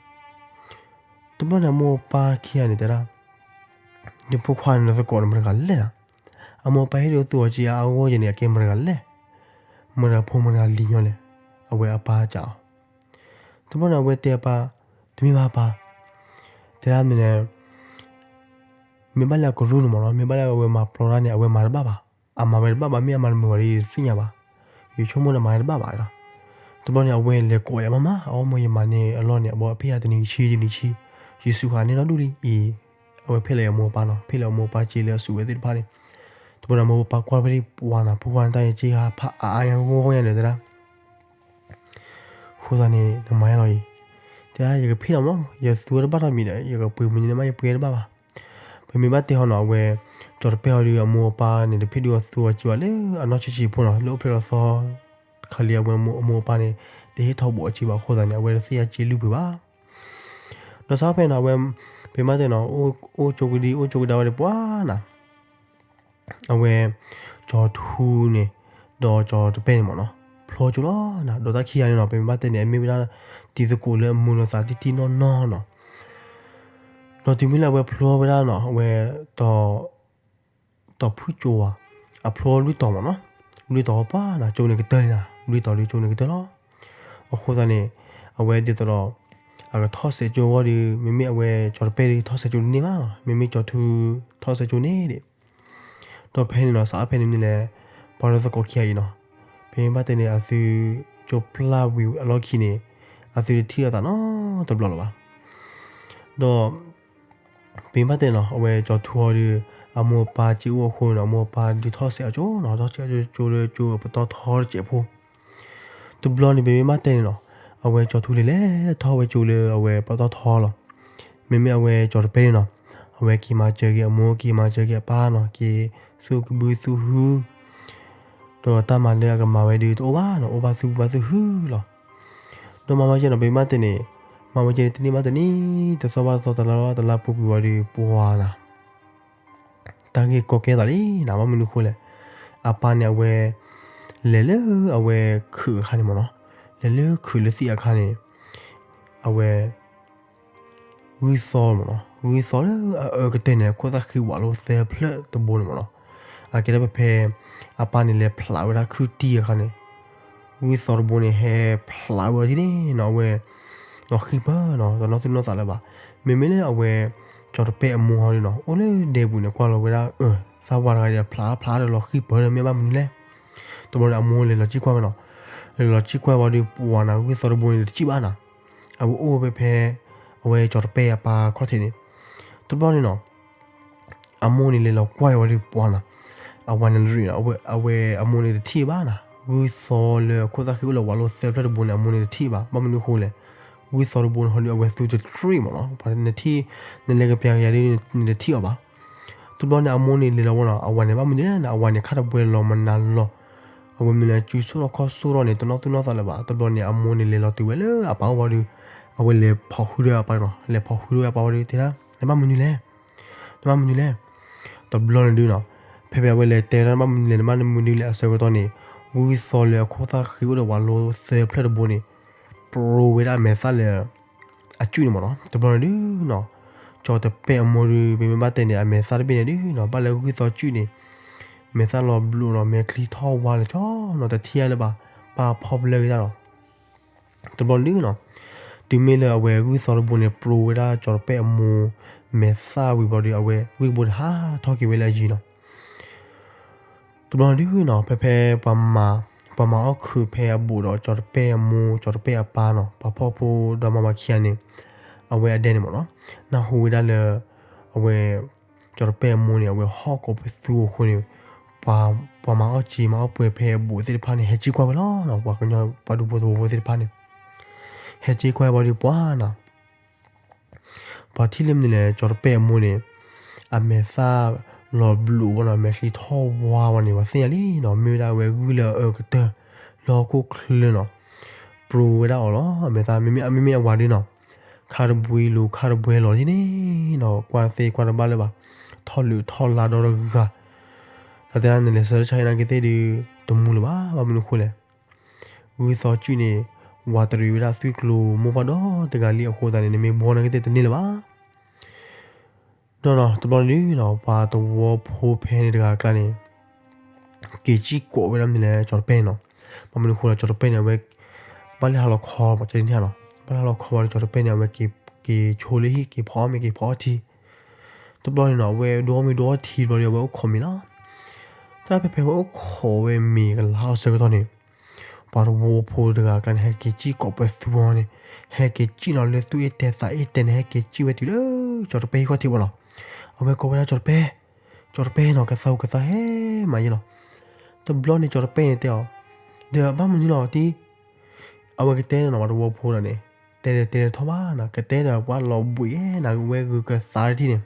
တဘျီန့ၣ် အမိၢ်အပၢ်ခံဂၤန့ၣ်တဲဒၣ်, ယဖိခွါန့ၣ် နသကိးန့ၣ် မတၤတဂၤလဲၣ်နီၤ, အမိၢ်အပၢ်ဟ့ၣ်ဒုးသူအီၤစ့အါအဂီၢ်ယဲန့ၣ် အကဲမတၤတဂၤလဲၣ်, မတၤတဂၤဖိမတၤတဂၤလံၤညီလဲၣ်. အဝဲအပၢ်စံးအီၤ တဘျီန့ၣ် အဝဲတဲအပၢ်, တမ့ၢ်ဘၣ်ပၢ်, တဲဒၣ်မ့ၢ်လဲၣ်, မ့ၢ်ဘၣ်လၢအကရူၢ်န့ၣ်မ့ၢ်နီၤ, မ့ၢ်ဘၣ်လၢအဝဲမၤပျီတၢ်န့ၣ် အဝဲမၤတဘၣ်ဘၣ်, အမၤဝဲတဘၣ်ဘၣ်, မ့ၢ်အမၤတမုာ်ဘၣ်ဒီး ယတသ့ၣ်ညါဘၣ်, ယဆိကမိၣ်ဒီးမၤဝဲတဘၣ်ဘၣ်ဒီး. တဘျီန့ၣ် အဝဲလဲၤကိးယၤမးမး, အီမိၢ် ယမၤန့ၢ်အလီၢ်န့ၣ် အဘီအဖ့ၣ်ယါတနံၤတဆံတနံၤဆံ, ယစူးဃာ်န့ၢ်နီၢ်ဒူၣ်လံအံၤ, အဝဲဖ့ၣ်လီၤယမိၢ်အပၢ်နီၤ, ဖ့ၣ်လီၤယမိၢ်အပၢ်စ့လၢအစူးဝဲသ့ၣ်တဖၣ်န့ၣ်. တဘျီန့ၣ် မိၢ်ပၢ်ကွၢ်ဖဲဒၣ်ပှၤနၤ ဖိခွါန့ၣ် တၢ်ယဲစ့ဟးဖးအါအါညါဂီၢ်ဂီၢ်ညါဒီးတဲဒၣ် အဃိသတးန့ၣ် နမၤယါလီၤအံၤ, တဲဒၣ် ယကဖ့ၣ်လီၤမး, ယသူဝဲတဘၣ်ထီၣ်မံၤဒီး ယကပှ့ၤမံၤန့ၣ်မး ယပှ့ၤတဘၣ်ဘၣ်. ပမ့ၢ်ဘၣ်တဲဟီနီၤ အဝဲ ကၠီၤတပဲၢ်ဟီဒီး အမိၢ်အပၢ်န့ၣ် တဖ့ၣ်ဒုးအီၤသူအီၤစ့ဘၣ်လၢအနီၢ်ဆံးဆံးဖိနီၤ, လၢအိၣ်ဖျဲၣ်လီၤသီ တခါလံ အဝဲအမိၢ်အပၢ်န့ၣ် တဟ့ၣ်ထီၣ်ဘိးအီၤစ့ဘၣ်အဃိသတးန့ၣ် အဝဲတသ့ၣ်ညါစ့လုၢ်ပှ့ၤဘၣ်. ဒီးစးဖဲနီၤ အဝဲ ပမ့ၢ်ဘၣ်တဲနီၤ အိၣ်ကၠိကဒံ အိၣ်ကၠိကဒါဝဲဒီးပှၤနၤ အဝဲ ကၠီၤထူန့ၣ် ဒီးကၠီၤတပဲၢ်န့ၣ်မ့ၢ်နီၤ ဖျီကၠိလီၤနၤ. ဒီးတၢ်ခံဂၤန့ၣ်နီၤ ပမ့ၢ်ဘၣ်တဲန့ၣ် အမ့ၢ်ဝဲဒၣ် တံၤသကိးလၢအမုာ်လိာ်သးတံၢ်တံၢ်နီၢ်နီၢ်နီၤ. ဒီးတုၤမ့ၢ်လၢအဝဲဖျီဝဲဒၣ်နီၤ အဝဲ တီၤဖုၣ်ကၠိဝဲ အဖျီလွံၢ်တီၤမ့ၢ်နီၤ. လွံၢ်တီၤပှၤနၤ ကၠိန့ၣ်ကတၢၢ်လံနၤ လွံၢ်တီၤဒီးကၠိန့ၣ်ကတၢၢ်လီၤ. အဃိသတးန့ၣ် အဝဲဒ်သိးဒီး အကထီၣ်စဲးကၠိအဂီၢ်ဒီး မ့မ့ၢ်အဝဲကၠီၤတပဲၢ်ဒီးထီၣ်စဲးကၠိတန့ၢ်ဘၣ်နီၤ မ့မ့ၢ်ကၠီၤထူထီၣ်စဲးကၠိန့ၣ်ဒီး ဒီးဖဲန့ၣ်နီၤ စးဖဲန့ၣ်မ့ၢ်လဲၣ် ပှၤလၢသကိးခံဂၤအံၤနီၤ ပမ့ၢ်ဘၣ်တဲန့ၣ် အသုကၠိပျၢ်ဝံၤအလီၢ်ခံန့ၣ် အသုတထံၣ်လိာ်သးနီတဘျီလၢၤဘၣ်. ဒီး ပမ့ၢ်ဘၣ်တဲနီၤ အဝဲကၠီၤထူအီၤဒီး အမိၢ်အပၢ်စ့အိၣ်အဃိန့ၣ် အမိၢ်အပၢ်ဒုးထီၣ်စဲးအီၤကၠိနီၤ, ထီၣ်စဲးကၠိလၢကၠိပတီၢ်ထီတစဲးဖိ. တဘျီန့ၣ် ပမ့ၢ်ဘၣ်တဲန့ၣ်နီၤ, အဝဲကၠီၤထူလံၤလဲၤထီၣ်ဝဲကၠိလၢအဝဲပတီၢ်ထီလီၤ. မ့မ့ၢ်အဝဲကၠီၤတပဲၢ်န့ၣ်နီၤ, အဝဲက့ၤမၤစၢၤက့ၤအမိၢ် က့ၤမၤစၢၤက့ၤအပၢ်နီၤ, က့ၤသူၣ်ကဘုသူၣ်ဟု ဒီးတၢ်မၤလၢအကမၤဝဲဒုးတအိၣ်ဘၣ်နီၤ, အိၣ်ဘၣ်သူၣ်ဘၣ်သူၣ်ဟုလီၤ. ဒီးမၤဝဲကဲနီၤ ပမ့ၢ်ဘၣ်တဲန့ၣ်, မၤဝဲကဲန့ၣ် တနံၣ်ဘၣ်တနံၣ် တသီဘၣ်တသီ တလါဘၣ်တလါပူၤကွံာ်ဝံၤဒီး ပှၤနၤ တၢ်ဂ့ၢ်ကီကဲသးလံနၤ, ဘၣ်မနုၤအဃိလဲၣ်. အပၢ်န့ၣ်အဝဲ လဲၤလၢအဝဲခုးအခါန့ၣ်မ့ၢ်နီၤ, လဲၤလၢခုးလၢသံးအခါန့ၣ် အဝဲ ဂုၢ်သီမ့ၢ်နီၤ, ဂုၢ်သီလၢအအၢကတၢၢ်န့ၣ် ခိၣ်သၣ်ဃံဝးလိသၢဖျၢၣ်တဘိန့ၣ်မ့ၢ်နီၤ. အကဲဒၣ်ဖဲဖဲ အပၢ်န့ၣ်လဲၤဖျးဝဲဒၣ်ခုၣ်တံၢ်အခါန့ၣ် ဂုၢ်သီတဘိန့ၣ် ဟဲဖျးဝဲအီၤဒ်န့ၣ်နီၤ, အဝဲ လီၤဃံပၢၢ်နီၤ, တနီၣ်သူၣ်နီၣ်သးလၢၤဘၣ်. မ့မ့ၢ်လၢအဝဲ ကၠီၤတပဲၢ်အမိၢ်ဟီဒုးနီၤ, အိၣ်လၢဒဲပူၤန့ၣ် ကွၢ်လီၤဝဲဒၣ် အၢ သၣ်ဝါတဂၤဒီး ဖျးဖျးဒီးလီၤဃံပၢၢ်ဒီး မ့ၢ်ဘၣ်မနုၤလဲၣ်. တဘျီန့ၣ် အမိၢ်လဲၤလီၤစံၣ်ကွၢ်ဝဲနီၤ, လဲၤလီၤစံၣ်ကွၢ်ဝံၤဒီး ပှၤနၤ ဂုၢ်သီတဘိန့ၣ်တထံၣ်ဘၣ်နၤ. အဝဲအိၣ်ဝဲဖဲ အဝဲကၠီၤတပဲၢ်အပၢ်ခီၣ်ထံးန့ၣ်. တဘျီန့ၣ်နီၤ အမိၢ်န့ၣ်လဲၤလီၤကွၢ်ဝံၤဒီး ပှၤနၤ အဝၤန့ၣ်ရံၣ်နီၤ, အဝဲအမိၢ်န့ၣ်တထံၣ်ဘၣ်နၤ, ဂုၢ်သီလၢအခိၣ်သၣ်ဃံအိၣ်လၢဝးလိသၢဖျၢၣ်တဘိန့ၣ် အမိၢ်န့ၣ်တထံၣ်ဘၣ်. ဘၣ်မနုၤအဃိလဲၣ်, ဂုၢ်သီတဘိန့ၣ်ဟီဒုး အဝဲသူတရံးမ့ၢ်နီၤ, နထံၣ် နလဲၤကပျးကယၤဒုး နတထံၣ်အီၤဘၣ်. တဘျီန့ၣ် အမိၢ်န့ၣ်လဲၤလီၤဝဲနီၤ, အဝၤန့ၣ် ဘၣ်မနုၤလဲၣ်နၤ, အဝၤန့ၣ် ခါတဘှဲလီၤမနၤလီၤ. အဝဲမ့ၢ်လၢစုဆိၣ်ထီၣ်ခီၣ်ဆိၣ်ထီၣ်န့ၣ် တနီၣ်သူၣ်နီၣ်သးလၢၤဘၣ်. တဘျီန့ၣ် အမိၢ်န့ၣ်လဲၤလီၤတုၤဝဲလၢအပၢ်အိၣ်ဝံၤဒီး အဝဲလဲၤဖီၣ်ဃုာ်ဒီးအပၢ်နီၤ, လဲၤဖီၣ်ဃုာ်ဒီးအပၢ်ဝံၤဒီး တဲဒၣ် နဘၣ်မနုၤလဲၣ်, နဘၣ်မနုၤလဲၣ်. တဘျီန့ၣ်ဒုးနီၤ, ဖဲဖဲအဝဲလဲၤတဲဒၣ် နဘၣ်မနုၤလဲၣ် နဘၣ်မနုၤလဲၣ်အဆၢကတီၢ်န့ၣ် ဂုၢ်သီလၢအခိၣ်သၣ်ဃံအိၣ်ဒီးဝးလိသၢဖျၢၣ်တဘိန့ၣ် ပြိဝဲဒၣ်အမဲာ်သၣ်လၢ အစုၣ်န့ၣ်မ့ၢ်နီၤ. တဘျီန့ၣ်ဒုးနီၤ, ကၠီၤတပဲၢ်အမိၢ်ဒုး ပမ့ၢ်ဘၣ်တဲန့ၣ် အမဲာ်သၣ်တဘ့ၣ်န့ၣ်ဒုးနီၤ ဘၣ်လၢဂုၢ်သီစုၣ်န့ၣ် မဲာ်သၣ်လီၤဘျိးနီၤ, မဲာ်ချံထီၣ်ဝါလၢာ်ကၠီနီၤ, တထံၣ်အါလၢၤဘၣ်, ပာ်ဖီၣ်ဖျါက့ၤတၢ်လီၤ. တဘျီန့ၣ်ဒုးနီၤ, တုၤမ့ၢ်လၢအဝဲဂုၢ်သီတဘိန့ၣ် ပြိဝဲဒၣ်ကၠီၤတပဲၢ်အမိၢ် မဲာ်သၣ်ဝံၤဘျီဒီး အဝဲဂုၢ်တဘိန့ၣ် ဟးထီၣ်က့ၤဝဲလၢအယံၤနီၤ. တဘျီန့ၣ်ဒုးနီၤ, ဖဲဖဲပှၤမၤ ပှၤမၤအီၣ်ခုးဖဲအဘူးဒီး ကၠီၤတပဲၢ်အမိၢ် ကၠီၤတပဲၢ်အပၢ်နီၤ, ပှၤဖှီၣ်ဖိဒီးမၤမၤခံဂၤန့ၣ် အဝဲအဒဲန့ၣ်မ့ၢ်နီၤ, နၢ်ဟူဝဲဒၣ်လၢ အဝဲ ကၠီၤတပဲၢ်အမိၢ်န့ၣ် အဝဲဟီၣ်ကိးပသူအဃိန့ၣ် ပှၤမၤအီၣ်စ့မၤအီၣ်ပှဲၤဖဲအဘူးသ့ၣ်တဖၣ်န့ၣ် ဟဲက့ၤကွၢ်ဝဲလီၤနီၤ, ပှၤကညီပှၤဒူဖိသဝီဖိသ့ၣ်တဖၣ်န့ၣ် ဟဲက့ၤကွၢ်ဝံၤဒီးပှၤနီၤ ပှၤထံၣ်လၢမနုၤလဲၣ်, ကၠီၤတပဲၢ်အမိၢ်န့ၣ် အမဲာ်သၣ်လီၤဘျိးဝဲနီၤ, မဲာ်ချံထီၣ်ဝါဝဲန့ၣ် ပှၤသ့ၣ်ညါလံနီၤ, မ့ၢ်ဝဲဒၣ်အဝဲဂုၢ်လၢအအၢကတၢၢ် လၢဟီၣ်ခိၣ်ချၢနီၤ, ပြိဝဲဒၣ်အီၤလီၤ. အမဲာ်သၣ် မ့မ့ၢ် မ့မ့ၢ်အဝၤဒုးနီၤ, ခါတဘှဲလိၤ ခါတဘှဲလီၤဒ်န့ၣ်နီၤ, ကွၢ်သ့ကွၢ်တဘၣ်လၢၤဘၣ်, ထီၣ်လုးထီၣ်လါဒီတဂၤ, ဒီးတဲဒၣ် နလဲၤဆှၢတၢ်ဆါဟံၣ်နာ်က့သ့ၣ်ဒုး တမူလၢၤဘၣ်, ဘၣ်မနုၤအဃိလဲၣ် ဂုၢ်သီစုၣ်န့ၣ် ဝၤတရံးဝဲဒၣ်သွံၣ်ကျိၤမိၢ်ပှၢ်ဒီတဂၤလံအဃိသတးန့ၣ် နမ့ၢ်ဘှီနာ်က့သ့ၣ်တန့ၢ်လၢၤဘၣ်. ဒီးနီၤ တဘျီန့ၣ်ဒုးနီၤ ပှၤသဝီဖိဖဲန့ၣ်တဂၤအကျါန့ၣ် က့ၤစံၣ်ကိးဝဲဒၣ်မနုၤလဲၣ် ကၠီၤတပဲၢ်နီၤ, ဘၣ်မနုၤအဃိလၢ ကၠီၤတပဲၢ်န့ၣ် အဝဲ ဘၣ်လဲၤဟးလီၤခီ ကၠီၤတပဲၢ်န့ၣ် ဘၣ်လဲၤဟးလီၤခီဝံၤဒီး ကၠီၤတပဲၢ်န့ၣ် အဝဲက့ၤဆိလၢဟံၣ် က့ၤဖီအီၣ်မ့ၤ က့ၤဖီအီၣ်ထံ တဘျီန့ၣ်နီၤ အဝဲဒိအီၣ်မ့ၤဒိအီၣ်ထံတဘျီဒီး အဝဲအိၣ်ခိးမ့ၤလီၤ. တၢ်ဖဲဖဲအဝဲအိၣ်ခိးဝဲမ့ၤကလၤအဆၢကတီၢ်န့ၣ် ပှၤသဝီဖိတဂၤအကျါန့ၣ် ဟဲက့ၤစံၣ်ကိးပသူအီၤန့ၣ်, ဟဲက့ၤစံၣ်နီၤလၢသူၣ်အ့ၣ်တဲသးအ့ၣ်တဲန့ၣ် ဟဲက့ၤစံၣ်ဝဲတုၤလၢ ကၠီၤတပဲၢ်ဟံၣ်ခီၣ်ထံးဘၣ်နီၤ. အဝဲကိးဝဲဒၣ် ကၠီၤတပဲၢ်, ကၠီၤတပဲၢ်နီၤ ကသးဟူကသးဟဲမးယဲလီၤ. တဘျီန့ၣ် ကၠီၤတပဲၢ်န့ၣ်တဲအီၤ, ဒီးဘၣ်မနုၤလီၤတံၢ်, အဝဲကတဲနီၤ ပှၤသဝီဖိဒီးန့ၣ်, တဲဒီးတဲထီၣ်ဘၣ်နီၤ, ကတဲဒီးပှၤလီၤဘှံးနၤ ဝဲဂုာ်ကသးတထံၣ်န့ၣ်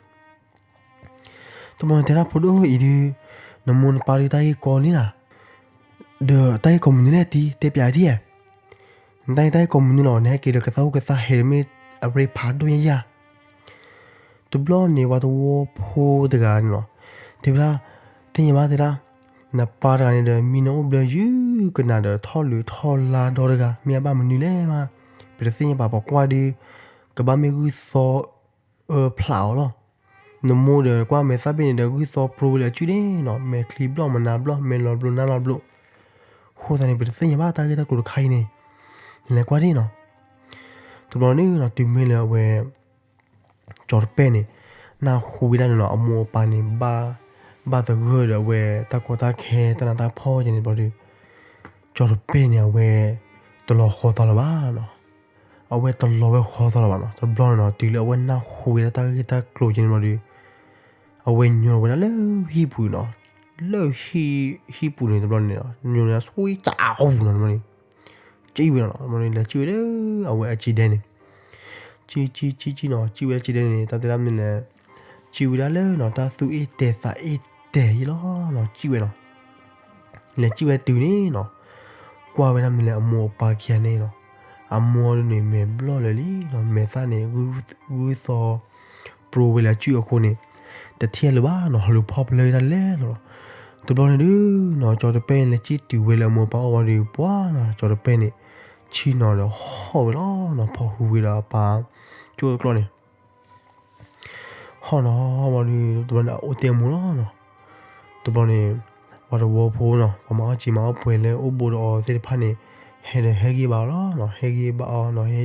တဘျီန့ၣ်တဲဒၣ် ဖိဒိၣ်အံၤဒုး, နမိၢ်နပၢ်ဒုးတၢ်ဂ့ၢ်ကီန့ၣ်နၤ, ဒီးတၢ်ဂ့ၢ်ကီမနုၤလဲၣ်တံၢ် တဲပျးထံၣ်ဧါ, နတၢ်ဂ့ၢ်တၢ်ဂ့ၢ်ကီမနုၤလီၤ နဟဲက့ၤဒီးကသးဟူကသးဟဲမ့ၢ်အရ့ဖးဒိၣ်ညါယၤ တဘျီန့ၣ် ပှၤသဝီဖိတဂၤန့ၣ်လီၤ, တဲဝဲဒၣ်, သ့ၣ်ညါဘၣ်တဲဒၣ်, နပၢ်တဂၤန့ၣ်ဒီး မံနီၣ်အိၣ်ဘျၢယုၢ်ကနၤဒီး ထီၣ်လုးထီၣ်လါဒီတဂၤ မ့ၢ်အဘၣ်မနုၤလဲၣ်မး, ပတသ့ၣ်ညါဘၣ် ပကွၢ်ဒုး, ကဘၣ်မ့ၢ်ဂုၢ်သီ အၢဖျးအီၤလီၤ. နမိၢ်ဒီးကွၢ်မဲာ်သၣ်ဘ့ၣ်န့ၣ်ဒီး ဂုၢ်သီပြိဝဲလၢအစုၣ်န့ၣ်နီၤ, မဲာ်ချံဘျီၣ်မနၤဘျီၣ် မဲာ်လီၤဘျိနါလီၤဘျိ, အဃိသတးန့ၣ် ပတသ့ၣ်ညါဘၣ်တၢ်ဂ့ၢ်တၢ်ကျိၤတခါအံၤန့ၣ်, နလဲၤကွၢ်ဒၣ်နီၤ. တဘျီန့ၣ်နီၤ တုၤမ့ၢ်လၢအဝဲ ကၠီၤတပဲၢ်န့ၣ် နၢ်ဟူဝဲဒၣ်န့ၣ်နီၤ အမိၢ်အပၢ်န့ၣ် ဘၣ်သဂၢၢ်ဒီးအဝဲတၢ်ကီတၢ်ခဲတၢ်နးတၢ်ဖှီၣ်ကဲန့ၣ်ဘျီဒီး ကၠီၤတပဲၢ်န့ၣ် အဝဲတလီၤဃီသးလၢၤဘၣ်နီၤ. အဝဲတလီၤဝဲဃီသးလၢၤဘၣ်နီၤ. တဘျီန့ၣ်နီၤ တုၤလၢအဝဲနၢ်ဟူဝဲဒၣ်တၢ်ဂ့ၢ်တၢ်ကျိၤကဲန့ၣ်ဘျီဒီး အဝဲညိဝဲဒၣ်လၢဟံၣ်ပူၤနီၤ, လၢဟံၣ်ပူၤန့ၣ်တဘျီန့ၣ် ညိန့ၣ် ဆွံကးအပူၤနီၤတဘျီန့ၣ်, ကံၣ်ဝဲနီၤ တဘျီန့ၣ် လဲၤကံၣ်ဝဲလၢအဝဲအစ့ဒဲန့ၣ်, ကံၣ်ကံၣ်ကံၣ်ကံၣ်နီၤ ကံၣ်ဝဲလၢစ့ဒဲန့ၣ် တၢ်တဲဒၣ်မနုၤလဲၣ်, ကံၣ်ဝဲဒၣ်လၢနီၤ တၢ်သူၣ်အ့ၣ်တဲာ်သးအ့ၣ်တဲာ်ယံလီၤနီၤ ကံၣ်ဝဲနီၤ လဲၤကံၣ်ဝဲတုၤန့ၣ်နီၤ, ကွၢ်ဝဲဒၣ်မနုၤလဲၣ် အမိၢ်အပၢ်ခံဂၤန့ၣ်နီၤ, အမိၢ်ဒုန့ၣ် မဲာ်ဘျီၣ်လၢာ်လံနီၤ, မဲာ်သၣ်န့ၣ် ဂုၢ်သီ ပြိဝဲလၢအစုၣ်အဃိန့ၣ်, တထံၣ်အလၢၤဘၣ်နီၤ, ဟီလူၤဖီၣ်ဖျါတၢ်လဲၣ်လီၤ. တဘျီန့ၣ်ဒုနီၤ ကၠီတပဲၣ်န့ၣ် လဲၤကံၣ်တုၤဝဲလၢအမိၢ်အပၢ်အအိၣ်ဝံၤဒီး ပှၤနီၤ ကၠီတပဲၣ်န့ၣ် ဆ့ၣ်နီၤဒီးဟီၣ်ဝဲလီၤနီၤ, ဖီၣ်ဃုာ်ဝဲဒီးအပၢ်ကၠိၣ်တကျီန့ၣ် ဟီၣ်နီၤ ဟီၣ်ဝံၤဒီး တဘျီန့ၣ် အအိၣ်တဲမူလီၤနီၤ. တဘျီန့ၣ် ပှၤတဝီဖိနီၤ ပှၤမၤအီၣ်စံာ်မၤအီၣ်ပှဲၤလၢအိၣ်ဘူးဒီးအီၤသ့ၣ်တဖၣ်န့ၣ် ဟဲဒီးဟဲဂံၢ်ဘါအီၤလီၤနီၤ, ဟဲဂံၢ်ဘါအီၤနီၤ,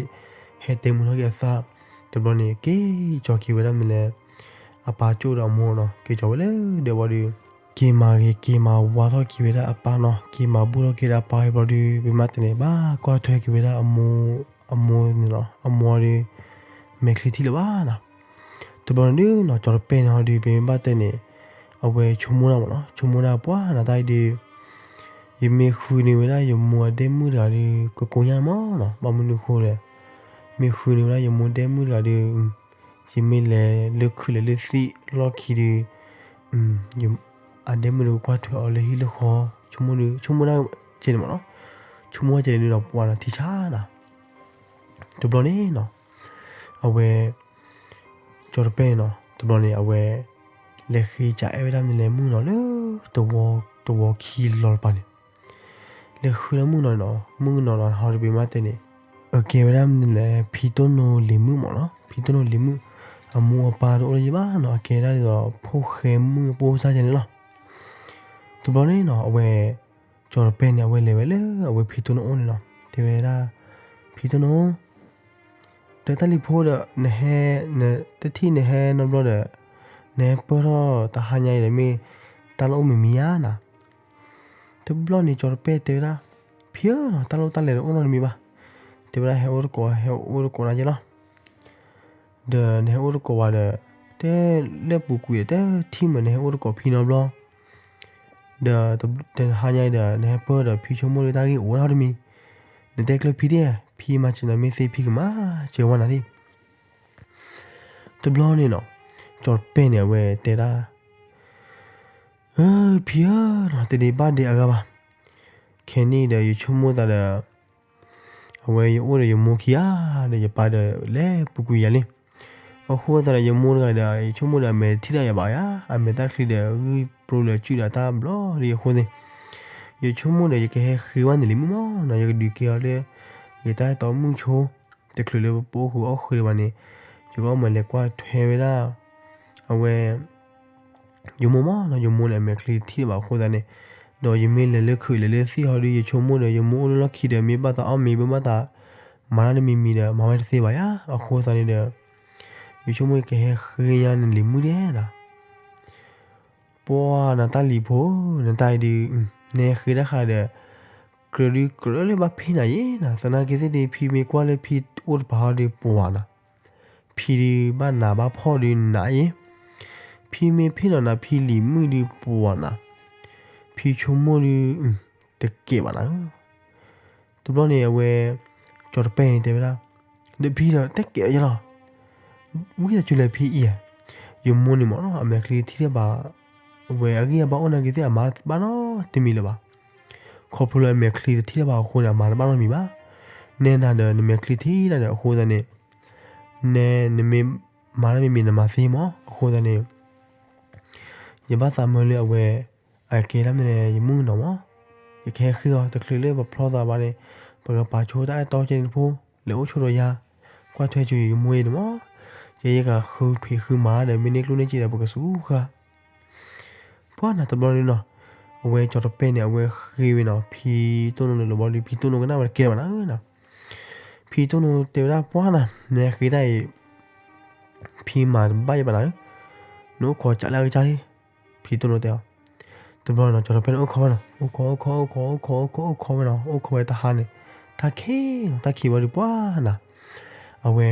ဟဲတဲမူထီၣ်က့ၤအသး, တဘျီန့ၣ် က့ၤကၠီၤက့ၤဝဲဒၣ်မနုၤလဲၣ် အပၢ်ကၠိၣ်ဒီးအမိၢ်နီၤ, က့ၤကၠီၤဝဲလၢဒဲဝံၤဒီး က့ၤမၤဂ့ၤက့ၤမၤဝါထီၣ်က့ၤဝဲဒၣ်အပၢ်နီၤ, က့ၤမၤဘူၣ်ထီၣ်က့ၤဝဲဒၣ်အပၢ်ဝံၤဘျီဒီး ပမ့ၢ်တဲန့ၣ် ဘၣ်ကွၢ်ထွဲက့ၤဝဲဒၣ်အမိၢ်, အမိၢ်န့ၣ်လီၤ, အမိၢ်ဒီး မဲာ်ချံထံၣ်လၢၤဘၣ်နီၤ. တဘျီန့ၣ်ဒုနီၤ ကၠီၤတပဲၣ်န့ၣ်ဟီဒီး ပမ့ၢ်ဘၣ်တဲန့ၣ် အဝဲဆိကမိၣ်ဒၣ်မးနီၤ, ဆိကမိၣ်ဒၣ်ပှၤနတၢ်အံၤဒီး ယမ့ၢ်ဃုန့ၢ်ဝဲဒၣ်ယမိၢ်အဒဲမုၣ်တဂၤဒီး ကကိညါမးနီၤ, ဘၣ်မနုၤဃိလဲၣ်, မ့ၢ်ဃုန့ၢ်ဝဲဒၣ်ယမိၢ်ဒဲမုၣ်တဂၤဒီး ယမ့ၢ်လဲၤလၢခုးလဲၤလၢသံၣ်လီၢ်ခံဒီး အဒဲမုၣ်ဒီးကကွၢ်ထွဲအီၤလၢဟံၣ်လၢဃီ, ဆိကမိၣ်ဒု ဆိကမိၣ်ဒၣ်ကဲန့ၣ်မးနီၤ, ဆိကမိၣ်ကဲန့ၣ်ဒီးပှၤနၤထံဆါနီၤ. တဘျီန့ၣ်နီၤ အဝဲ ကၠီၤတပဲၣ်န့ၣ်နီၤ တဘျီန့ၣ် အဝဲ လဲၤဃ့ကးအဲၣ်ဝဲဒၣ်မနုၤလဲၣ် မုၣ်ကနီၤလၢ တဝီခံလီၤတပၤန့ၣ်, လဲၤဃုလၢမုၣ်ကနီၤန့ၣ်နီၤ, မုၣ်ကနီၤနီၤ ဟီဒီးပမ့ၢ်တဲန့ၣ် အကဲဝဲဒၣ်မနုၤလဲၣ် ဖံတိၢ်နိလံၤမုၣ်မးနီၤ, ဖံတိၢ်နိလံၤမုၣ် အမိၢ်အပၢ်တအိၣ်လၢၤဘၣ်နီၤ, အကဲဒၣ်ဒ်သိး ဖိၣ်ဃဲမုၣ်အပိၢ်စၢ်ကဲန့ၣ်လီၤ. တဘျီန့ၣ်နီၤ အဝဲ ကၠီၤတပဲၣ်န့ၣ် အဝဲလဲၤဝဲလၢအဝဲဖံတိၢ်နိအအိၣ်န့ၣ်နီၤ, တဲဝဲဒၣ် ဖံတိၢ်နိ ဒီးတၢ်လံၤဖိဒီး နဟဲ တထံၣ်နဟဲနီတဘျီဒီး နဟဲပၢၢ်ထီၣ်တဟါညါအံၤဒီး မ့ၢ်တၢ်လီၢ်အိၣ်မံၤမံၤဧါနၤ. တဘျီန့ၣ် ကၠီၤတပဲၣ်တဲဝဲဒၣ် ဖံဧၢနီၤ တၢ်လီၢ်တၢ်လဲၤဒီးအိၣ်နီတမံၤဘၣ်, တဲဝဲဒၣ် ဟဲအိၣ်တကိး ဟဲအိၣ်တကိးနၤယဲလီၤ. ဒီးနဟဲအိၣ်တကိးဝဲဒီး တဲလၢပူၤကွံာ်ဒီး တထံၣ်မး နဟဲအိၣ်တကိးဖံနီတဘျီ ဒီးတဟါညါအံၤဒီး နဟဲပၢၢ်ဒီးဖံဆိကမိၣ်ဒီးတၢ်ဂ့ၢ်အိၣ်ဝဲဒၣ်တမံၤ, နတဲကျၢၤဖံဒၣ် ဖံမၤစၢၤနၤမ့ၢ်သ့ဖံကမၤစၢၤဝဲနၤလံ. တဘျီန့ၣ်နီၤ ကၠီၤတပဲၣ်န့ၣ် အဝဲတဲဒၣ် ဧၢ ဖံဧၢနီၤ တဒံးဘၣ်ဒံးအဂၤဘၣ်, ခဲန့ၣ်ဒီးယဆိကမိၣ်သးဒီး အဝဲယအိၣ်ဒီးယမိၢ်ခံဂၤဒီး ယပၢ်ဒီးလဲၤပူၤကွံာ်ယၤလံ. အဃိသတးဒီး ယမိၢ်တဂၤဒီး ယဆိကမိၣ်ဒီးအမဲာ်တထံၣ်ဒၣ်ယၤဘၣ်ယၤ, အမဲာ်တၢ်ချံဒီးဂုၢ်ပြိလၢစုၣ်ဒီးတၢ်ဘျီလံအဃိန့ၣ်, ယဆိကမိၣ်ဒီး ယကဟဲဃ့ဝဲနလံၤမုၣ်မးနီၤ, ယကဒုးကဲအီၤလၢ ယတၢ်အဲၣ်တီမုၣ်ဆိ တချုးလၢပအိၣ်ဃုာ်အီၣ်ဃုာ်ဒံးဘၣ်န့ၣ်, ယကအိၣ်မးလဲၤကွၢ်ထွဲဝဲဒၣ် အဝဲ ယမိၢ်မးနီၤ, ယမိၢ်န့ၣ် အမဲာ်ချံတထံၣ်ဒံးဘၣ်အဃိသတးန့ၣ်, ဒီးယမ့ၢ်လဲၤလၢခုးလဲၤလၢသံၣ်ဟီဒီး ယဆိကမိၣ်ဒီး ယမိၢ်အိၣ်လၢလီၢ်ခံဒီး မ့ၢ်ဘၣ်သးအီၣ်မ့ၤ မ့ၢ်ဘၣ်သး မၤတၢ်တမံၤမံၤဒီး မၤဝဲတသ့ဘၣ်ယၤ, အဃိသတးန့ၣ်ဒီး ယဆိကမိၣ်ယကဟဲဃ့ညါနလံၤမုၣ်ဒဲဒၣ် ပှၤနတၢ်လံၤဖိဧၢ, နတၢ်အံၤဒုး နဟဲဃ့တၢ်ဃးဒီး ကြၢးဒုးကြၢးလၢဘၣ်ဖံးနၤယဲနၤ, သနာ်က့သ့ၣ်ဒုး ဖံမ့ၢ်ကွၢ်လၢဖံအိၣ်တပၤဟီဒုးပှၤနၤ, ဖံဒုးဘၣ်နးဘၣ်ဖှီၣ်ဒုးနးယဲ, ဖံမ့ၢ်ဖံးလီၤနၤဖံလံၤမုၣ်ဒုးပှၤနၤ, ဖံဆိကမိၣ်ဒုး တကဲဘၣ်နၤဧၢ. တဘျီန့ၣ်အဝဲ ကၠီၤတပဲၣ်န့ၣ်တဲဝဲဒၣ်, ဒီးဖံဒီးတကဲအီၤယဲလီၤ, ဝံသးစူၤလဲၤဖံအံၤဧါ, ယမိၢ်န့ၣ်မးနီၤ အမဲာ်ချံတထံၣ်တၢ်ဘၣ်, အဝဲအဂံၢ်အဘါအိၣ်နာ်က့သ့ၣ် အမၤဘၣ်နီတမံၤလၢၤဘၣ်, ခီဖျိလၢအမဲာ်ချံတထံၣ်တၢ်ဘၣ်အဃိန့ၣ် အမၤတဘၣ်နီတမံၤဘၣ်, နဲနၤဒီး နမဲာ်ချံတထံၣ်တၢ်ဒီးအဃိသတးန့ၣ်, နဲနမ့ၢ်မၤတၢ်မံၤမံၤနမၤသ့မး အဃိသတးန့ၣ် ယဘၣ်သးမၢလၢအဝဲ အကဲဒၣ်မ့ၢ်လဲၣ် ယမုၣ်ကနီၤမး, ယကဟဲဃ့အီၤ တချုးလၢပဖျီသးဘၣ်န့ၣ် ပကပာ်ဆိတၢ်အဲၣ်တီကဲန့ၣ်တဖိ လဲၤအိၣ်ဆိးဒီးယၤ, ကွၢ်ထွဲဆိယမိၢ်အံၤန့ၣ်မး, ယဲယကဃုဖံးဃုမၤဒီး မ့ၢ်န့ၢ်ကျိၣ်န့ၢ်စ့ဒီး ပကစူၤဃာ် ပှၤနၤတဘျီန့ၣ်နီၤ, အဝဲကၠီၤတပဲၣ်န့ၣ် အဝဲဃ့ဝဲနီၤ ဖံတိၢ်နိလၢၤဘျီဒီး ဖံတိၢ်နိကနၣ်ဝဲတကဲဘၣ်နၤဧၢနီၤ, ဖံတိၢ်နိတဲဝဲဒၣ် ပှၤနၤ နဟဲဃ့တၢ်အံၤ ဖံမၤတဘၣ်ယဲဘၣ်နၤဧၢ, နအိၣ်ခိးကးလၢအကစၢ်လံ, ဖံတိၢ်နိတဲအီၤ, တဘျီနီၤ ကၠီၤတပဲၣ်န့ၣ် အိၣ်ခိးဘၣ်နီၤ အိၣ်ခိး အိၣ်ခိး အိၣ်ခိး အိၣ်ခိး အိၣ်ခိး အိၣ်ခိးဝဲနီၤ အိၣ်ခိးဝဲတဟါန့ၣ်, တၢ်ခံးနီၤ တၢ်ခံးဝံၤဒီး ပှၤနၤ အဝဲ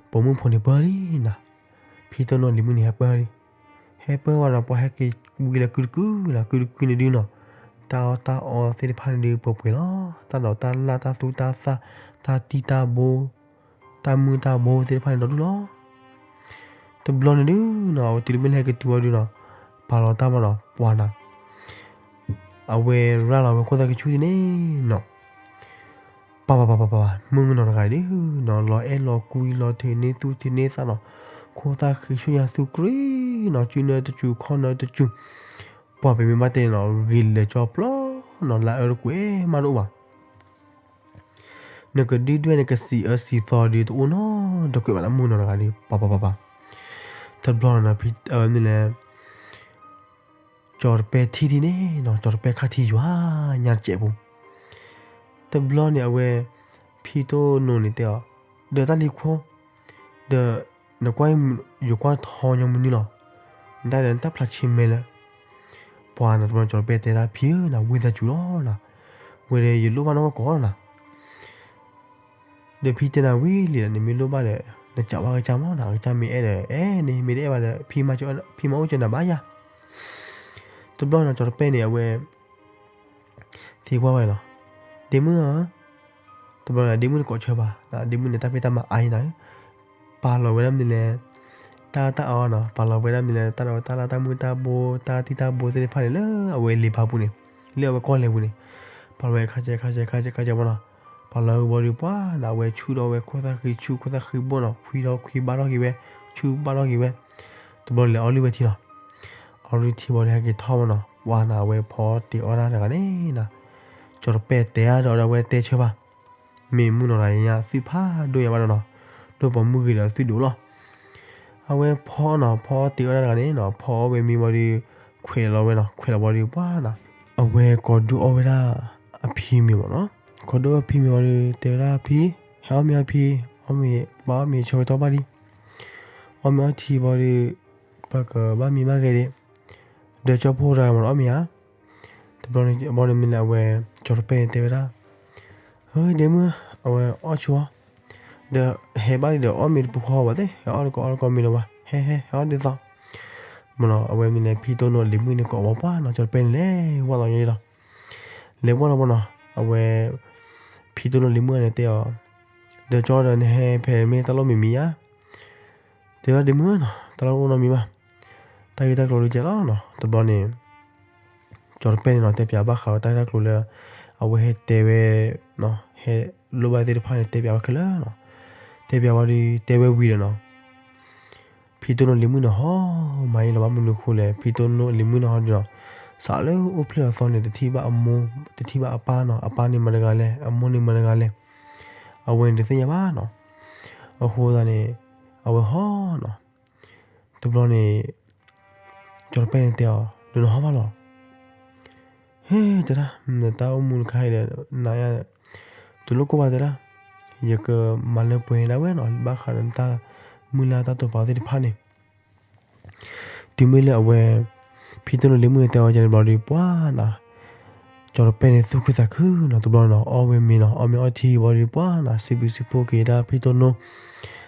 ပိာ်မုၣ်ဖိန့ၣ်ပၢၢ်လံနၤ, ဖံတိၢ်နိလံၤမုၣ်န့ၣ် ဟဲပၢၢ်လံ, ဟဲပၢဝဲဒီး ပှၤဟဲက့ၤဝံၤလၢကုတကုလီၤ, ကုတကုန့ၣ်ဒုနီၤ, တၢ်အီၣ်တၢ်အီသ့ၣ်တဖၣ်န့ၣ်ဒုပှဲၤပှဲၤလီၤ. တၢ်ဒိးတၢ်လၢ် တၢ်သူတၢ်သၣ်, တၢ်တံၢ်တၢ်ဘိ, တၢ်မုၢ်တၢ်ဘိသ့ၣ်တဖၣ်န့ၣ်ဒီဒူၣ်လီၤ. တဘျီန့ၣ်ဒုနီၤ အဝဲတုၤလၢမ့ၢ်လၢဟဲက့ၤတုၤဝံၤဒုနီၤ, ပာ်လီၤတၢ်မးနီၤ ပှၤနၤ အဝဲရၤလီၤဝဲခိၣ်သၣ်ဃံဆူၣ်န့ၣ်နီၤ, ပၤပၤပၤပၤပၤ မုၢ်ကနီၤတဂၤအံၤဒုနီၤ လီၤအဲၣ်လီၤကွံလီၤထုးန့ၢ်သူၣ်ထုးန့ၢ်သးနီၤ, ခိၣ်သၣ်ဃံဆူၣ်ညါသူၣ်ကြ့နီၤ စုနၢတစူၤခီၣ်နၢတစူၤ, ပှၤပမ့ၢ်ဘၣ်တဲန့ၣ်နီၤ ဂ့ၤလၢာ်ကၠီပျီနီၤ လၢအအၢတကွဲးမးတအိၣ်ဘၣ် နကဒုၣ်ဒွဲၣ် နကစံးအၢစံးသီဒု တအိၣ်နီတကွဲးဘၣ်လၢမုၢ်နီၤတဂၤဒု ပၤပၤပၤပၤ, တဘျီနီၤ ဖံ အဝဲမ့ၢ်လဲၣ် ကၠီၤတပဲထံၣ်ဒ်န့ၣ်နီၤ ကၠီၤတပဲခါထံယွၤ ညါတစဲးပူၤ, တဘျီန့ၣ်အဝဲ ဖံတိၢ်နိန့ၣ်တဲအီၤ, ဒီးတၢ်လံၤခိၣ်, ဒီး နကွၢ် ယကွၢ်ထီညီမနုၤလီၤ, နတၢ်ဒီးနတၢ်ဖျါဆ့မဲလၢ ပှၤနီၤ တဘျီကၠီၤတပဲတဲဒၣ် ဖံဧၢနၤ ဝံသးစူၤလီၤနၤ, ဝဲဒီးယလိၣ်ဘၣ်နီၢ်ကီၢ်လီၤနၤ ဒီးဖံတဲနၤဝံၤလံဒီး နမ့ၢ်လိၣ်ဘၣ်ဒီး နကးဘၣ်ကစၢ်မးနီၤ ကစၢ်မ့ၢ်အဲၣ်ဒီးအဲၣ်န့ၣ် မ့ၢ်တအဲၣ်ဘၣ်ဒီး ဖံမၤအိၣ်ကၢနၤဘၣ်ယၤ, တဘျီနီၤ ကၠီၤတပဲန့ၣ် အဝဲ သံကွၢ်ဝဲလီၤ, ဒ့မုၣ်ဧၢ, တဘျီန့ၣ် ဒ့မုၣ်န့ၣ်ကိးဆၢဘၣ်, ဒ့မုၣ်န့ၣ်တၢ်ဖံးတၢ်မၤအါအံၤနၤဧၢ, ပာ်လီၤဝဲဒၣ်မနုၤလဲၣ်, တၢ်တၢ်အီနီၤ ပာ်လီၤဝဲဒၣ်မနုၤလဲၣ် တၢ်ဒီးတၢ်လၢ်တၢ်မုၢ်တၢ်ဘိ တၢ်တံၢ်တၢ်ဘိသ့ၣ်တဖၣ်န့ၣ် လၢအဝဲလံာ်ဖးပူၤန့ၣ်, လၢအဝဲကီၢ်လဲၤပူၤန့ၣ်, ပာ်လီၤဝဲခါဆဲခါဆဲခါဆဲခါဆဲမးနီၤ, ပာ်လီၤဝံၤဘီဒုးပှၤနၤ အဝဲဆူၣ်ဒီးဝဲခိၣ်သၣ်ဃံဆူၣ် ခိၣ်သၣ်ဃံဘိနီၤ ခွံဒီးခွံဘၣ်ထီၣ်က့ၤဝဲ, ဆူၣ်ဘၣ်ထီၣ်က့ၤဝဲ, တဘျီန့ၣ်လဲၤအီၣ်လုၢ်ဝဲထံလီၤ အီလုၢ်ထံဘီဒီးဟဲက့ၤထီၣ်မးနီၤ ပှၤနၤအဝဲဖီအီၣ်တ့ၤအီၣ်တၢ်တဂၤန့ၣ်နၤ, ကၠီၤတပဲတဲအါဒီးအဝဲတဲဆၢဘၣ်, မ့ၢ်မုၢ်နီၤတဂၤညါ သုးဖးဒိၣ်ညါဘၣ်ဒီးနီၤ, ဒိၣ်ပိာ်မုၣ်ဂ့ၤဒီးသုးဒိၣ်လီၤ, အဝဲဖီအီၣ်နီၤဖီအီၣ်တ့ၤအီၣ်တၢ်တဂၤန့ၣ်နီၤ ဖီအီၣ်ဝဲမ့ၤဘီဒီး, ခွဲးလီၤဝဲနီၤ ခွဲးလီၤဘီဒီးပှၤနၤ, အဝဲကိးဒုးအီၣ်ဝဲဒၣ်, အဖံမ့ၤမးနီၤ, ကိးဒုးအီၣ်ဖံမ့ၤဘီဒီး တဲဝဲဒၣ်ဖံ, ဟဲအီၣ်မ့ၤအီဖံ, အီၣ်မ့ၤ, ဘၣ်အီၣ်မ့ၤဆၢကတီၢ်ဘၣ်လံ အီၣ်မ့ၤအီထံဘီဒီး, ပကဘၣ်မံဘၣ်ဂဲၤဒံး, ဒီးကၠီဖိတဂၤမးနီၤ အီၣ်မ့ၤဧါ, တဘျီန့ၣ်အဘီန့ၣ်မ့ၢ်လၢအဝဲ, ကၠီၤတပဲန့ၣ်တဲဝဲဒၣ်, ဟဲဒ့မုၣ်, အဝဲအီၣ်ဆိအီၤ, ဒီးဟဲဘၣ်လံဒီးအီၣ်မ့ၤတပူၤဃီဘၣ်သ့ၣ် ဟဲအီၣ်တကိးအီၣ်တကိးမ့ၤလၢၤဘၣ် ဟဲဟဲဟဲအီၣ်ဒ်သိး, မးနီၤ အဝဲမ့ၢ်လဲၤဖံတိၢ်နိလံၤမုၣ်န့ၣ်ကိးဝဲပှၤနီၤ ကၠီၤတပဲန့ၣ်လဲၤဝဲလီၤယဲလီၤ လဲၤဝဲလီၤမးနီၤ အဝဲ, ဖံတိၢ်နိလံၤမုၣ်န့ၣ်တဲအီၤ, ဒီးကၠီဒီးနဟဲဖဲမ့ၢ်တၢ်လိၣ်မံၤမံၤဧါ, တဲဝဲဒၣ်ဒ့မုၣ်နီၤ တၢ်လိၣ်အိၣ်နီတမံၤဘၣ်, တၢ်ဂ့ၢ်တၢ်ကျိၤဒုးကဲလီၤနီၤ တဘျီန့ၣ်, ကၠီၤတပဲန့ၣ်နီၤ တဲပၠးဘၣ်ဃးဝဲတၢ်ဂ့ၢ်တၢ်ကျိၤလၢ, အဝဲဟဲတဲဝဲ, ဟဲလိၣ်ဘၣ်သ့ၣ်တဖၣ်န့ၣ် တဲပၠးဝဲခဲလၢာ်နီၤ, တဲပၠးဝံၤဒီးတဲဝဲဝံၤဒီးနီၤ ဖံတိၢ်နိလံၤမုၣ်န့ၣ် ဟီမၤယဲလီၤဘၣ်မနုၤအဃိလဲၣ် ဖံတိၢ်နိလံၤမုၣ်န့ၣ်ဟီဒုးနီၤ, စးလၢအိၣ်ဖျဲၣ်လီၤသီန့ၣ် တထံၣ်ဘၣ်အမိၢ်, တထံၣ်ဘၣ်အပၢ်နီၤ အပၢ်န့ၣ်မတၤတဂၤလဲၣ် အမိၢ်န့ၣ်မတၤတဂၤလဲၣ်, အဝဲန့ၣ်တသ့ၣ်ညါဘၣ်နီၤ, အဃိသတးန့ၣ်, အဝဲဟီနီၤ, တဘျီန့ၣ်, ကၠီၤတပဲန့ၣ်တဲအီၤ ဒုးနဟီဘၣ်လီၤ ဟ့ တဲဒၣ်, နတၢ်အိၣ်မူတခါအံၤဒီး, န, တလိၣ်ကိၢ်ဘၣ်တဲဒၣ်, ယကမၤလၢပှဲၤဒၣ်ဝဲနီၤ ဘၣ်ဃးဒီးနတၢ်မုၢ်လၢ်တၢ်တိာ်ပာ်သ့ၣ်တဖၣ်န့ၣ်, တုၤမ့ၢ်လၢအဝဲ, ဖံတိၢ်နိလံၤမုၣ်န့ၣ်တဲအီၤယဲန့ၣ်ဘျီဒီးပှၤနၤ, ကၠီၤတပဲန့ၣ်သူၣ်ခုသးခုနီၤ တဘျီနီၤ အီၣ်ဝဲမ့ၤနီၤ အီၣ်မ့ၤအီထံဘီဒီးပှၤနၤ စံးဘျုးစံးဖှိၣ်က့ၤဒၣ်ဖံတိၢ်နိ,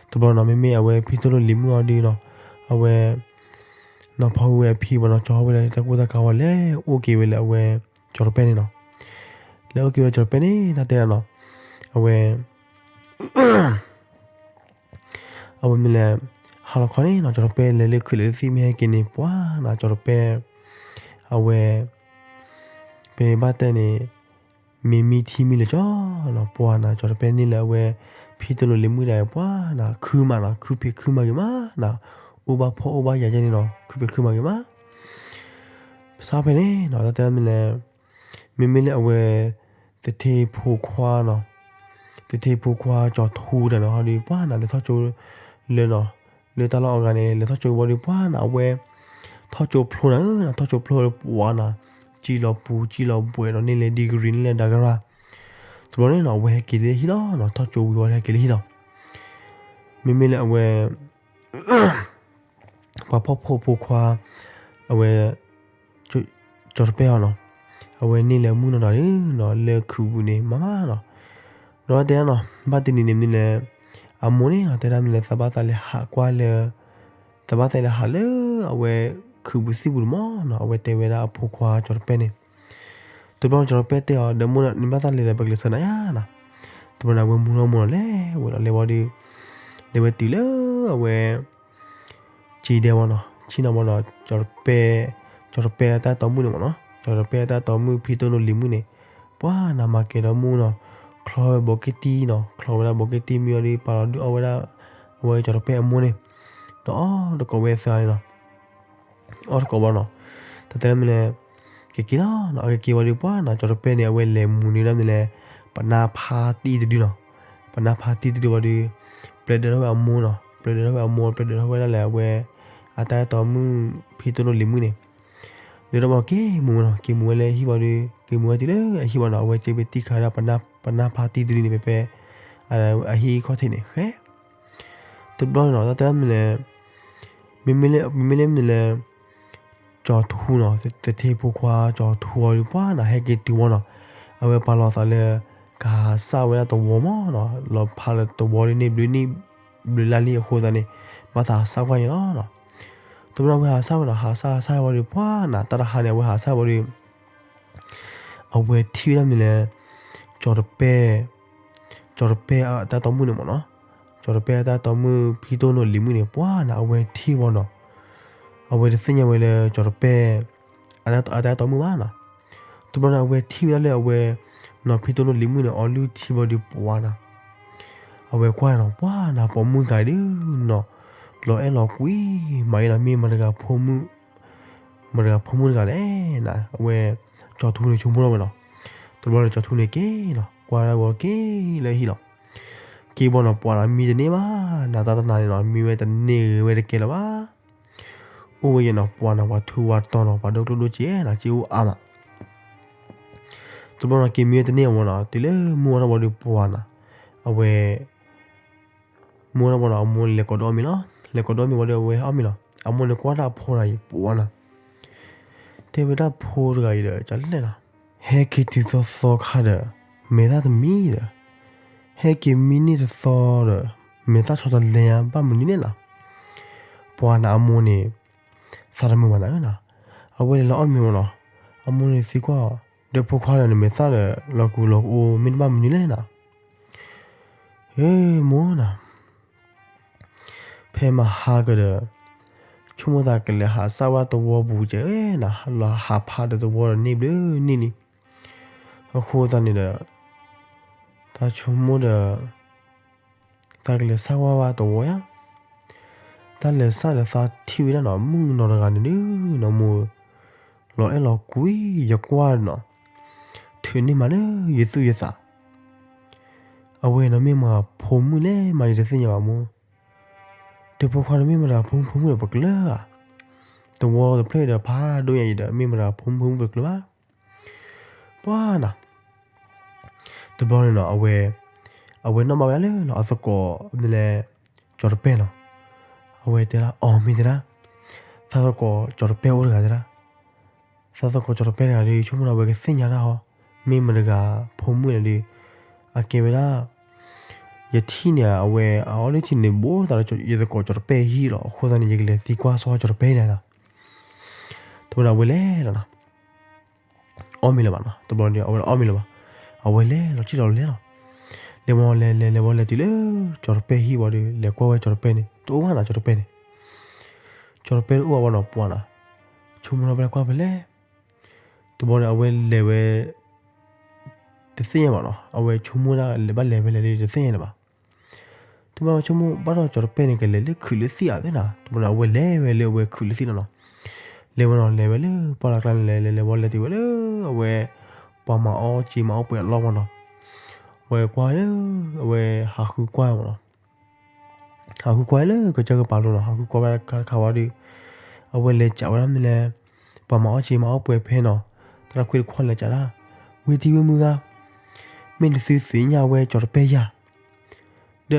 တဘျီနီၤ မ့မ့ၢ်အဝဲဖံတိၢ်နိလံၤမုၣ်အီၤဒုးနီၤ, အဝဲ နီၤဖီဝဲအဖံဘၣ်နီၤ ကၠီၤဝဲလၢတၢ်ကူတၢ်ကၤဝဲလဲၤအိၣ်က့ၤဝဲလၢအဝဲ, ကၠီၤတပဲန့ၣ်နီၤ, လဲၤအိၣ်က့ၤဝဲကၠီၤတပဲန့ၣ် တၢ်တဲဒၣ်နီၤ, အဝဲ, အဝဲမ့ၢ်လဲၤ, ဟါလီၤခီန့ၣ်နီၤ ကၠီၤတပဲလဲၤလၢခုးလဲၤလၢသံၣ် မ့ၢ်ဟဲက့ၤန့ၣ် ပှၤနၤကၠီၤတပဲ, အဝဲ, ပဘၣ်တဲန့ၣ်, မ့ၢ်မံထံမံလၢာ်ကၠီနီၤ ပှၤနၤကၠီၤတပဲန့ၣ်လၢအဝဲ, ဖံတိၢ်နိလံၤမုၣ်ဒၣ်ပှၤနၤ ခုမးနီၤ ခုဖံးခုမၤဂ့ၤမးနၤ, အိၣ်ဘၣ်ဖှီၣ်အိၣ်ဘၣ်ယာ်ယဲန့ၣ်နီၤ ခုဖံးခုမၤဂ့ၤမး စးဖဲန့ၣ်နီၤ တၢ်တဲမ့ၢ်လဲၣ်, မ့မ့ၢ်လၢအဝဲ, သထ့ဖိခွါနီၤ, သထ့ဖိခွါကၠီၤထူတၢ်နီၤ ဟီဒုးပှၤနၤ လဲၤထီၣ်ကၠိလၢနီၤ, လၢတၢ်လီၢ်အဂၤန့ၣ် လဲၤထီၣ်ကၠိဘီဒုးပှၤနၤ အဝဲ, ထီၣ်ကၠိဖျိနၤဧၢ ထီၣ်ကၠိဖျိပှၤနၤ, ကံၣ်လီၤပူၤကံၣ်လီၤဘှဲးဒီးန့ၢ်လဲၤ degree န့ၢ်လဲၤ doctorate, တဘျီန့ၣ်နီၤ အဝဲဟဲက့ၤလၢဟံၣ်လီၤနီၤ ထီၣ်ကၠိဝံၤဝံၤဒီးဟဲက့ၤလၢဟံၣ်လီၤ မ့မ့ၢ်လၢအဝဲ ပှၤဖှီၣ်ဖိဖိခွါ, အဝဲ, ကၠီၤတပဲအီၤနီၤ, အဝဲန့ၢ်လဲၤမုၢ်နီၢ်နီၢ်ဒီးနီၤ လၢခုးပူၤန့ၣ် မၤမးနီၤ, ဒီးတဲဒၣ်နီၤ ဘၣ်တနံၤန့ၣ်မ့ၢ်လဲၣ်, အမိၢ်န့ၣ်နီၤ တဲဒၣ်မ့ၢ်လဲၣ် သးဘၣ်သးလဲၤဟးကွၢ်လၢ, သးဘၣ်သးလဲၤဟးလၢ, အဝဲ ခုးပူၤသံၣ်ပူၤတမီၢ်နီၤ, အဝဲတဲဝဲဒၣ်အဖိခွါကၠီၤတပဲၢ်န့ၣ်, တဘျီန့ၣ်ကၠီၤတပဲၢ်တဲအီၤ ဒီးမိၢ် နဘၣ်သးလဲၤလဲၤ ပကလဲၤဆှၢနၤယါနီၤ, တဘျီန့ၣ် အဝဲမူထီၣ်မိၢ်နီၤ လဲၤဝဲဒီး လဲၤဝဲဒီး လဲၤဝဲတုၤလၢအဝဲ စံဒဲမ့ၢ်နီၤ, ဆ့ၣ်နီၤမ့ၢ်နီၤ, ကၠီၤတပဲၢ်, ကၠီၤတပဲၢ်အတၢ်တီမုၣ်န့ၣ်မ့ၢ်နီၤ, ကၠီၤတပဲၢ်အတၢ်တီမုၣ် ဖံတိၢ်နိလံၤမုၣ်န့ၣ်, ပှၤနၤမၤကဲၤဒီးမူနီၤ, ချီဝဲဘိးက့တံၢ်နီၤ, ချီဝဲဒၣ်ဘိးက့တံၢ်မ့ၢ်အီၤဒီး ပာ်လီၤဒုးအီၣ်ဝဲဒၣ် အဝဲကၠီၤတပဲၢ်အမိၢ်န့ၣ်, ဒီးအီၣ်တကိးဝဲသၢဂၤန့ၣ်နီၤ, အီၣ်တကိးဘၣ်နီၤ, တၢ်တဲဒၣ်မ့ၢ်လဲၣ်, ကက့ၤလီၤနီၤ, အကက့ၤဝံၤဒီး ပှၤနၤကၠီၤတပဲၢ်န့ၣ် အဝဲလဲၤမူန့ၢ်ဒၣ်မ့ၢ်လဲၣ်, ပနၢ်ဖါတံၢ်တဒုနီၤ, ပနၢ်ဖါတံၢ်တဒုဝံၤဒီး ပျဲဒၢထီၣ်ဝဲအမိၢ်နီၤ, ပျဲဒၢထီၣ်ဝဲအမိၢ် ပျဲဒၢထီၣ်ဝဲဒၣ်လၢအဝဲ အတၢ်အဲၣ်တီမုၣ် ဖံတိၢ်နိလံၤမုၣ်န့ၣ်, ဒၢထီၣ်ဘၣ်က့ၤမူဝဲနီၤ, က့ၤမူဝဲလၢဟံၣ်ဘၣ်ဒီး က့ၤမူဝဲတုၤလၢအဟံၣ်ဘၣ်နီၤ, အဝဲစ့ပတံၢ်ခးဒၣ် ပနၢ်ဖါတံၢ်တဒုန့ၣ် ဖဲဖဲ အဟံၣ်ခီၣ်ထံးန့ၣ် ဃဲ တဘျီန့ၣ်နီၤ, တၢ်တဲဒၣ်မ့ၢ်လဲၣ်, မ့မ့ၢ်လၢ မ့မ့ၢ်လၢမ့ၢ်လဲၣ်, ကၠီၤထူနီၤ, သထ့ဖိခွါကၠီၤထူအီၤဒီး ပှၤနၤဟဲက့ၤတုၤဝံၤနီၤ, အဝဲပာ်လီၤသးလၢ ကဟးစၢ်ဝဲဒၣ်တဝီမ့ၢ်နီၤ, လီၤဖးလၢတဝီဒီးန့ၣ်ဘျုးနံၣ်ဘျုးလါလံအဃိသတးန့ၣ်, ဘၣ်သးဟးစၢ်ကွၢ်ယဲလီၤနီၤ. တဘျီအဝဲဟးစၢ်ဝဲနီၤ, ဟးစၢ်ဟးစၢ်ဝံၤဒီး ပှၤနၤတၢ်တဟါန့ၣ် အဝဲဟးစၢ်ဝံၤဒီး အဝဲထံၣ်ဝဲဒၣ်မ့ၢ်လဲၣ်, ကၠီၤတပဲၢ်, ကၠီၤတပဲၢ်အတၢ်တီမုၣ်န့ၣ်မ့ၢ်နီၤ, ကၠီၤတပဲၢ်အတၢ်တီမုၣ် ဖံတိၢ်နိလံၤမုၣ်န့ၣ် ပှၤနၤအဝဲထံၣ်ဝံၤနီၤ, အဝဲတသ့ၣ်ညါဝဲလၢကၠီၤတပဲၢ် အတၢ်တီမုၣ်ဘၣ်နီၤ. တဘျီန့ၣ် အဝဲထံၣ်ဝဲဒၣ်လၢအဝဲ နီၢ်ဖံတိၢ်နိလံၤမုၣ်န့ၣ် အီလုၢ်ထံဘၣ်ဒီး ပှၤနၤ အဝဲကွၢ်နီၤ, ပှၤနၤပိာ်မုၣ်တဂၤအံၤဒုးနီၤ, လီၤအဲၣ်လီၤကွံမးအံၤနီၤ, မ့ၢ်မတၤတဂၤဖိမုၣ် မတၤတဂၤဖိမုၣ်တဂၤလဲၣ်နၤ, အဝဲ ကၠီၤထူန့ၣ်ဆိကမိၣ်ထီၣ်ဝဲနီၤ. တဘျီန့ၣ် ကၠီၤထူန့ၣ်က့ၤနီၤ, ကွၢ်ဒၣ်ဝဲက့ၤလၢဟံၣ်လီၤ. က့ၤဘၣ်နီၤ ပှၤနၤမံတန့ၢ်ဘၣ်, နၤတၢ်တနၤန့ၣ်နီၤ မံဝဲတန့ၢ်ဂ့ၤဝဲတကဲလၢၤဘၣ်. အိၣ်ဝဲယဲနီၤ ပှၤနၤ ပှၤထူဝါတီၤနီၤ ပှၤဒိၣ်ကျိၣ်ဒိၣ်စ့နီၤ စ့အိၣ်အါမး. တဘျီနီၤ က့ၤမံဝဲတန့ၢ်အဝဲနီၤ တုၤလၢမုၢ်ဝါထီၣ်ဘၣ်ဒီးပှၤနၤ အဝဲ မုၢ်ဝါထီၣ်ဘၣ်နီၤ အမိၢ်လဲၤကိးဒိၣ်အီၣ်မ့ၤလီၤ. လဲၤကိးဒိၣ်အီၣ်မ့ၤဝံၤဒီးအဝဲအီၣ်မ့ၤလီၤ. အမိၢ်န့ၣ်ကွၢ်တၢ်ဖိတဂၤအံၤ ပှၤနၤ တဲဝဲဒၣ်ဖိတဂၤအံၤဒီး ကလဲၣ်နီၤ ဟဲက့ၤတုၤသီသီခါဒီး မဲာ်သၣ်တမံဒီး ဟဲက့ၤမံန့ၢ်တသီဒီး မဲာ်သၣ်ဆီတလဲဧါ ဘၣ်မနုၤလဲၣ်နီၤ. ပှၤနၤအမိၢ်န့ၣ် သးတမုာ်ဘၣ်နၤဧၢနီၤ. အဝဲန့ၣ်လီၤအီၣ်မ့ၤမ့ၢ်နီၤ အမိၢ်န့ၣ်သံကွၢ်အီၤ ဒီးဖိခွါဒီး နမဲာ်သၣ်ဒီး လီၤကူၤလီၤကအိမ့ၢ်တဘၣ်မနုၤလဲၣ်နီၤ. ဧၢမိၢ်နီၤ ဖဲမဟါကဒီး ဆိကမိၣ်သးကလဲၤဟးစၢ်ဝဲတဝီပူၤကဲးနၤ လီၤဟးဖးဒီးတဝီဒီးန့ၢ်ဘျုးန့ၢ်လံ. အဃိသတးန့ၣ်ဒီး သးဆိကမိၣ်ဒီး သးကလဲၤစၢ်ဝဲဘၣ်တဝီယါ. သးလဲၤစၢ်ဒီးသးထံၣ်ဝဲဒၣ်နီၤ မုၣ်ကနီၤတဂၤန့ၣ်ဒုးနီၤမိၢ် လီၤအဲၣ်လီၤကွံ ယကွၢ်နီၤ ထုးန့ၢ်မးလၢယသူၣ်ယသး အဝဲနီၤမ့ၢ်မတၤဖိမုၣ်လဲၣ်မး ယတသ့ၣ်ညါဘၣ်မိၢ်. ဒီးဖိခွါန့ၣ်မ့ၢ်မတၤဖိမုၣ်ဖိမုၣ်ဒီးပကျၢၤဧါ. တဝီတဖျၢၣ်ဒီးဖးဒိၣ်ညါအံၤဒီး မ့ၢ်မတၤဖိမုၣ်ဖိမုၣ်ပကျၢၤဘၣ်. ပှၤနီၤ တဘျီန့ၣ်နီၤ အဝဲ အဝဲနီၣ်ဘၣ်ဝဲဒၣ်လၢနီၤ အသကိးမ့ၢ်လဲၣ် ကၠီၤတပဲၢ်နီၤ. အဝဲတဲဒၣ် အီၤမ့ၢ်တဲဒၣ် သးသကိးကၠီၤတပဲၢ်အိၣ်တဂၤတဲဒၣ် သးသကိးကၠီၤတပဲၢ်တဂၤဒီး ဆိကမိၣ်ဒီးအဝဲကသ့ၣ်ညါတၢ်ဟီ မ့ၢ်မတၤတဂၤဖိမုၣ်လဲၣ်ဒီး အကဲဝဲဒၣ် ယထံၣ်န့ၣ် အဝဲအအီၣ်လုၢ်ထံန့ၣ် ဘိးသးဒီးယသကိးကၠီၤတပဲၢ်ဟံၣ်လီၤ. အဃိသတးန့ၣ် ယကလဲၤသံကွၢ်စီၤကၠီၤတပဲၢ်န့ၣ်နီၤ. တဘျီဒီးအဝဲလဲၤလီၤနီၤ အီၣ်မ့ၤလၢၤဘၣ်နီၤ. တဘျီဒီး အဝဲအီၣ်မ့ၤလၢၤဘၣ်. အဝဲလဲၤလီၤထံၣ်လီၤလဲၤလီၤ. လဲၤဝံၤလဲၤလဲၤလဲၤဝံၤလဲၤတုၤလၢ ကၠီၤတပဲၢ်ဟံၣ်ဝံၤဒီး လဲၤကွၢ်ဝဲကၠီၤတပဲၢ်န့ၣ် တအိၣ်ဘၣ်နီၤ ကၠီၤတပဲၢ်န့ၣ်. ကၠီၤတပဲၢ်တအိၣ်ဘၣ်ဝံၤနီၤ ပှၤနီၤ ဆိကမိၣ်ထီၣ်ဘၣ်ကွၢ်ဖဲလဲၣ်. တဘျီန့ၣ် အဝဲလဲၤဝဲ တသ့ၣ်ညါဘၣ်နီၤ. အဝဲဆိကမိၣ်ဒၣ်လဲၤဘၣ်လဲၤဝဲလဲၤလံ တသ့ၣ်ညါလၢၤဘၣ်. တဘျီဆိကမိၣ်ဘၣ်ဒီးကၠီၤတပဲၢ်န့ၣ် ကလဲၤလၢခုးလၢသံၣ်ဧါသ့နီၤ. တဘျီန့ၣ် အဝဲလဲၤဝဲလၢအဝဲခုးလၢသံၣ်လီၤနီၤ. လဲၤဝဲနီၤ လဲၤဝဲလၢပှၢ်လၢ်ကျါန့ၣ် လဲၤလဲၤလဲၤဝံၤလဲၤတုၤဝဲလၢ အဝဲ ပှၤမၤအီၣ်စ့မၤအီၣ်ပှဲၤအလီၢ်မ့ၢ်နီၤ. အဝဲကွၢ်လၢ အဝဲဟးဃုကွၢ်မ့ၢ်နီၤ. ဟးဃုကွၢ်လၢကစၢၢ်ကပၤလိၤနီၤ. ဟးဃုကွၢ်ဝဲဒၣ်တခါတခါဝံၤဒီး အဝဲလဲၤစံးဝဲဒၣ်မ့ၢ်လဲၣ် ပှၤမၤအီၣ်စ့မၤအီၣ်ပှဲၤဖဲနီၤ သရၣ်ခွံတခွါလဲၤစံးဒၣ် ဝံၤတံၤဝံၤမုၢ်ဂၤ မ့ၢ်နသုသ့ၣ်ညါဝဲကၠီၤတပဲၢ်ယါ ဒီးကၠီၤတပဲၢ်ဒီး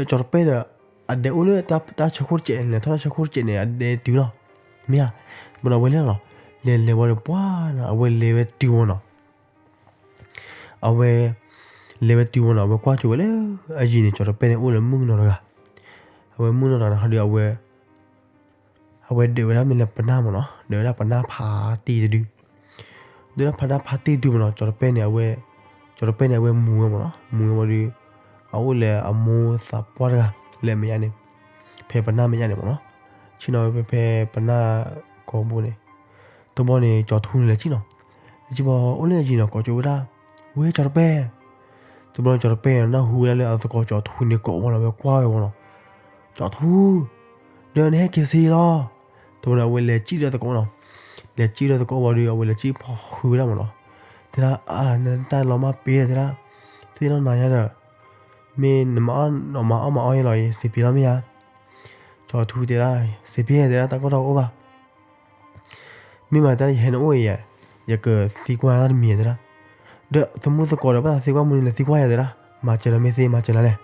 အဒဲအိၣ်လၢတၢ်ဆၢခိၣ်တစဲးန့ၣ် ထီၣ်တၢ်ဆၢခိၣ်တစဲးန့ၣ် အဒဲတုၤလီၤ မ့ၢ်ဧါ. ဘၣ်ဒီးအဝဲလဲၤလီၤ လဲၤလဲၤဝံၤဒီးပှၤနီၤ အဝဲလဲၤဝဲတုၤဝံၤနီၤ အဝဲ လဲၤဝဲတုၤဝံၤနီၤ အဝဲကွၢ်ကၠိဝဲလၢ အယံၤန့ၣ် ကၠီၤတပဲၢ်န့ၣ် အိၣ်လၢမုၣ်ကနီၤတဂၤ အဝဲမုၣ်ကနီၤတဂၤန့ၣ် ဟီဒီးအဝဲ အဝဲဒၢးဝဲဒၣ်မ့ၢ်လၢပနၢ်မ့ၢ်နီၤ, ဒၢးဝဲဒၣ်ပနၢ်ဖးတံၢ်တဒု, ဒၢးဒၣ်ပနၢ်ဖးတံၢ်တဒုမ့ၢ်နီၤ, ကၠီၤတပဲၢ်န့ၣ် အဝဲ, ကၠီၤတပဲၢ်န့ၣ် အဝဲမူဝဲမ့ၢ်နီၤ, မူဝဲဝံၤဒီး အအိၣ်လၢအမိၢ်သးပှၢ်တဂၤ လၢမဲာ်ညါန့ၣ်, ဖဲပနၢ်မဲာ်ညါန့ၣ်မ့ၢ်နီၤ, ဆ့ၣ်နီၤဝဲဖဲ ဖဲပနၢ်ကိာ်ဘိန့ၣ်, တဘျီန့ၣ် ကၠီၤထူန့ၣ်လဲၤစံၣ်နီၤ, လဲၤစံၣ်ဘၣ်အိၣ်လၢယံၤနီၤ ကိးကၠိဝဲဒၣ်, ဝဲကၠီၤတပဲၢ်, တဘျီန့ၣ် ကၠီၤတပဲၢ်န့ၣ် နၢ်ဟူဝဲဒၣ်လၢအသကိးကၠီၤထူန့ၣ်ကိးဝဲနီၤ, ဝဲကွၢ်ဝဲမ့ၢ်နီၤ, ကၠီၤထူ, ဒီးနဟဲက့ၤဆ့လီၤ, တဘျီန့ၣ် အဝဲလဲၤစံၣ်လၢသကိးနီၤ, လဲၤစံၣ်လၢသကိးဘၣ်ဒီး အဝဲလဲၤစံၣ်ဖီၣ်ဃုာ်ဝဲဒၣ်မ့ၢ်နီၤ, တဲဒၣ်အါ နတၢ်လီၤမၢ်ပ့ၤတဲဒၣ်, သ့ၣ်နီၣ်နၤညါဒီး, မ့ၢ်နမၤအီၣ်မၤအီၣ်မၤအီၣ်ယဲလီၤ စံးပ့ၤလီၤမ့ၢ်ဧါ, ကၠီၤထူတဲဒၣ်, စံးပ့ၤတဲဒၣ် တၢ်ကီတၢ်ခဲအိၣ်ဘၣ် မ့ၢ်မးတၢ်ယဟဲနအိၣ်အံၤ, ယကသံကွၢ်တၢ်တမံၤတဲဒၣ်, ဒီးသမူသကိးဒီးဘၣ်သးသံကွၢ်မနုၤလဲၤသံကွၢ်ယၤတဲဒၣ်, မၤစၢၤလီၤမ့ၢ်သ့မၤစၢၤလီၤလဲၣ်,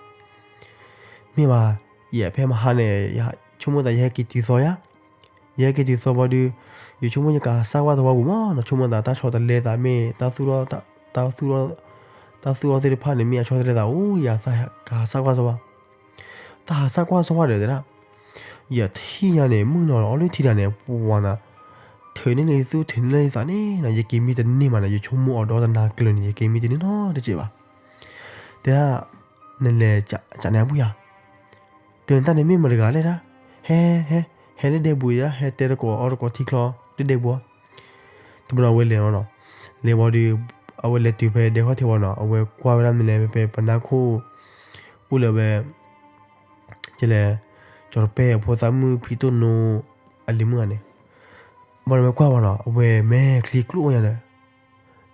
မ့ၢ်မး, ယဖဲမဟါန့ၣ်, ယဆိကမိၣ်သးယဟဲက့ၤတုၤသီယၤ, ယဟဲက့ၤတုၤသီဘၣ်ဒီး, ယဆိကမိၣ်ယကဟးစၢ်ကွၢ်သဝီပူၤမ့ၢ်နီၤ, ဆိကမိၣ်သးတၢ်ဆီတလဲသးမ့ၢ်, တၢ်သူၣ်ထီၣ်, တၢ်သူၣ်ထီၣ်သ့ၣ်တဖၣ်န့ၣ် မ့ၢ်အဆီတလဲသးအိၣ်ယၤ သးကဟးစၢ်ကွၢ်သဝီ တၢ်ဟးစၢ်ကွၢ်စၢ်ဝဲဒီးတဲဒၣ်, ယထံၣ်ညါန့ၣ် မုၣ်ကနီၤအီလုၢ်ထံတဂၤန့ၣ် ပှၤနၤ, ထုးန့ၢ်လံသူၣ်ထုးန့ၢ်လံသးန့ၣ်နီၤ, ယက့ၤမံတန့ၢ်မးနီၤ, ယဆိကမိၣ်အီၤဒီတနၤကျၢၤန့ၣ် ယက့ၤမံတန့ၢ်နီတစဲးဘၣ်. တဲဒၣ်, နလဲၤကန့ၣ်အပူၤယၤ, ဒီးနတၢ်န့ၣ်မ့ၢ်မတၤတဂၤလဲၣ်ဒၣ်, ဟဲ, ဟဲ, ဟဲလၢဒဲပူၤဒၣ်, ဟဲတဲသကိးအီသကိးထံချီလၢဒဲပူၤ တဘျီအဝဲလဲၤလီၤနီၤ, လဲၤဝံၤဒီး, အဝဲလဲၤတုၤဖဲဒဲခီၣ်ထံးဝံၤနီၤ, အဝဲကွၢ်ဝဲဒၣ်မ့ၢ်လဲၣ် ဖဲဖဲပနၢ်ခိၣ်, အိၣ်လၢဝဲ, ကလဲၤ, ကၠီၤတပဲၢ်အဖိသၣ်မုၣ်ဖံတိၣ်နိ, အလံၤမုၣ်ဂၤန့ၣ်, ဘၣ်ဒီးဝဲကွၢ်ဝံၤနီၤ အဝဲမဲာ်ချံကျိၣ်ညါဒီး,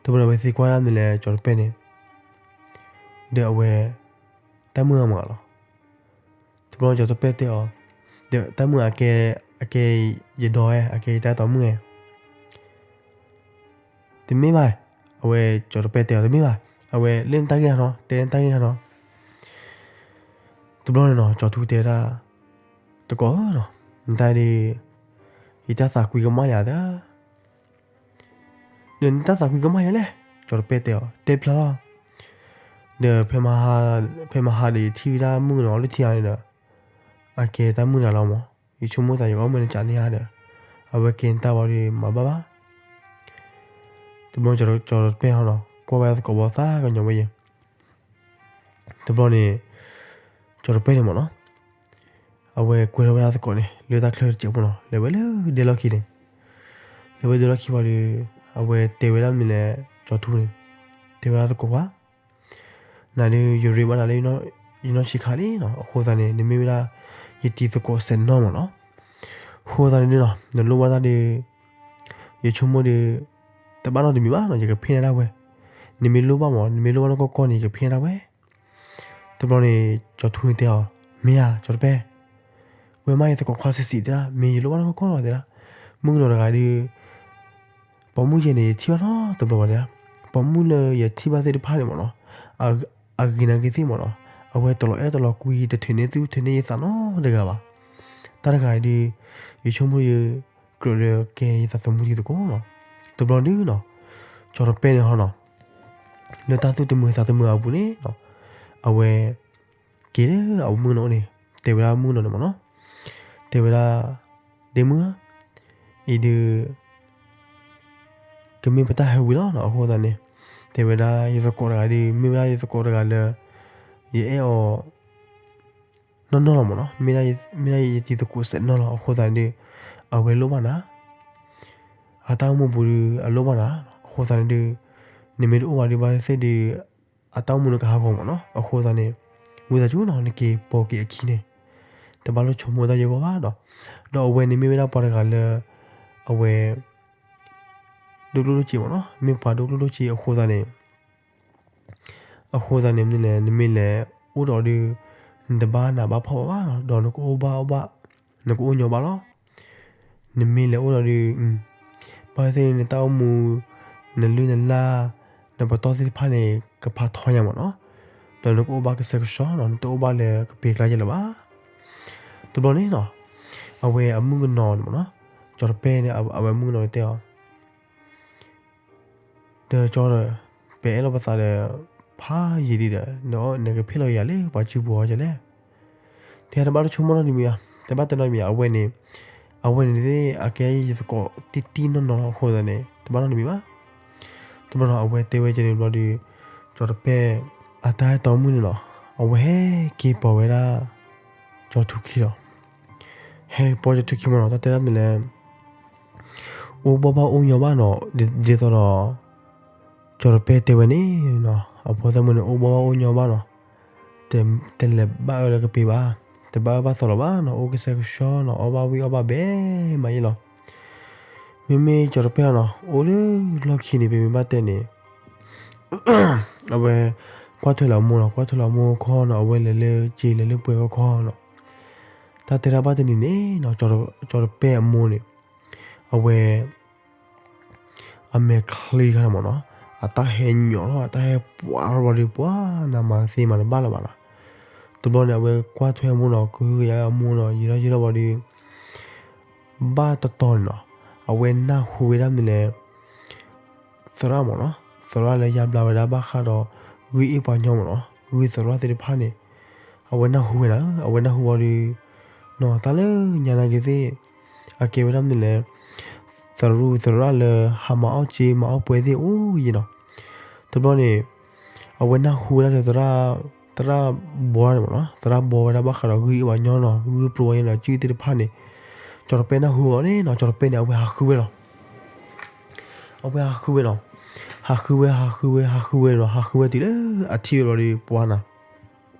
တဘျီဒီးဝဲသံကွၢ်ဒၣ်မ့ၢ်လဲၣ် ကၠီၤတပဲၢ်န့ၣ်, ဒီးအဝဲ, တၢ်မုၣ်ဂၤမးလီၤ တဘျီကၠီၤတပဲၢ်တဲအီၤ, ဒီးတၢ်မုၣ်ဂၤကဲ, အကဲ, ယဒီဧဲ အကဲယတၢ်အဲၣ်တီမုၣ်ဧဲ, တမ့ၢ်ဘၣ်, အဝဲကၠီၤတပဲၢ်တဲအီၤတမ့ၢ်ဘၣ်, အဝဲလၢနတၢ်ဂ့ၢ်ဟါနီၤ တဲနတၢ်ဂ့ၢ်ဟါနီၤ, တဘျီန့ၣ်နီၤ ကၠီၤထူတဲဒၣ်, တကိးဧၢနီၤ, နတၢ်ဒ်, ယတၢ်သးကွံကမၣ်ယၤသၢ ဒီးနတၢ်သးကွံကမၣ်ယၤလဲၣ်, ကၠီၤတပဲၢ်တဲအီၤ တဲဖျါလီၤ, ဒီး, ဖဲမဟါဒီးယထံၣ်ဝဲဒၣ်မုၣ်ကနီၤအီလုၢ်ထံဂၤန့ၣ်ဒီး, အကဲတၢ်မုၣ်တဂၤလီၤမး, ယဆိကမိၣ်သးယကအီၣ်မ့ၢ်နကးန့ၢ်ဧါဒီး, အဝဲကဲနတၢ်ဝံၤဒီးမၤဘၣ်ဘၣ် တဘျီကၠီၤတပဲၢ်ဟီနီၤ ကွၢ်ဝဲသကိးဘီသၣ်ကညီၤဝဲယဲၢ်, တဘျီန့ၣ်, ကၠီၤတပဲၢ်န့ၣ်မးနီၤ, အဝဲကွဲထီၣ်ဝဲဒၣ်သကိးန့ၣ် လၢတၢ်ချၢတစဲးဖိနီၤ လဲၤဝဲလၢဒဲလီၢ်ခံန့ၣ်, လဲၤဝဲဒဲလီၢ်ခံဝံၤဒီး, အဝဲတဲဝဲဒၣ်မ့ၢ်လဲၣ် ကၠီၤထူန့ၣ်, တဲဝဲဒၣ်သကိးဧၢ နၤဒုးယရ့ဘၣ်နၤလၢ, ယနီၢ်ဆံးခါလံနီၤ အဃိသတးန့ၣ် နမ့ၢ်ဝဲဒၣ်, ယတံၤသကိးစဲးနီၤမးနီၤ, အဃိသတးန့ၣ်ဒုးနီၤ နလိၣ်ဘၣ်တၢ်ဒုး, ယဆိကမိၣ်ဒီး, တဘၣ်နီတမံၤဘၣ်နီၤ ယကဖ့ၣ်နၤဒၣ်ဝဲ, နမ့ၢ်လိၣ်ဘၣ်မး နမ့ၢ်လိၣ်ဘၣ်နီၢ်ကီၢ်ကီၢ်န့ၣ် ယကဖ့ၣ်နၤဒၣ်ဝဲ, တဘျီန့ၣ်, ကၠီၤထူန့ၣ်တဲအီၤ, မ့ၢ်ဧါ ကၠီၤတပဲၢ်, ဝဲမးယသကိးခွါဆံးဆံးတဲဒၣ် မ့ၢ်ယလိၣ်ဘၣ်နီၢ်ကီၢ်ကီၢ်လီၤတဲဒၣ်, မုၣ်ကနီၤတဂၤဒုး ပိာ်မုၣ်ယဲန့ၣ် ယထံၣ်ဘၣ်နီတဘျီဘၣ်တဲဒၣ်, ပိာ်မုၣ်လၢယထံၣ်ဘၣ်သ့ၣ်တဖၣ်န့ၣ်မးနီၤ, အဂ့ၤနာ်က့ၤသ့ၣ်မးနီၤ, အဝဲတလီၤအဲၣ်တလီၤကွံ တထုးန့ၢ်သူၣ်ထုးန့ၢ်ယသးနီတဂၤဘၣ်, တၢ်တဂၤဒုး, ယဆိကမိၣ်ဒီး, ကြၢးလၢကဲယသးသမူတံၤသကိးနီၤ, တဘျီဒုးနီၤ, ကၠီၤတပဲၢ်န့ၣ်ဟီနီၤ လၢတၢ်သူၣ်တမုာ်သးတမုာ်အပူၤန့ၣ်နီၤ, အဝဲ, က့ၤလၢအမုၣ်ကနီၤန့ၣ်, တဲဝဲဒၣ်မုၣ်ကနီၤန့ၣ်မးနီၤ, တဲဝဲဒၣ်, ဒ့မုၣ်ဧၢ, အံၤဒုး ကမ့ၢ်ပတၢ်ဟဲဝံၤလီၤနီၤ အဃိသတးန့ၣ်, တဲဝဲဒၣ်ယသကိးတဂၤဒုး မ့ၢ်ဝဲဒၣ်ယသကိးတဂၤလၢ, ယအဲၣ်အီၤ နီၢ်နီၢ်လီၤမးနီၤ, မ့ၢ်ဒၣ်ယတံၤသကိးစဲးနီၤလီၤ အဃိသတးန့ၣ်ဒုး, အဝဲလိၣ်ဘၣ်နၤ အတၢ်အိၣ်မူပူၤဒုး အလိၣ်ဘၣ်နၤ, အဃိသတးန့ၣ်ဒုး, နမ့ၢ်တအိၣ်ဘၣ်ဒုးဘၣ်သ့ၣ်သ့ၣ်ဒုး, အတၢ်အိၣ်မူန့ၣ်ကဟးဂီၤမးနီၤ အဃိသတးန့ၣ်, ဝံသးစူၤနီၤ နက့ၤပိာ်က့ၤအခံန့ၣ်, တဘၣ်လိၣ်ဆိကမိၣ်တၢ်ယဲၢ်ဂီၢ်ဘၣ်ဒီး, ဒီးအဝဲန့ၣ်မ့ၢ်ဝဲဒၣ်ပှၤတဂၤလၢ, အဝဲ ဒိၣ်ကျိၣ်ဒိၣ်စ့မးနီၤ မ့ၢ်ပှၤဒိၣ်ကျိၣ်ဒိၣ်စ့အဃိသတးန့ၣ်, အဃိသတးန့ၣ်မ့ၢ်လဲၣ် နမ့ၢ်လဲၤအိၣ်ဒီးဒုး, နတဘၣ်နးဘၣ်ဖှီၣ်ဘၣ်ဘၣ်နီၤ ဒီးနကအိၣ်ဘၣ်အီၣ်ဘၣ်, နကအိၣ်ညီဘၣ်လီၤ. နမ့ၢ်လဲၤအိၣ်ဒီးဒုး, ဘၣ်သ့ၣ်သ့ၣ်နတၢ်အိၣ်မူ, နလုၢ်နလၢ်, နပတီၢ်သ့ၣ်တဖၣ်န့ၣ် ကဖးထီညါမးနီၤ, ဒီးနကအိၣ်ဘၣ်ကဆှဲကဆှီနီၤ နတအိၣ်ဘၣ်လၢကပ့ၤကျါယဲၢ်လၢၤဘၣ်. တဘျီန့ၣ်နီၤ, အဝဲအမုၣ်ကနီၤန့ၣ်မးနီၤ, ကၠီတပဲၢ်န့ၣ် အဝဲမုၣ်ကနီၤန့ၣ်တဲအီၤ ဒီးကၠီဒီး, ပအဲၣ်လိာ်ပသးဒီး, ဖးယံာ်လံဒီး, နကဖ့ၣ်လီၤယၤလၢပှၤစုပူၤအီၤလဲၣ်. တဲတဘၣ်တဆိကမိၣ်နီတမံၤဘၣ်, တဘၣ်တဲနီတမံၤဘၣ်, အဝဲန့ၣ်, အဝဲန့ၣ်သ့ၣ် အကဲယသကိးတံၢ်တံၢ်နီၢ်နီၢ်လီၤ အဃိသတးန့ၣ် တဘၣ်နီတမံၤဘၣ်. တဘျီနီၤ အဝဲတဲဝဲကဲန့ၣ်ဘျီဒီး ကၠီၤတပဲၢ် အတၢ်ဟဲတီမုၣ်န့ၣ်နီၤ အဝဲဟဲက့ၤပိာ်ဝဲဒၣ် ကၠီၤထူခံလီၤ. ဟဲပိာ်ကၠီၤထူခံမ့ၢ်နီၤ တၢ်တဲဒၣ်မ့ၢ်လဲၣ် အိၣ်ဘီၣ်ဘၣ်အိၣ်ညီဘၣ်နီၤ ဒ်သိးဒီး ကၠီၤတပဲၢ်တဲဝဲန့ၣ်နီၤ အဖိသၣ်မုၣ်န့ၣ် အိၣ်ဘီၣ်ဘၣ်အိၣ်ညီဘၣ်နီၤ တလဲၤဘၣ်အၢလၢကပ့ၤဘၣ်, တဘၣ်အၢဘၣ်သီလီၤဘၣ်နီၤ, အိၣ်ကစဲကဆှီနီၤ, အီၣ်ဘၣ်ဝံၣ်အီၣ်ဘၣ်ဘဲမးယဲလီၤ. မ့မ့ၢ်ကၠီၤတပဲၢ်နီၤ အိၣ်လၢလီၢ်ခံန့ၣ် ပမ့ၢ်ဘၣ်တဲန့ၣ် အဝဲ ကွၢ်ထွဲလီၤအမိၢ်နီၤ, ကွၢ်ထွဲလီၤအမိၢ်ခီနီၤ, အဝဲလဲၤလၢက့ၤလဲၤလၢပှဲၤခီနီၤ. တၢ်တဲဒၣ်ဘၣ်တနံၤန့ၣ်နီၤ ကၠီၤတပဲၢ်အမိၢ်န့ၣ် အဝဲ အမဲာ်ချံတခါန့ၣ်မ့ၢ်နီၤ အတၢ်ဟဲညီၣ်ထီၣ် အတၢ်ဟဲပှၤထီၣ်ဘျီဒီး ပှၤနၤမၤတသ့မၤတဘၣ်လၢၤဘၣ်နီၤ. တဘျီန့ၣ် အဝဲကွၢ်ထွဲအမိၢ်နီၤ ကဟုကယာ်အမိၢ်နီၤ ယံာ်ထီၣ်ယံာ်ထီၣ်ဘျီဒီး ဘၣ်တတီၤန့ၣ်နီၤ အဝဲနၢ်ဟူဝဲဒၣ်မ့ၢ်လဲၣ် သရၣ်မ့ၢ်နီၤ, သရၣ်လၢယါဘျါဝဲဒၣ်ဘၣ်ဃးဒီး ဂုၢ်အ့ၣ်ပှၤညီမ့ၢ်နီၤ, ဂုၢ်သရၣ်သ့ၣ်တဖၣ်န့ၣ် အဝဲနၢ်ဟူဝဲဒၣ်, အဝဲနၢ်ဟူဘျီဒီး နီၤ တၢ်လၢညါနာ်က့ၤသ့ၣ် အကဲဝဲဒၣ်မ့ၢ်လဲၣ် သရၣ်သရၣ်လၢဟးမၤအီၣ်က့ၤမၤအီၣ်ပှဲၤသ့ၣ်အိၣ်ယံၤနီၤ. တဘျီန့ၣ် အဝဲနၢ်ဟူဝဲဒၣ်လၢ သရၣ်ဘီန့ၣ်မ့ၢ်နီၤ, သရၣ်ဘီဝဲဒၣ်ဘၣ်ဃးဒီးဂုၢ်အ့ၣ်ပှၤညီနီၤ, ဂုၢ်ပျိဝဲညီနီၤ စုၣ်သ့ၣ်တဖၣ်န့ၣ် ကၠီၤတပဲၢ်နၢ်ဟူဘၣ်န့ၣ်နီၤ ကၠီၤတပဲၢ်န့ၣ် အဝဲဟးဃုဝဲလီၤ. အဝဲဟးဃုဝဲနီၤ, ဟးဃုဝဲ ဟးဃုဝဲ ဟးဃုဝဲနီၤ, ဟးဃုဝဲတုၤလၢအထံၣ်ဝဲဘျီဒီး ပှၤနၤ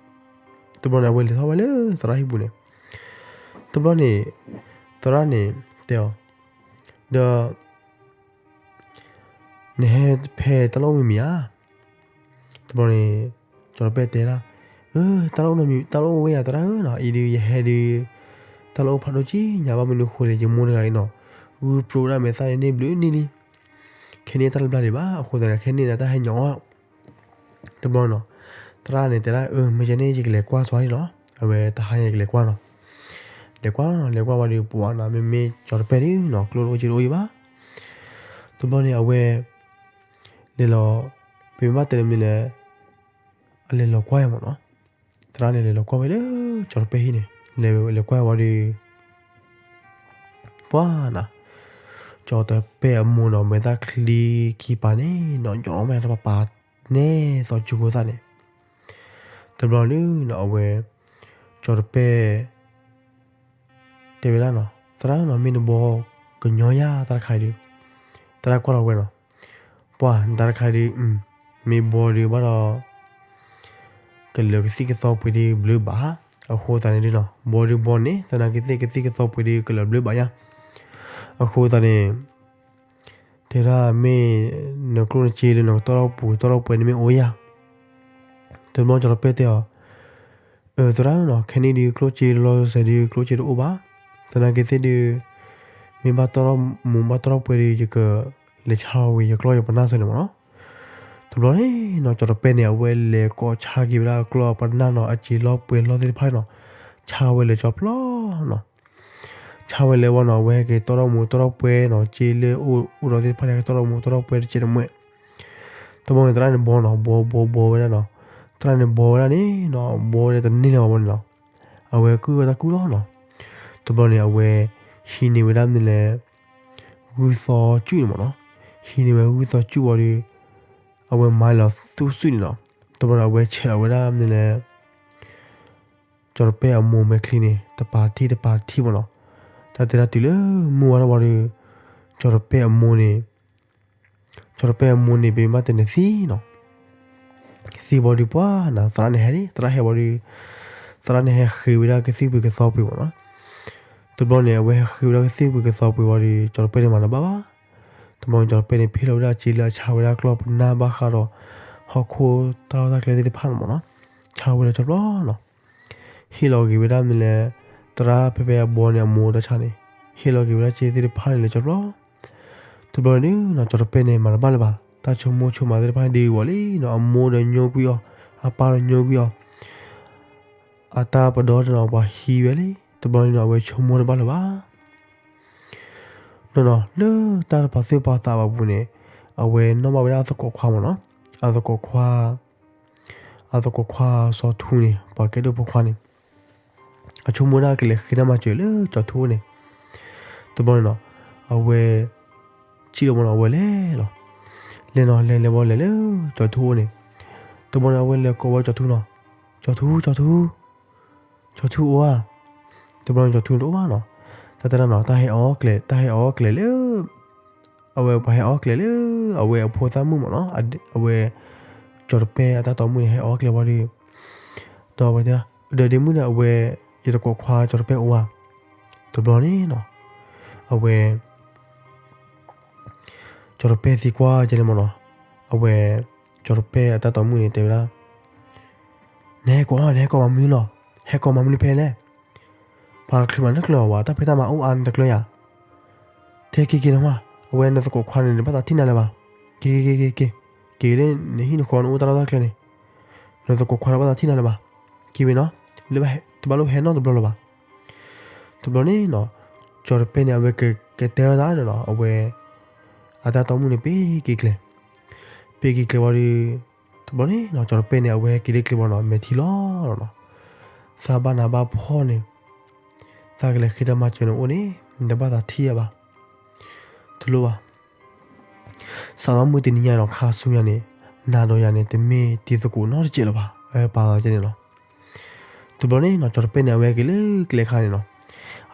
တဘျီန့ၣ် အဝဲလဲၤထီၣ်ဝဲလၢသရၣ်ဟံၣ်ပူၤန့ၣ်, တဘျီန့ၣ် သရၣ်န့ၣ် တဲအီၤ ဒီး နဟဲဖဲတၢ်လီၢ်အိၣ်မံၤမံၤဧါ. တဘျီန့ၣ် ကၠီၤတပဲၢ်တဲဒၣ်, တၢ်လီၢ်အိၣ်မံၤ တၢ်လီၢ်အိၣ်ဝဲယၤသရၣ်ဧၢနီၤ, အံၤဒုးယဟဲဒုး တၢ်လီၢ်အိၣ်ဖးဒိၣ်ကံညါ ဘၣ်မနုၤဃိလဲၣ် ယမိၢ်တဂၤအံၤနီၤ ဂုၢ်ပျိဒၣ်မဲာ်သၣ်န့ၣ်န့ၢ်ဘျုးနံၣ်လံ, ခဲန့ၣ်တၢ်တဘျါဒံးဘၣ်, အဃိသတးန့ၣ် ခဲန့ၣ်န့ၣ် တၢ်ဟဲညီအီၤ တဘျီနီၤ သရၣ်န့ၣ်တဲဒၣ် အၢ မ့ၢ်ကဲန့ၣ် ယကလဲၤကွၢ်သွါန့ၣ်လီၤ, အဝဲတဟါညါယကလဲၤကွၢ်နီၤ, လဲၤကွၢ်နီၤ လဲၤကွၢ်ဝံၤဒီး ပှၤနၤ မ့မ့ၢ်ကၠီၤတပဲၢ်ဒုးနီၤ ကျိၣ်တအိၣ်စ့တအိၣ်ယံၤဘၣ်. တဘျီန့ၣ် အဝဲ လဲၤလီၤ ပမ့ၢ်ဘၣ်တဲလၢမ့ၢ်လဲၣ် အလဲၤလီၤကွၢ်ယၤမ့ၢ်နီၤ, သရၣ်န့ၣ် လဲၤလီၤကွၢ်ဝဲလၢ ကၠီၤတပဲၢ်ဟံၣ်န့ၣ် လဲၤလဲၤကွၢ်ဝံၤဒီး ပှၤနၤ ကၠီၤတပဲၢ်အမိၢ်နီၤ မဲာ်သၣ်ချံခံပၤန့ၣ်နီၤ ညီမ့ၢ်တပၤပၤန့ၣ် သီစုခိၣ်သၣ်န့ၣ်, တဘျီန့ၣ်နီၤ အဝဲ ကၠီၤတပဲၢ် တဲဝဲဒၣ်နီၤ သရၣ်နီၤ မ့ၢ်နဘီကညီယၤတၢ်တခါအံၤဒီး သရၣ်ကွၢ်လီၤဝဲနီၤ, ပှၤနတၢ်တခါအံၤဒီး မ့ၢ်ဘီဒီးဘၣ်ဒီး ကလၢာ်ကသံၣ်ကသီပှ့ၤဒီးဘျုးဘၣ်, အဃိသတးန့ၣ်ဒုးနီၤ ဘီဒီးဘီန့ၣ် သနာ်က့သ့ၣ် ကသံၣ်ကသီပှ့ၤဒီးကလၢာ်ဘျုးဘၣ်ယၤ, အဃိသတးန့ၣ် တဲဒၣ်မ့ၢ် နကျိၣ်နစ့လၢနကတီၢ်ထီၣ်ပူၤတီၢ်ထီၣ်ပှဲၤန့ၣ်မ့ၢ်အိၣ်ယၤ, တဘျီကၠီၤတပဲၢ်တဲအီၤ, အၢ သရၣ်နီၤ ခဲန့ၣ်ဒုး ကျိၣ်စ့လီၤစဲးဒုး ကျိၣ်စ့တအိၣ်ဘၣ်, သနာ်က့သ့ၣ်ဒုး မ့ၢ်ဘၣ်တီၢ်ထီၣ်မူၤဘၣ်တီၢ်ထီၣ်ပှဲၤဒီး ယကလဲၤဆါဝဲယကျီၢ်ယပနၢ်စၢၤန့ၣ်မ့ၢ်နီၤ, တဘျီန့ၣ်နီၤ ကၠီၤတပဲၢ်န့ၣ် အဝဲလဲၤကိးဆါက့ၤဝဲဒၣ်အကျီၢ်အပနၢ်နီၤ အစ့လီၤပှဲၤလီၤသ့ၣ်တဖၣ်န့ၣ်နီၤ, ဆါဝဲလၢကၠီၤပျီနီၤ ဆါဝဲလၢဝဲနီၤ အဝဲဟဲက့ၤတီၢ်ထီၣ်မူၤတီၢ်ထီၣ်ပှဲၤနီၤ စ့လၢအိၣ်ဒီးသ့ၣ်တဖၣ်န့ၣ် ဟဲက့ၤတီၢ်ထီၣ်မူၤတီၢ်ထီၣ်ပှဲၤတစဲးတမှဲး, တဘျီန့ၣ် သရၣ်န့ၣ်ဘီနီၤ ဘီဘီဘီဝဲဒၣ်နီၤ, သရၣ်န့ၣ်ဘီဝဲဒၣ်န့ၣ်နီၤ ဘီဝဲဒၣ်တန့ၢ်လၢၤဘၣ်ဘီန့ၣ်နီၤ, အဝဲကုၢ်ဝဲတၢ်ကုၢ်လီၤနီၤ, တဘျီန့ၣ် အဝဲ ဟံးန့ၢ်ဝဲဒၣ်မ့ၢ်လဲၣ် ဂုၢ်သီစုၣ်န့ၣ်မ့ၢ်နီၤ, ဟံးန့ၢ်ဝဲဂုၢ်သီစုၣ်ဝံၤဒီး အဝဲမၤလီၤသူၣ်စုၣ်န့ၣ်နီၤ, တဘျီန့ၣ် အဝဲဆဲးလီၤဝဲဒၣ်မ့ၢ်လဲၣ် ကၠီၤတပဲၢ်အမိၢ်မဲာ်ချံန့ၣ် တပၤတထံၣ်တပၤတထံၣ်မ့ၢ်နီၤ, တၢ်တဲဒၣ်တုၤလၢမုၢ်ဝါထီၣ်ဝံၤဒီး ကၠီၤတပဲၢ်အမိၢ်န့ၣ် ကၠီၤတပဲၢ်အမိၢ်န့ၣ် ပမ့ၢ်ဘၣ်တဲန့ၣ်သံနီၤ, သံဘီဒီးပှၤနၤ သရၣ်န့ၣ်ဟဲန့ၣ် သရၣ်ဟဲဘီဒီး သရၣ်န့ၣ်ဟဲဃ့ဝဲဒၣ်ကသံၣ်ပှ့ၤကသီပှ့ၤမ့ၢ်နီၤ, တဘျီန့ၣ် အဝဲဟဲဃ့ဝဲဒၣ်ကသံၣ်ပှ့ၤကသီပှ့ၤဝံၤဒီး ကၠီၤတပဲၢ်န့ၣ်မၤတဘၣ်ဘၣ်, တဘျီန့ၣ် ကၠီၤတပဲၢ်န့ၣ် ဖ့ၣ်လီၤဝဲဒၣ်အစ့လၢအဆါဝဲဒၣ်ကျီၢ်ပနၢ်ဘၣ်ဃးဒီး ဟီၣ်ခိၣ်တၢ်လီၢ်တၢ်ကျဲသ့ၣ်တဖၣ်န့ၣ်မ့ၢ်နီၤ, ဆါဝဲလၢကၠီၤပျီနီၤ ဟ့ၣ်လီၤက့ၤဝဲဒၣ်မ့ၢ်လဲၣ် သရၣ်ဖဲဖဲအဘီန့ၣ် အမိၢ်တၢ်ဆါန့ၣ် ဟ့ၣ်လီၤက့ၤဝဲဒၣ်စ့သ့ၣ်တဖၣ်န့ၣ်လၢကၠီၤပျီ, တဘျီန့ၣ်နီၤ ကၠီၤတပဲၢ်န့ၣ် မၤတဘၣ်လၢၤဘၣ်, တၢ်ဆိကမိၣ်ဆိကမးသ့ၣ်တဖၣ်န့ၣ်ဒုးဂီၤလံနီၤ, အမိၢ်ဒီးညိကွံာ်အီၤ, အပၢ်ဒီးညိကွံာ်အီၤ, အတၢ်ပဒီတနီၤ ပှၤဟံးဝဲလံ, တဘျီန့ၣ်နီၤ အဝဲဆိကမိၣ်တဘၣ်လၢၤဘၣ် နီၤနီၤ လၢတၢ်တပာ်သူၣ်ပာ်သးဘၣ်ပူၤန့ၣ် အဝဲနီၣ်ဘၣ်ဝဲဒၣ်အသကိးခွါမ့ၢ်နီၤ, အသကိးခွါ, အသကိးခွါစီၤထူန့ၣ် ပှၤကဲဒိၣ်ဖိခွါန့ၣ် အဆိကမိၣ်ဒၣ်ကလဲၤဃ့တၢ်မၤစၢၤလၢကၠီၤထူန့ၣ်, တဘျီန့ၣ်နီၤ အဝဲ ဆံးလီၤမၢ်နီၤ အဝဲလဲၤလီၤ. လဲၤနီၤ လဲၤလဲၤဝံၤလဲၤလၢ ကၠီၤထူအအိၣ်န့ၣ်, တဘျီန့ၣ် အဝဲလဲၤကိးဝဲကၠီၤထူနီၤ, ကၠီၤထူ ကၠီၤထူ ကၠီၤထူအိၣ်ဧါ. တဘျီန့ၣ် ကၠီၤထူတအိၣ်ဘၣ်နီၤ, တၢ်တဲဒၣ်နီၤ တၢ်ဟဲအီၣ်ကျဲၤ တၢ်ဟဲအီၣ်ကျဲၤလၢ အဝဲပှၤဟဲအီၣ်ကျဲၤလၢ အဝဲအဖိသၣ်မုၣ်မၢ်နီၤ, အဝဲ ကၠီၤတပဲၢ်အတၢ်တီမုၣ်န့ၣ် ဟဲအီၣ်ကျဲၤဝံၤဒီး ဒီးအဝဲတဲဒၣ် ဒီးဒ့မုၣ်ဒီး အဝဲ ယတကိးခွါကၠီၤတပဲၢ်အိၣ်ဧါ. တဘျီန့ၣ်နီၤ အဝဲ ကၠီၤတပဲၢ်သံကွၢ်ကလဲၣ်မၢ်နီၤ, အဝဲ ကၠီၤတပဲၢ်အတၢ်တီမုၣ်န့ၣ် တဲဝဲဒၣ် နဟဲကိး နဟဲကိးမၤမနုၤလီၤ, ဟဲကိးမၤမနုၤဖဲလဲၣ်, ပှၤချုးမၤတကျၢၤဝဲ တၢ်ဖံးတၢ်မၤအိၣ်အါန့ၣ်တကျၢၤယၤ, ထဲက့ၤက့ၤနမါ, အဝဲနသကိးခွါန့ၣ် နဘၣ်သးထံၣ်နၤလၢၤဘၣ်, က့ၤက့ၤက့ၤက့ၤက့ၤ, က့ၤလၢနဟံၣ်နဃီနအိၣ်တၢ်လီၢ်တၢ်ကျဲန့ၣ်, နသကိးခွါန့ၣ်ဘၣ်သးထံၣ်နၤလၢၤဘၣ်, က့ၤဝဲနီၤ, လၢတဘၣ်လိၣ်ဟဲနီတဘျီလၢၤဘၣ်. တဘျီန့ၣ်နီၤ ကၠီၤတပဲၢ်န့ၣ် အဝဲကတဲအီၤသးဒီးနီၤ အဝဲ အတၢ်တီမုၣ်န့ၣ် ပ့ၤက့ၤကျဲၤ, ပ့ၤက့ၤကျဲၤဝံၤဒီး တဘျီန့ၣ်နီၤ ကၠီၤတပဲၢ်န့ၣ် အဝဲက့ၤလၢကျဲဝံၤနီၤ မဲာ်ထံလီၤလီၤနီၤ, သးဘၣ်နးဘၣ်ဖှီၣ်န့ၣ်, သးကလဲၤဃ့တၢ်မၤစၢၤနအိၣ်န့ၣ် နတဘၣ်သးထံၣ်ယၤဘၣ်, တလိၣ်ဘၣ် စးထီၣ်မုၢ်တနံၤညါဒီးခါဆူညါန့ၣ်, နၤဒီးယၤန့ၣ် တမ့ၢ်တံၤသကိးနီတစဲးလၢၤဘၣ်, ပာ်လီၤကဲန့ၣ်လီၤ. တဘျီန့ၣ်နီၤ ကၠီၤတပဲၢ်န့ၣ် အဝဲက့ၤလၢကျဲခါန့ၣ်နီၤ,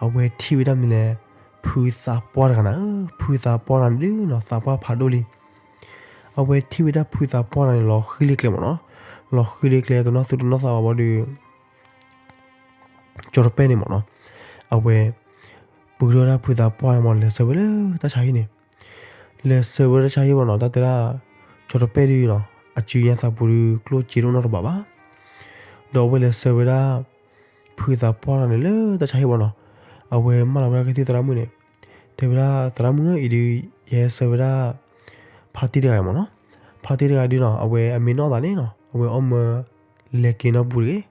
အဝဲထံၣ်ဝဲဒၣ်မနုၤလဲၣ်, ဖုသးပှၢ်တဂၤနၤဧၢ, ဖုသးပှၢ်တဂၤန့ၣ်ဒုးနီၤ သးပှၢ်ဖးဒိၣ်လံ. အဝဲထံၣ်ဝဲဒၣ်ဖုသးပှၢ်တဂၤန့ၣ် လီၤဃံလၢကျဲမၢ်နီၤ, လီၤဃံလၢကျဲ တနီၣ်သူတနီၣ်သးဘၣ်ဝံၤဒီး ကၠီၤတပဲၢ်န့ၣ်မၢ်နီၤ, အဝဲ ပှ့ၤထီၣ်ဝဲဒၣ်ဖုသးပှၢ်န့ၣ်မၢ် လဲၤဆှၢဝဲလၢတၢ်ဆါဟံၣ်န့ၣ်, လဲၤဆှၢဝဲလၢတၢ်ဆါဟံၣ်မၢ်နီၤ တၢ်တဲဒၣ်, ကၠီၤတပဲၢ်ဒုးနီၤ အစုညါသးပူၤဒုး ကျိၣ်စ့တအိၣ်နီတဘ့ၣ်ဘၣ်, ဒီးအဝဲလဲၤဆှၢဝဲဒၣ် ဖုသးပှၢ်တဂၤန့ၣ်လၢတၢ်ဆါဟံၣ်မၢ်နီၤ, အဝဲမၢလီၤဝဲဒၣ်ကသံၣ်သရၣ်မုၣ်န့ၣ်, တဲဝဲဒၣ်သရၣ်မုၣ်ဧၢ အံၤဒုး ယဟဲဆှၢဝဲဒၣ် ဖါတံၢ်တဂၤမၢ်နီၤ, ဖါတံၢ်တဂၤဒုးနီၤ အဝဲအမ့ၢ်နီၢ်သးန့ၣ်နီၤ အဝဲအီၣ်မၢ လဲၤက့ၤနီတပူၤတဂ့ၤ,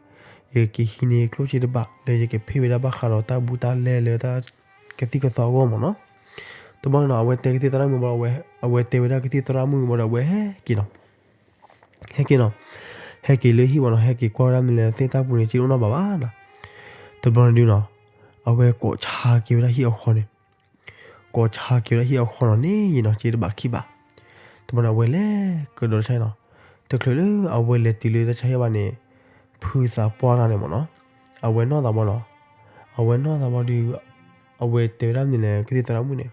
ယကဟံးန့ၢ်ကျိၣ်စ့တဘ့ၣ် လၢယကဖ့ၣ်ဝဲဒၣ်ဘၣ်ဃးဒီးတၢ်ဘူးတၢ်လဲလၢတၢ်ကသံၣ်ကသီအဂီၢ်မၢ်နီၤ. တဘျီန့ၣ်နီၤ အဝဲတဲကသံၣ်သရၣ်မုၣ်ဘၣ်ဒီး အဝဲတဲဝဲဒၣ်ကသံၣ်သရၣ်မုၣ်ဘၣ်ဒီး အဝဲဟဲက့ၤနီၤ ဟဲက့ၤနီၤ, ဟဲက့ၤလၢဟံၣ်မၢ်နီၤ ဟဲက့ၤကွၢ်ဝဲဒၣ်မနုၤလဲၣ် သ့ၣ်တၢ်ပူၤန့ၣ် စ့တအိၣ်နီတဘ့ၣ်ဘၣ်နီၤ. တဘျီန့ၣ်ဒုးနီၤ အဝဲကိးဆါက့ၤဝဲဒၣ်ဟံၣ်အဃီန့ၣ်, ကိးဆါက့ၤဝဲဒၣ်ဟံၣ်အဃီနီၤန့ၣ်နီၤ စ့တဘ့ၣ်ခံဘ့ၣ်. တဘျီန့ၣ် အဝဲလဲၤကဒီးတၢ်ဆါဟံၣ်နီၤ, တချုးလၢအဝဲလဲၤတုၤလၢတၢ်ဆါဟံၣ်ဘၣ်န့ၣ်, ဖုသးပှၢ်တဂၤန့ၣ်မၢ်နီၤ, အဝဲနီၢ်သးဘၣ်နီၤ, အဝဲနီၢ်သးဘၣ်ဒီး အဝဲတဲဝဲဒၣ်မနုၤလဲၣ် ကသံၣ်သရၣ်မုၣ်န့ၣ်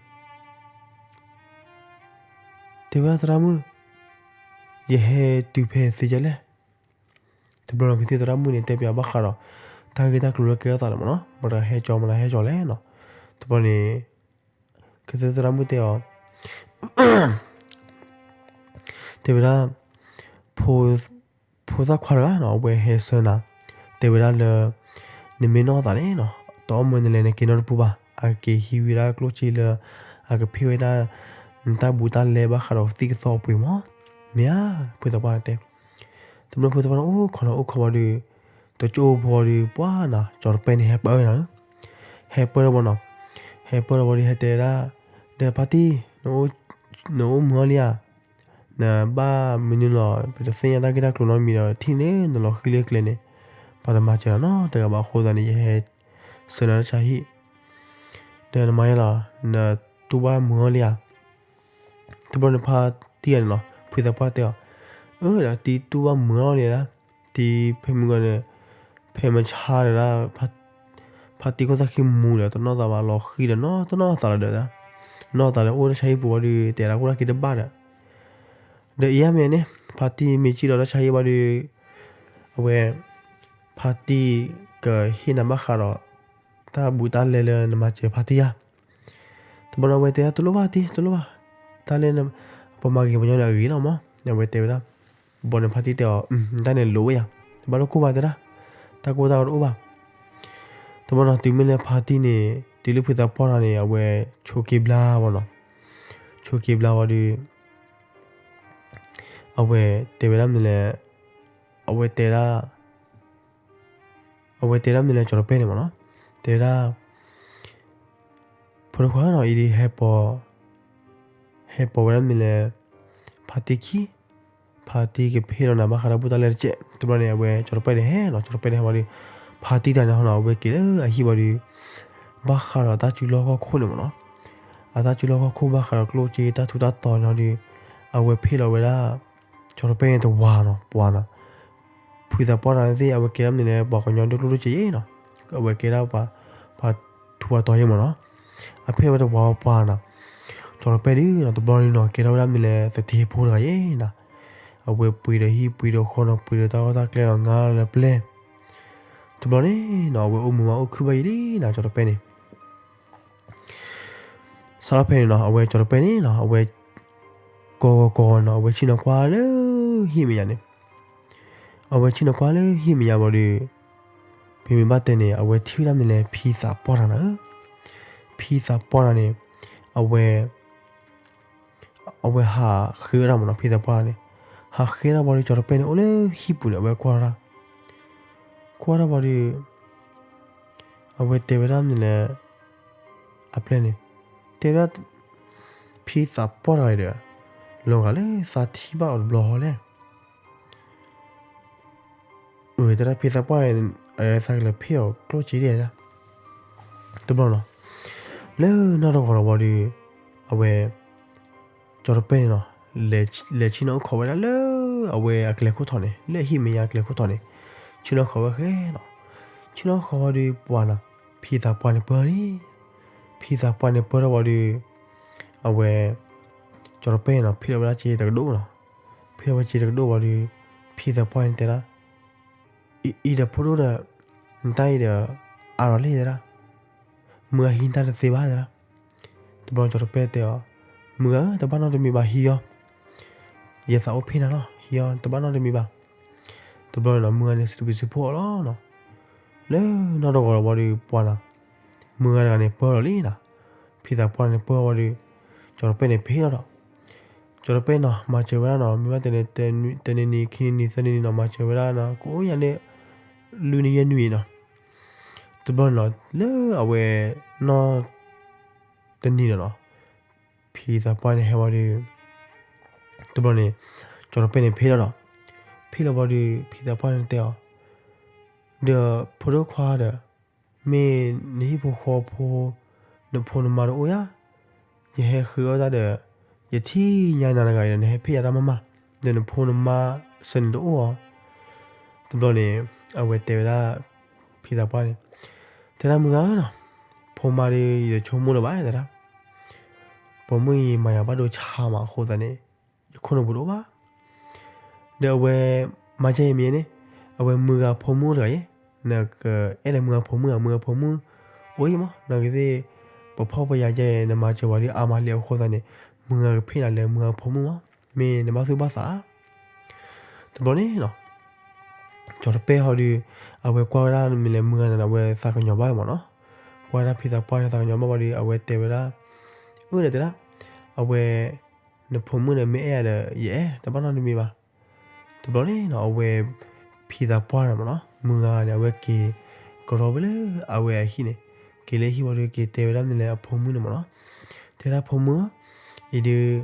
တဲဝဲဒၣ်သရၣ်မုၣ်, ယဟဲတုၤဖဲသ့ဒ်လဲၣ်. တဘျီန့ၣ် ကသံၣ်သရၣ်မုၣ်န့ၣ် တဲပၠးဘၣ်ဃးဒီး တၢ်ဂ့ၢ်တၢ်ကျိၤလၢကဲထီၣ်သးန့ၣ်မၢ်နီၤ, မတၤဟဲကၠီ မတၤဟဲကၠီလဲၣ်နီၤ. တဘျီန့ၣ် ကသံၣ်သရၣ်မုၣ်တဲအီၤ တဲဝဲဒၣ် ဖိသၣ်ခွါတဂၤနီၤ အဝဲဟဲဆှၢနၤ, တဲဝဲဒၣ်လၢ နမ့ၢ်နီၢ်သးန့ၣ်နီၤ တအီၣ်မၢနလဲၤနက့ၤနီတပူၤဘၣ်, အက့ၤဟံးဝဲဒၣ်ကျိၣ်စ့လၢ အကဖ့ၣ်ဝဲဒၣ် နတၢ်ဘူးတၢ်လဲဘၣ်ဃးဒီးကသံၣ်ကသီအပှ့ၤမၢ်, မ့ၢ်ဧါ, ဖုသးပှၢ်တဲ တဘျီဖုသးပှၢ်န့ၣ် အိၣ်ခိးနီၤ အိၣ်ခိးဝံၤဒီး တကၠိဖိဝံၤဒီး ပှၤနီၤ ကၠီၤတပဲၢ်န့ၣ် ဟဲပၢၢ်ဝဲနီၤ, ဟဲပၢၢ်လီၤဝံၤနီၤ, ဟဲပၢၢ်လီၤဝံၤဒီး ဟဲတဲဒၣ် ဒီးဖါတံၢ် နအိၣ်မုာ်အီၤလံဧါ, နဘၣ်မနုၤလီၤ ပတသ့ၣ်ညါတၢ်ဂ့ၢ်တၢ်ကျိၤနီတမံၤဒီး ထံၣ်န့ၣ် နလီၤဃံလၢကျဲန့ၣ် ပှၤတမၤစၢၤနၤနီတဂၤဘၣ်အဃိသတးန့ၣ် ယဟဲဆှၢနၤလၢတၢ်ဆါဟံၣ် ဒီးနမၤယါလီၤ နတူၢ်ဘၣ်မုာ်အီၤလံဧါ. တဘျီန့ၣ်ဖါတံၢ်ဂၤန့ၣ်နီၤ ဖုသးပှၢ်တဲအီၤ, အၢ ဒီးတံၤတူၢ်ဘၣ်မုာ်အီၤလံဒၣ်, တံၤဖဲမုၢ်ဂီၤန့ၣ် ဖဲမဆါဒီးဒၣ် ဖါတံၢ်ခိၣ်သၣ်ခံမူၤဒီး တနီၢ်သးဘၣ် လီၤဃံဒီးနီတနီၢ်သးလီၤဒီး နီၢ်သးလၢအိၣ်တၢ်ဆါဟံၣ်ပူၤဝံၤဒီး တဲဒၣ်ကအိၣ်တၢ်က့ၤတဘၣ်ဒီး ဒီးအံၤမ့ၢ်န့ၣ် ဖါတံၢ်မ့ၢ်စံၣ်လီၤတၢ်ဆါဟံၣ်ဝံၤဒီး အဝဲ ဖါတံၢ်ကဟ့ၣ်နၤဘၣ်ဃးဒီး တၢ်ဘူးတၢ်လဲလၢနမၤစၢၤဖါတံၢ်ဧါ. တဘျီန့ၣ် အဝဲတဲဒၣ် တလိၣ်ဘၣ်တံၢ် တလိၣ်ဘၣ်, တၢ်လၢ ပမၤဂ့ၤပှၤညီန့ၣ်အဂ့ၤလီၤမး, အဝဲတဲဝဲဒၣ်. တဘျီန့ၣ်ဖါတံၢ်တဲအီၤ တၢ်န့ၣ်လိၤဝဲယၤ, တဘၣ်လိၣ်ကိၢ်ဘၣ်တဲဒၣ်, တၢ်ကိၢ်တၢ်ဂီၤတအိၣ်ဘၣ်. တဘျီန့ၣ်တုၤမ့ၢ်လၢဖါတံၢ်န့ၣ် တုၤလၢဖုသးပှၢ်တဂၤန့ၣ် အဝဲဆိးက့ဘျါဝံၤနီၤ, ဆိးက့ဘျါဝံၤဒီး အဝဲတဲဝဲဒၣ်မနုၤလဲၣ်, အဝဲတဲဒၣ် အဝဲတဲဒၣ်မနုၤလဲၣ် ကၠီၤတပဲၢ်န့ၣ်မၢ်နီၤ, တဲဝဲဒၣ် ဖိဒိၣ်ခွါနီၤ အံၤဒ်ဟဲပိာ်, ဟဲပိာ်ဝဲဒၣ်မနုၤလဲၣ် ဖါတံၢ်ခံ, ဖါတံၢ်ကဖ့ၣ်လီၤနၤဘၣ်ဃးဒီးဘူးတၢ်လဲတကဲး. တဘျီန့ၣ် အဝဲကၠီၤတပဲၢ်န့ၣ်ဟဲနီၤ, ကၠီၤတပဲၢ်န့ၣ်ဟဲဝံၤဒီး ဖါတံၢ်တဂၤန့ၣ်ဟီနီၤ အဝဲက့ၤလၢအဟံၣ်ဝံၤဒီး ဘၣ်ဃးဒီးတၢ်စုလီၢ်ခီၣ်ခိၣ်န့ၣ်မၢ်နီၤ, အတၢ်စုလီၢ်ခီၣ်ခိၣ်ဘၣ်ဃးဒီးကျိၣ်စ့တၢ်ထူးတၢ်တီၤန့ၣ်ဒီး အဝဲဖ့ၣ်လီၤဝဲဒၣ် ကၠီၤတပဲၢ်န့ၣ်တဝၤနီၤ ပှၤနီၤ ဖံသးပှၢ်တဂၤန့ၣ်သ့ၣ် အဝဲကဲဒၣ်မနုၤလဲၣ်ပှၤကညီဒိၣ်ကျိၣ်ဒိၣ်စ့ယဲနီၤ အဝဲကဲဒၣ်ပှၤ ပှၤထူးပှၤတီၤယဲမ့ၢ်နီၤ အဖ့ၣ်ဝဲတဝၤပှၤနီၤ ကၠီၤတပဲၢ်ဒုးနီၤ တဘျီဒုးနီၤ ကဲထီၣ်ဝဲဒၣ်မနုၤလဲၣ် သထ့ဖိတဂၤယဲနီၤ အဝဲပှ့ၤဒီးဟံၣ်ပှ့ၤဒီးဃီနီၤ ပှ့ၤဒီးတၢ်ဂီၢ်တၢ်ကျဲနီၤ ငါလၢပျဲၢ် တဘျီန့ၣ်နီၤ အဝဲအိၣ်မုာ်မးအိၣ်ခုၣ်ဘၣ်ယံၤလံနီၤ ကၠီၤတပဲၢ်န့ၣ် စးထီၣ်ဖဲန့ၣ်နီၤ အဝဲကၠီၤတပဲၢ်န့ၣ်နီၤ အဝဲ ကီၢ်ဂီၤကီၢ်ဂီၤနီၤ အဝဲဆ့ၣ်နီၤကွၢ်လၢဟံၣ်မဲာ်ညါန့ၣ် အဝဲဆ့ၣ်နီၤကွၢ်လၢဟံၣ်မဲာ်ညါဘၣ်ဒီး ပမ့ၢ်ဘၣ်တဲန့ၣ် အဝဲထံၣ်ဝဲဒၣ်မနုၤလဲၣ် ဖံသးပှၢ်တဂၤနီၤ ဖံသးပှၢ်တဂၤန့ၣ် အဝဲ အဝဲဟးဃ့ဝဲဒၣ်မ့ၢ်နီၤ ဖံသးပှၢ်န့ၣ် ဟးဃ့ဒၣ်ဘၣ်ဒီး ကၠီၤတပဲၢ်န့ၣ် အိၣ်လၢဟံၣ်ပူၤန့ၣ် အဝဲကွၢ်ဝဲဒၣ် ကွၢ်ဒၣ်ဘၣ်ဒီး အဝဲတဲဝဲဒၣ်မနုၤလဲၣ် အပျဲၢ်န့ၣ် တဲဝဲဒၣ် ဖံသးပှၢ်တဂၤအံၤဒီး လီၤဂာ်လၢသးထံၣ်ဘၣ်အီၤတဘျီဃီလဲၣ် အတဲဒၣ်ဖံသးပှၢ်န့ၣ် သးကလဲၤဖ့ၣ်အီၤကျိၣ်စ့ဒ်လဲၣ် တဘျီနီၤ လၢနီၢ်တဂီၤလီၤဘၣ်ဒီး အဝဲ ကၠီၤတပဲၢ်န့ၣ်နီၤ လဲၤဆ့ၣ်နီၤအိၣ်ခိးဝဲဒၣ်လၢ အဝဲအကျဲခိၣ်ထီၣ်န့ၣ် လၢအဟံၣ်မဲာ်ညါအကျဲခိၣ်ထီၣ်န့ၣ် ဆ့ၣ်နီၤခိးဝဲဃဲနီၤ ဆ့ၣ်နီၤခိးဝဲဒီးပှၤနီၤ ဖံသးပှၢ်န့ၣ်ပၢၢ်လံ ဖံသးပှၢ်န့ၣ်ပၢၢ်ထီၣ်ဘၣ်ဒီး အဝဲ ကၠီၤတပဲၢ်နီၤ ဖ့ၣ်လီၤဝဲဒၣ်စ့တကဒိၣ်နီၤ ဖ့ၣ်လီၤဝဲစ့တကဒိၣ်ဘၣ်ဒီး ဖံသးပှၢ်န့ၣ်တဲဒၣ် အံၤဒီးဖိဒိၣ်ဒီး နတၢ်အံၤဒီး အါထီၣ်လံတဲဒၣ် မုၢ်ဂၤဟံးနတၢ်တသ့ဘၣ်တဲဒၣ် တဘျီကၠီၤတပဲၢ်တဲအီၤ မုၢ်ဂၤဧၢ တဘၣ်နီတမံၤဘၣ်ဟံးအီၤ ယသးအိၣ်ဖ့ၣ်နၤလီၤ ဟံးအီၤတဘၣ်နီတမံၤဘၣ် တဘျီန့ၣ်နီၤ မုၢ်ဂၤန့ၣ်စံးဘျုးစံးဖှိၣ်အီၤလီၤနီၤ လၢနီၢ်တဂီၤလီၤဘၣ်ဒီးပှၤနီၤ မုၢ်ဂၤတဂၤန့ၣ်ပၢၢ်လီၤလံနီၤ ဖံသးပှၢ်န့ၣ်ပၢၢ်ဝဲဒီး ကၠီၤတပဲၢ်န့ၣ်ဖ့ၣ်လီၤဒီး ကၠီၤတပဲၢ်နီၤ မၤစၢၤဝဲဒၣ်နီၤ မ့ၢ်ဘၣ်တဲန့ၣ် တနံၤနံၤခံနံၤနံၤသၢနံၤနံၤနီၤ မၤစၢၤဝဲဒၣ်နီၤ ကအိၣ်ညါလၢ လွံၢ်နံၤယဲၢ်နံၤအံၤနီၤ တဘျီန့ၣ်နီၤ လၢအဝဲ နီၢ် တနံၤန့ၣ်နီၤ ဖံသးပှၢ်န့ၣ်ဟဲဝဲဒီး တဘျီန့ၣ် ကၠီၤတပဲၢ်န့ၣ်ဖ့ၣ်လီၤဒီး ဖ့ၣ်လီၤဘၣ်ဒီး ဖံသးပှၢ်န့ၣ်တဲအီၤ ဒီးဖိဒိၣ်ခွါဒီး မ့ၢ်နဟံၣ်ဖိဃီဖိ နဖိနမါတအိၣ်ဧါ ယဟဲဃုအီၣ်တၢ်ဒီး ယထံၣ်ညါနၤတဂၤအံၤဒီး နဟဲဖ့ၣ်ယၤတၢ်မးမး ဒီးနဖိနမါစၢၤန့ၣ်တအိၣ်ဧါ တဘျီန့ၣ် အဝဲတဲဝဲဒၣ် ဖံသးပှၢ်န့ၣ် တဲဒၣ်မုၢ်ဂၤဧၢနီၤ ဖိမါဒီးယတဆိကမိၣ်လၢၤဘၣ်တဲဒၣ် ပိာ်မုၣ်အံၤမၤယၤဘၣ်ဒိဆါမးအဃိသတးန့ၣ် ယခိၣ်နူာ်ပူၤတအိၣ်ဘၣ် ဒီးအဝဲ မၤကဲအံၤမ့ၢ်န့ၣ် အဝဲမုၢ်ဂၤဖိမုၣ်တဂၤအံၤ နကအဲၣ်လၢမုၢ်ဂၤဖိမုၣ်ဧါ မုၢ်ဂၤဖိမုၣ် အိၣ်အံၤမး နကသ့ၣ် ပဖှီၣ်ပယာ်ကဲအံၤ နမၤစၢၤဝဲဒီးအါမးလံအဃိသတးန့ၣ် မုၢ်ဂၤကဖ့ၣ်နၤလၢမုၢ်ဂၤဖိမုၣ်မး မ့ၢ်နဘၣ်သူၣ်ဘၣ်သး တဘျီန့ၣ်နီၤ ကၠီၤတပဲၢ်ဟီဒီး အဝဲကွၢ်ဝဲဒၣ်မ့ၢ်လဲၣ်မုၢ်ဂၤန့ၣ် အဝဲသးကညီၤဘၣ်မးနီၤ ကွၢ်ဝဲဒၣ်ဖံသးပှၢ်န့ၣ် သးကညီၤဘၣ်ဝံၤဒီး အဝဲတဲဝဲဒၣ် အၢၣ်ဒီးတဲဒၣ် အဝဲ နဖိမုၣ်ဒီးမ့ၢ်အဲၣ်ယၤဒီး ယအဲၣ်တဘၣ်နီတမံၤဘၣ် တဘျီန့ၣ်နီၤ အဝဲ ဖံသးပှၢ်န့ၣ်မးနီၤ မုၢ်ဂၤန့ၣ် အဝဲက့ၤကရီဝဲလၢအဝဲအဟံၣ်န့ၣ် က့ၤလၢဟံၣ်ဝံၤဒီးက့ၤတဲဝဲဒၣ်မ့ၢ်လဲၣ်အဖိမုၣ်န့ၣ်မးနီၤ တဲဒၣ်ဖိမုၣ်ဧၢ အံၤဒုး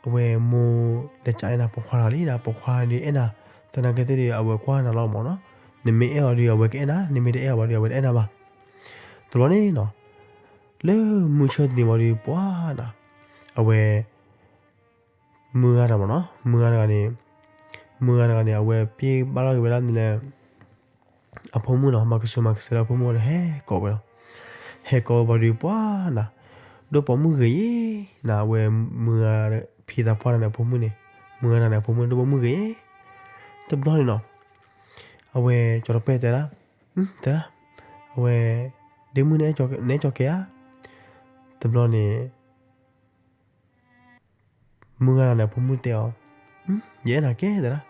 အဝဲမိၢ်လဲၤကအဲၣ်နၤပိာ်ခွါတဂၤလံဒၣ် ပိာ်ခွါဒုးအဲၣ်နၤ သနာ်က့သ့ၣ်ဒီး အဝဲကွၢ်နၤလီၤမးနီၤ နမ့ၢ်အဲၣ်အီၤဒီး အဝဲကအဲၣ်နၤ နမ့ၢ်တအဲၣ်အီၤဘၣ်ဒီး အဝဲတအဲၣ်နၤဘၣ် တဘျီန့ၣ်နီၤ လၢမုၢ်ဆၢတနံၤဝံၤဒီး ပှၤနီၤ အဝဲ မုၢ်ဂၤတဂၤမးနီၤ မုၢ်ဂၤတဂၤန့ၣ် မုၢ်ဂၤတဂၤန့ၣ် အဝဲပျ့ၢ်ဘၣ်လီၤက့ၤဝဲဒၣ်မ့ၢ်လဲၣ် အဖိမုၣ်နီၤ မၤကဆူးမၤကဆဲးလၢအဖိမုၣ်ဒီးဟဲကိးဝဲလီၤ ဟဲကိးဝဲဘၣ်ဒီးပှၤနီၤ ဒိၣ်ပိာ်မုၣ်ဂ့ၤအံၤနီၤ အဝဲမုၢ်ဂၤ ဖံသးပှၢ်န့ၣ်အဖိမုၣ်န့ၣ် မုၢ်ဂၤတဂၤန့ၣ်အဖိမုၣ်န့ၣ် ဒိၣ်ပိာ်မုၣ်ဂ့ၤအံၤ တဘျီန့ၣ်နီၤ အဝဲကၠီၤတပဲၢ်တဲဒၣ် တဲဒၣ် အဝဲ ဒ့မုၣ်နအဲၣ်ကၠီၤကဲဧါ တဘျီန့ၣ် မုၢ်ဂၤတဂၤန့ၣ် အဖိမုၣ်တဲအီၤ, ယအဲၣ်နၤကဲ တဲဒၣ်,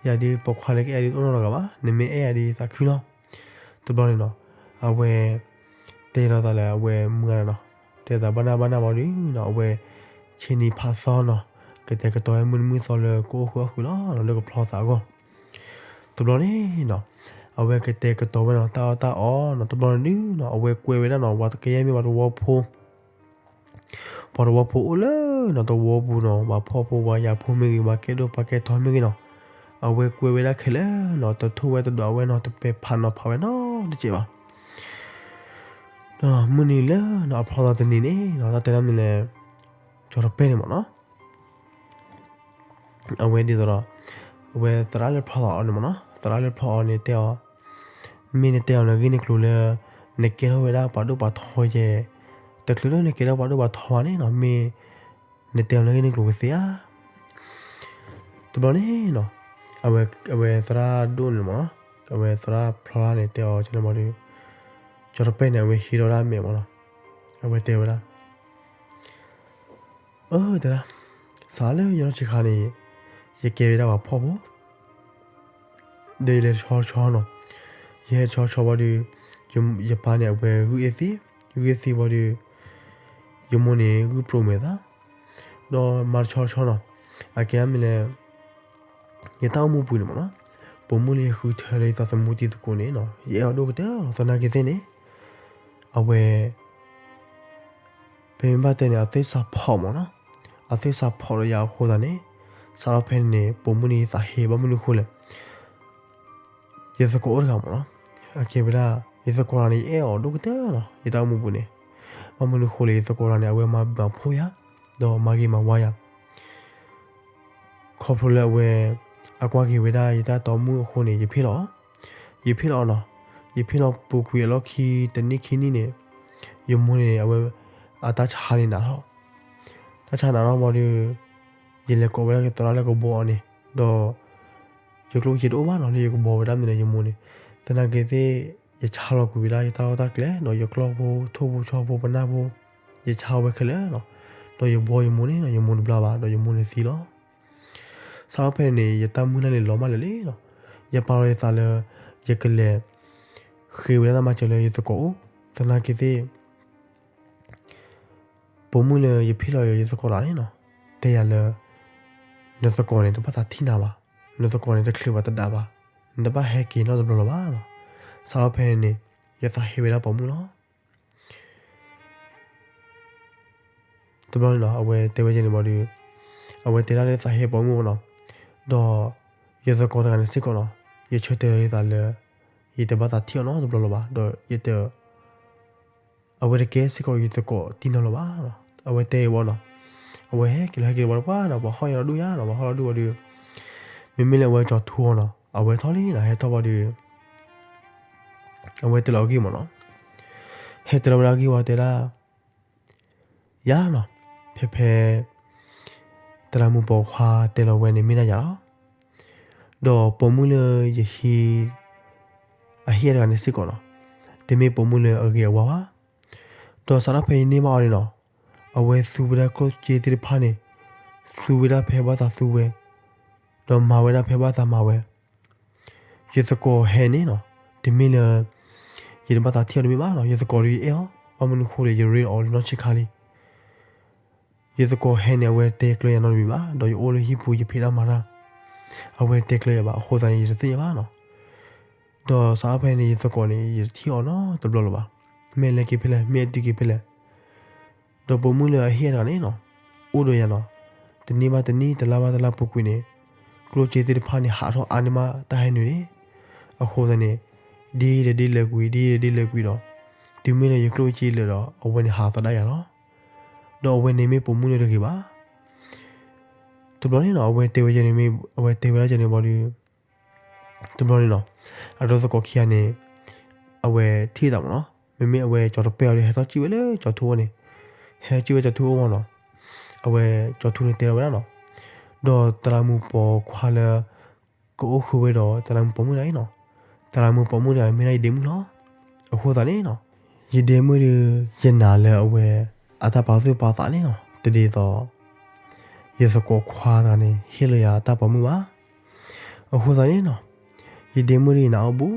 ယၤဒုးပိာ်ခွါလၢကအဲၣ်ဒုးတအိၣ်နီတဂၤဘၣ်, နမ့ၢ်အဲၣ်ယၤဒုးယသးခုနီၤ. တဘျီန့ၣ်နီၤ, အဝဲ တဲလီၤသးလၢအဝဲမုၢ်ဂၤတဂၤနီၤ, တဲသးဘၣ်နၢ်ဘၣ်နၢ်ဘၣ်ဒုးနီၤ, အဝဲ ဆ့နံၤဖးသီနီၤ, ကတဲာ်ကတီၤဝဲမုၢ်နံၤမုၢ်သီလၢကအိၣ်ဃုာ်အီၣ်ဃုာ်လီၤ လၢကဖျီသးအဂီၢ်. တဘျီန့ၣ်နီၤ, အဝဲကတဲာ်ကတီၤဝဲနီၤ တၢ်အီၣ်တၢ်အီနီၤ, တဘျီန့ၣ်ဒုးနီၤ အဝဲကွဲဝဲဒၣ်နီၤ ပှၤတကယဲၢ်မ့ၢ်ပှၤသဝီဖိ ပှၤသဝီဖိအိၣ်လၢနီၤသဝီပူၤနီၤ, ပှၤဖှီၣ်ဖိ ပှၤယာ်ဖိမ့ၢ်ဂ့ၤ, ပှၤကဲဒိၣ်ပှၤကဲထီမ့ၢ်ဂ့ၤနီၤ, အဝဲကွဲဝဲဒၣ်ခဲလၢာ်နီၤ, တထိၣ်ဝဲတဒွးဝဲနီၤ, တပဲာ်ဖးနီၤဖးဝဲနီတစဲးဘၣ်. ဒီးမုၢ်နံၤလၢနီၤ အဖျီသီတနံၤန့ၣ်နီၤ တၢ်တဲဒၣ်မ့ၢ်လဲၣ်, ကၠီၤတပဲၢ်န့ၣ်မ့ၢ်နီၤ အဝဲဒ်သိးဒီး အဝဲသရၣ်လၢဖျီသီအီၤန့ၣ်မ့ၢ်နီၤ သရၣ်လၢဖျီအီၤန့ၣ်တဲအီၤ, မ့ၢ်နတဲအီၤနဂ့ၢ်နကျိၤလၢ နကဲထီၣ်ဝဲဒၣ်ပှၤဒိၣ်ပှၤထီယဲၢ်, တချုးလၢနကဲထီၣ်ပှၤဒိၣ်ပှၤထီဘၣ်န့ၣ်နီၤ မ့ၢ်နတဲအီၤနဂ့ၢ်နကျိၤကသ့ဧါ. တဘျီန့ၣ်နီၤ အဝဲသရၣ်ဒိၣ်န့ၣ်မ့ၢ်နီၤ အဝဲသရၣ်ဖျီန့ၣ်တဲအီၤကန့ၣ်ဘၣ်ဒီး ကၠီၤတပဲၢ်န့ၣ် အဝဲဟံးထီၣ်ဝဲဒၣ်မဲာ်မ့ၢ်နီၤ အဝဲတဲဝဲဒၣ် အၢ တဲဒၣ် စးလၢယနီၢ်ဆံးခါန့ၣ် ယကဲဝဲဒၣ်ပှၤဖှီၣ်ဖိ ဒီးယလဲၤတဆီဆီနီၤ ယဟဲတဆီဆီဘၣ်ဒီး ယပၢ်န့ၣ် အဝဲဂုၢ်အ့ၣ်သံ ဂုၢ်အ့ၣ်သံဘၣ်ဒီး ယမိၢ်န့ၣ်ဂုၢ်ပြိးမဲာ်သး ဒီးမၤတဆီဆီနီၤ အကဲဒၣ်မ့ၢ်လဲၣ် ယတၢ်အိၣ်မူပူၤန့ၣ်မ့ၢ်နီၤ ပိာ်မုၣ်လၢယဃုထၢလၢယသးသမူတံၤသကိးန့ၣ်နီၤ ယအဲၣ်အီၤဒိၣ်ကတၢၢ်လီၤ သနာ်က့သ့ၣ်န့ၣ် အဝဲ ပမ့ၢ်ဘၣ်တဲန့ၣ် အသ့ၣ်စးဖီၣ်မ့ၢ်နီၤ အသ့ၣ်စးဖီၣ်ဒီးယၤအဃိသတးန့ၣ် စးထီၣ်ဖဲန့ၣ် ပိာ်မုၣ်န့ၣ်ယသးဟ့ ဘၣ်မနုၤအဃိလဲၣ် ယသကိးအိၣ်တဂၤမ့ၢ်နီၤ အကဲဝဲဒၣ် ယသကိးတဂၤန့ၣ် ယအဲၣ်အီၤဒိၣ်ကတၢၢ်လီၤ ယတၢ်အိၣ်မူပူၤန့ၣ် ဘၣ်မနုၤအဃိလဲၣ် ယသကိးတဂၤန့ၣ် အဝဲမၤဘျုးမၤဖှိၣ်ယၤ ဒီးမၤဂ့ၤမၤဝါယၤ ခီဖျိလၢအဝဲ အကွၢ်က့ၤဝဲဒၣ်ယတၢ်တီမုၣ်အဃိန့ၣ် ယဖ့ၣ်လီၤအီၤ, ယဖ့ၣ်လီၤအီၤနီၤ, ယဖ့ၣ်လီၤပူၤကွံာ်အလီၢ်ခံတနံၣ်ခံနံၣ်န့ၣ်, ယမိၢ်န့ၣ် အဝဲ အတၢ်ဆါန့ၣ်နးထီၣ်, တၢ်ဆါနးထီၣ်ဘၣ်ဒီး ယလဲၤကိးဝဲဒၣ်သရၣ်လၢကဘီအီၤန့ၣ်, ဒီး ယကျိၣ်စ့တအိၣ်ဘၣ်နီၤ လၢယကဘီဝဲဒၣ်မ့ၢ်လၢယမိၢ်န့ၣ်, သနာ်က့သ့ၣ် ယဆါလီၤကွံာ်ဝဲဒၣ်ယတၢ်လီၢ်တၢ်ကျဲ ဒီးယကျီၢ်ဖိ ထိၣ်ဖိဆီဖိပနၢ်ဖိ, ယဆါဝဲခဲလၢာ်နီၤ, ဒီးယဘီယမိၢ်န့ၣ် ယမိၢ်တဘျါဘၣ် ဒီးယမိၢ်န့ၣ်သံလီၤ. စးထီၣ်ဖဲန့ၣ်န့ၣ် ယတၢ်မုၢ်လၢ်န့ၣ်လီၤမၢ်လၢာ်လံနီၤ, ယပာ်လီၤယသးလၢ ယကလဲၤ ဃ့ဝဲဒၣ်တၢ်မၤစၢၤလၢယသကိးအိၣ်, သနာ်က့သ့ၣ် ပိာ်မုၣ်လၢယဖ့ၣ်လီၤယသကိးတဂၤန့ၣ်နီၤ, တဲယၤလၢ နသကိးန့ၣ် တဘၣ်သးထံၣ်နၤဘၣ်, နသကိးန့ၣ် တချုးဘၣ်တဒၣ်ဘၣ်, နတဘၣ်ဟဲက့ၤနီတဘျီလၢၤဘၣ်နီၤ. စးထီၣ်ဖဲန့ၣ်န့ၣ် ယသးဟ့ဝဲဒၣ်ပိာ်မုၣ်လီၤ. တဘျီန့ၣ်နီၤ အဝဲတဲဝဲဒ်န့ၣ်ဘၣ်ဒီး အဝဲတဲဒၣ်လၢသးဟ့ပိာ်မုၣ်ဘၣ်နီၤ, ဒီး ယသကိးတဂၤန့ၣ်စ့ၢ်ကီးနီၤ, ယဆၢတဲာ်လီၤယသးလၢ ယတဘၣ်သးထံၣ်အီၤနီတဘျီလၢၤဘၣ်, ဒီးယတ အဝဲတကဲစ့ၢ်ကီးယသကိးတံၢ်နီၢ်လၢၤဘၣ်နီၤ, အဝဲတဲအီၤဘၣ်နီၤ, အဝဲဟဲက့ၤလီၤဟဲက့ၤလီၤဘၣ်တပှၢ်နီၤ, ပှၤဟီၣ်ယၤဒီးဒူၣ်ယၤနီၤ, ပှၤဟီၣ်ဒီးဒူၣ်ဝံၤဒီး မ့မ့ၢ်လၢအဝဲကၠီၤထူအီၤနီၤ, အဝဲထီၣ်လံနီၤ, ဟဲထီၣ်ဘၣ်ဒီး အဝဲတဲလီၤအဂ့ၢ်မ့ၢ်နီၤ, ဟဲတဲလီၤဝဲဒၣ်အဂ့ၢ်ဝံၤတဲဒၣ် ယၤနီၤ, ဖဲဖဲ သရၣ်မုၣ်ပိာ်ခွါတဲလီၤဝဲန့ၣ်မ့ၢ်ဒၣ်ယၤလီၤ. ဒီးပိာ်မုၣ်လၢယဟံး အဟံၣ်အတဂၤန့ၣ်စ့ၢ်ကီးနီၤ, တမ့ၢ်ပိာ်မုၣ်လၢအဂ့ၤအဝါဘၣ်. ဒီးစးထီၣ်ဖဲယန့ၢ်ဘၣ်အီၤန့ၣ်နီၤ, အဝဲသူဝဲဒၣ်ကျိၣ်စ့သ့ၣ်တဖၣ်န့ၣ်, သူဝဲဒၣ်ဖဲဘၣ်သးသူဝဲ, ဒီးမၤဝဲဒၣ်ဖဲဘၣ်သးမၤဝဲ ယသကိးဟဲန့ၣ်နီၤ, တမ့ၢ်လၢ ယတဘၣ်သးထံၣ်အီၤတမ့ၢ်ဘၣ်နီၤ, ယသကိးဒီးယအဲၣ်အီၤ, ဘၣ်မနုၤဃိလဲၣ် ယရ့အီၤလၢနီၢ်ဆံးခါလံ. ယသကိးဟဲန့ၣ် အဝဲတဲကျၢၤယၤနီတမံၤဘၣ်, ဒီးယအိၣ်လၢဟံၣ်ပူၤယဖံးတၢ်မၤတၢ်, အဝဲတဲကျၢၤယၤဘၣ်, အဃိသတးန့ၣ် ယတသ့ၣ်ညါဘၣ်နီၤ. ဒီးစးထီၣ်ဖဲန့ၣ် ယသကိးန့ၣ် ယတထံၣ်အီၤနီတဘျီလၢၤဘၣ်. မ့ၢ်အလဲၤက့ၤဖဲလဲၣ်, မ့ၢ်အတုၤက့ၤဖဲလဲၣ် ဒီးပိာ်မုၣ်လၢအဟံၣ်အတဂၤန့ၣ်နီၤ, အိၣ်ဒီးယၤနီၤ, တနံၣ်ဘၣ်တနံၣ် တလါဘၣ်တလါပူၤကွံာ်န့ၣ်, ကျိၣ်စ့သ့ၣ်တဖၣ်န့ၣ် ဟးထီၣ်အါန့ၢ်မးတၢ်ဟဲနုာ်န့ၣ်, အဃိသတးန့ၣ် ဒ်ဒီးဒ်လဲၤကွံာ် ဒ်ဒီးဒ်လဲၤကွံာ်ဒီး, တုၤမ့ၢ်လၢယကျိၣ်စ့လၢာ်ဒီး အဝဲန့ၣ်ဟးသဒၣ်ယၤလီၤ. ဒီးအဝဲန့ၣ်မ့ၢ်ပိာ်မုၣ်လၢတဂ့ၤဘၣ်. တဘျီန့ၣ်နီၤ အဝဲတဲဝဲန့ၣ်မ့ၢ် အဝဲတဲဝဲဒၣ်ယၤန့ၣ်ဘၣ်ဒီး တဘျီန့ၣ်နီၤ, အဒီသကိးခံဂၤန့ၣ် အဝဲထံၣ်သးမ့ၢ်နီၤ, မ့မ့ၢ်အဝဲကၠီၤတပဲၢ်အီၤဒီး ဟဲထီၣ်စံၣ်ဝဲလၢကၠီၤထူအအိၣ်န့ၣ်, ဟဲစံၣ်ဝဲကၠီၤထူအအိၣ်မ့ၢ်နီၤ, အဝဲကၠီၤထူန့ၣ်တဲလီၤဝဲဒၣ်နီၤ, ဒီးသရၣ်မုၣ်ပိာ်ခွါလၢ ကအိၣ်ဃုာ်ဝဲဒီး သရၣ်မုၣ်ပိာ်မုၣ်တဂၤအံၤနီၤ, သရၣ်မုၣ်ပိာ်မုၣ်တဂၤအံၤ မ့ၢ်ဒၣ်ယဒ့မုၣ်လီၤ. အဃိသတးန့ၣ်နီၤ, ယဒ့မုၣ်ဒီး ယနာ်လၢအဝဲ အတၢ်ပာ်သူၣ်ပာ်သးန့ၣ်နီၤ, တဒ်သိး ယသကိးခွါတဂၤန့ၣ် ဟ့ၣ်လီၤယၤအတၢ်ပိာ်မုၣ်ဘၣ်. အဃိသတးန့ၣ်နီၤ, ယဒ့မုၣ်ဒီးယနာ်အီၤဘူး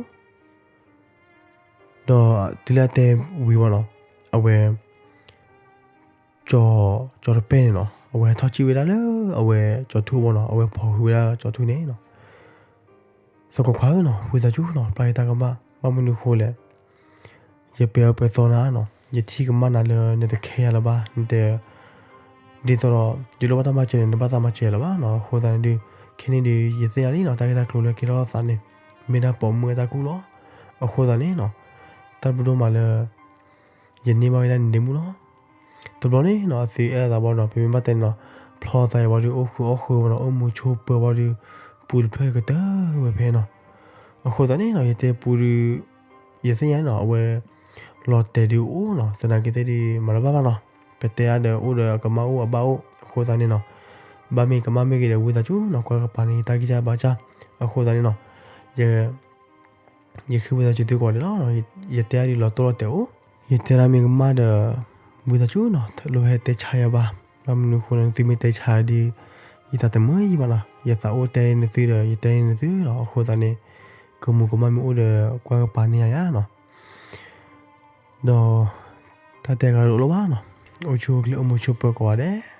ဒီးတုၤလၢအတဲဝံၤဝဲနီၤ, အဝဲ ကၠီၤ ကၠီၤတပဲၢ်န့ၣ်နီၤ, အဝဲထီၣ်စံၣ်ဝဲဒၣ်လၢအဝဲကၠီၤထူအအိၣ်နီၤ, အဝဲဖီၣ်ဃုာ်ဝဲဒၣ်ကၠီၤထူန့ၣ်နီၤ, သကိးခွါဧၢနီၤ, ဝံသးစူၤနီၤ, ပျၢ်ယတၢ်ကမၣ်, ဘၣ်မနုၤဃိလဲၣ်, ယပဲအၢပဲသီနၤနီၤ, ယထံၣ်ကမၣ်နၤလၢနတခဲယၤလၢၤဘၣ်, နတ ဒ်သိးဒီး ယလိၣ်ဘၣ်တၢ်မၤစၢၤန့ၣ် နဘၣ်သးမၤစၢၤယၤလၢၤဘၣ်နီၤ. အဃိသတးန့ၣ်ဒီး ခဲန့ၣ်ဒီး ယသ့ၣ်ညါလံနီၤ, တၢ်ဂ့ၢ်တၢ်ကျိၤလၢကဲထီၣ်သးန့ၣ် မ့ၢ်ဒၣ်ပိာ်မုၣ်အတၢ်ကူၣ်လီၤ. အဃိသတးန့ၣ်နီၤ, တၢ်ဘျုးဒိၣ်မးလၢ ယန့ၢ်ဘၣ်ဝဲဒၣ်နဒ့မုၣ်လီၤ. တဘျီန့ၣ်နီၤ အသုအဲၣ်အသးဘၣ်ဒီး ပမ့ၢ်ဘၣ်တဲန့ၣ်နီၤ, ဖျီသးအံၤဘၣ်ဒီး အိၣ်ဃုာ်အီၣ်ဃုာ်ဘၣ်ဒီး အိၣ်မူဆိးပၢၤဘၣ်ဒီး ပူၤတဖျၢၣ်ကတၢၢ်ဝဲဖဲနီၤ. အဃိသတးန့ၣ်နီၤ ယတဲပူၤဒီး ယသ့ၣ်ညါနီၤ အဝဲ လီၤတဲာ်ဒုးအိၣ်နီၤ, သနာ်က့သ့ၣ်ဒုး မၤတဘၣ်ဘၣ်နီၤ. ပတဲအါဒီးအိၣ်ဒီးအကမၢ်အိၣ်အဘၣ်အိၣ် အဃိသတးန့ၣ်နီၤ, ဘၣ်မ့ၢ်ကမၢ်မ့ၢ်ဂ့ၤဒီး ဝံသးစူၤနီၤ ကွၢ်ကပၤန့ၣ် တၢ်ဂံၢ်စၢ်ဘါစၢ်. အဃိသတးန့ၣ်နီၤ ယ ယဃ့ဝံသးစူၤသုကိးဂၤဒဲးလီၤ. ယတဲအါဒုးလီၤတိၢ်လီၤတဲာ်အိၣ်, ယတဲဒၣ်မ့ၢ်ကမၣ်ဒီး ဝံသးစူၤနီၤ လိၣ်ဟဲတဲဆါယၤဘၣ်. ဘၣ်မနုၤအဃိန့ၣ် သုမ့ၢ်တဲဆါဒုး ယသးတမုာ်ယံာ်ဘၣ်နီၤ, ယသးအိၣ်တဲနသုဒီး ယတဲနသုလီၤ. အဃိသတးန့ၣ် ကမူၤကမၣ်မ့ၢ်အိၣ်ဒီး ကွၢ်ကပၤန့ၢ်ယၤယၤနီၤ. ဒီး တၢ်တဲဂၤတအိၣ်လၢၤဘၣ်နီၤ, အိၣ်ဆူၣ်အိၣ်ချ့အိၣ်မူဆိးပၢၤကိးဂၤဒဲး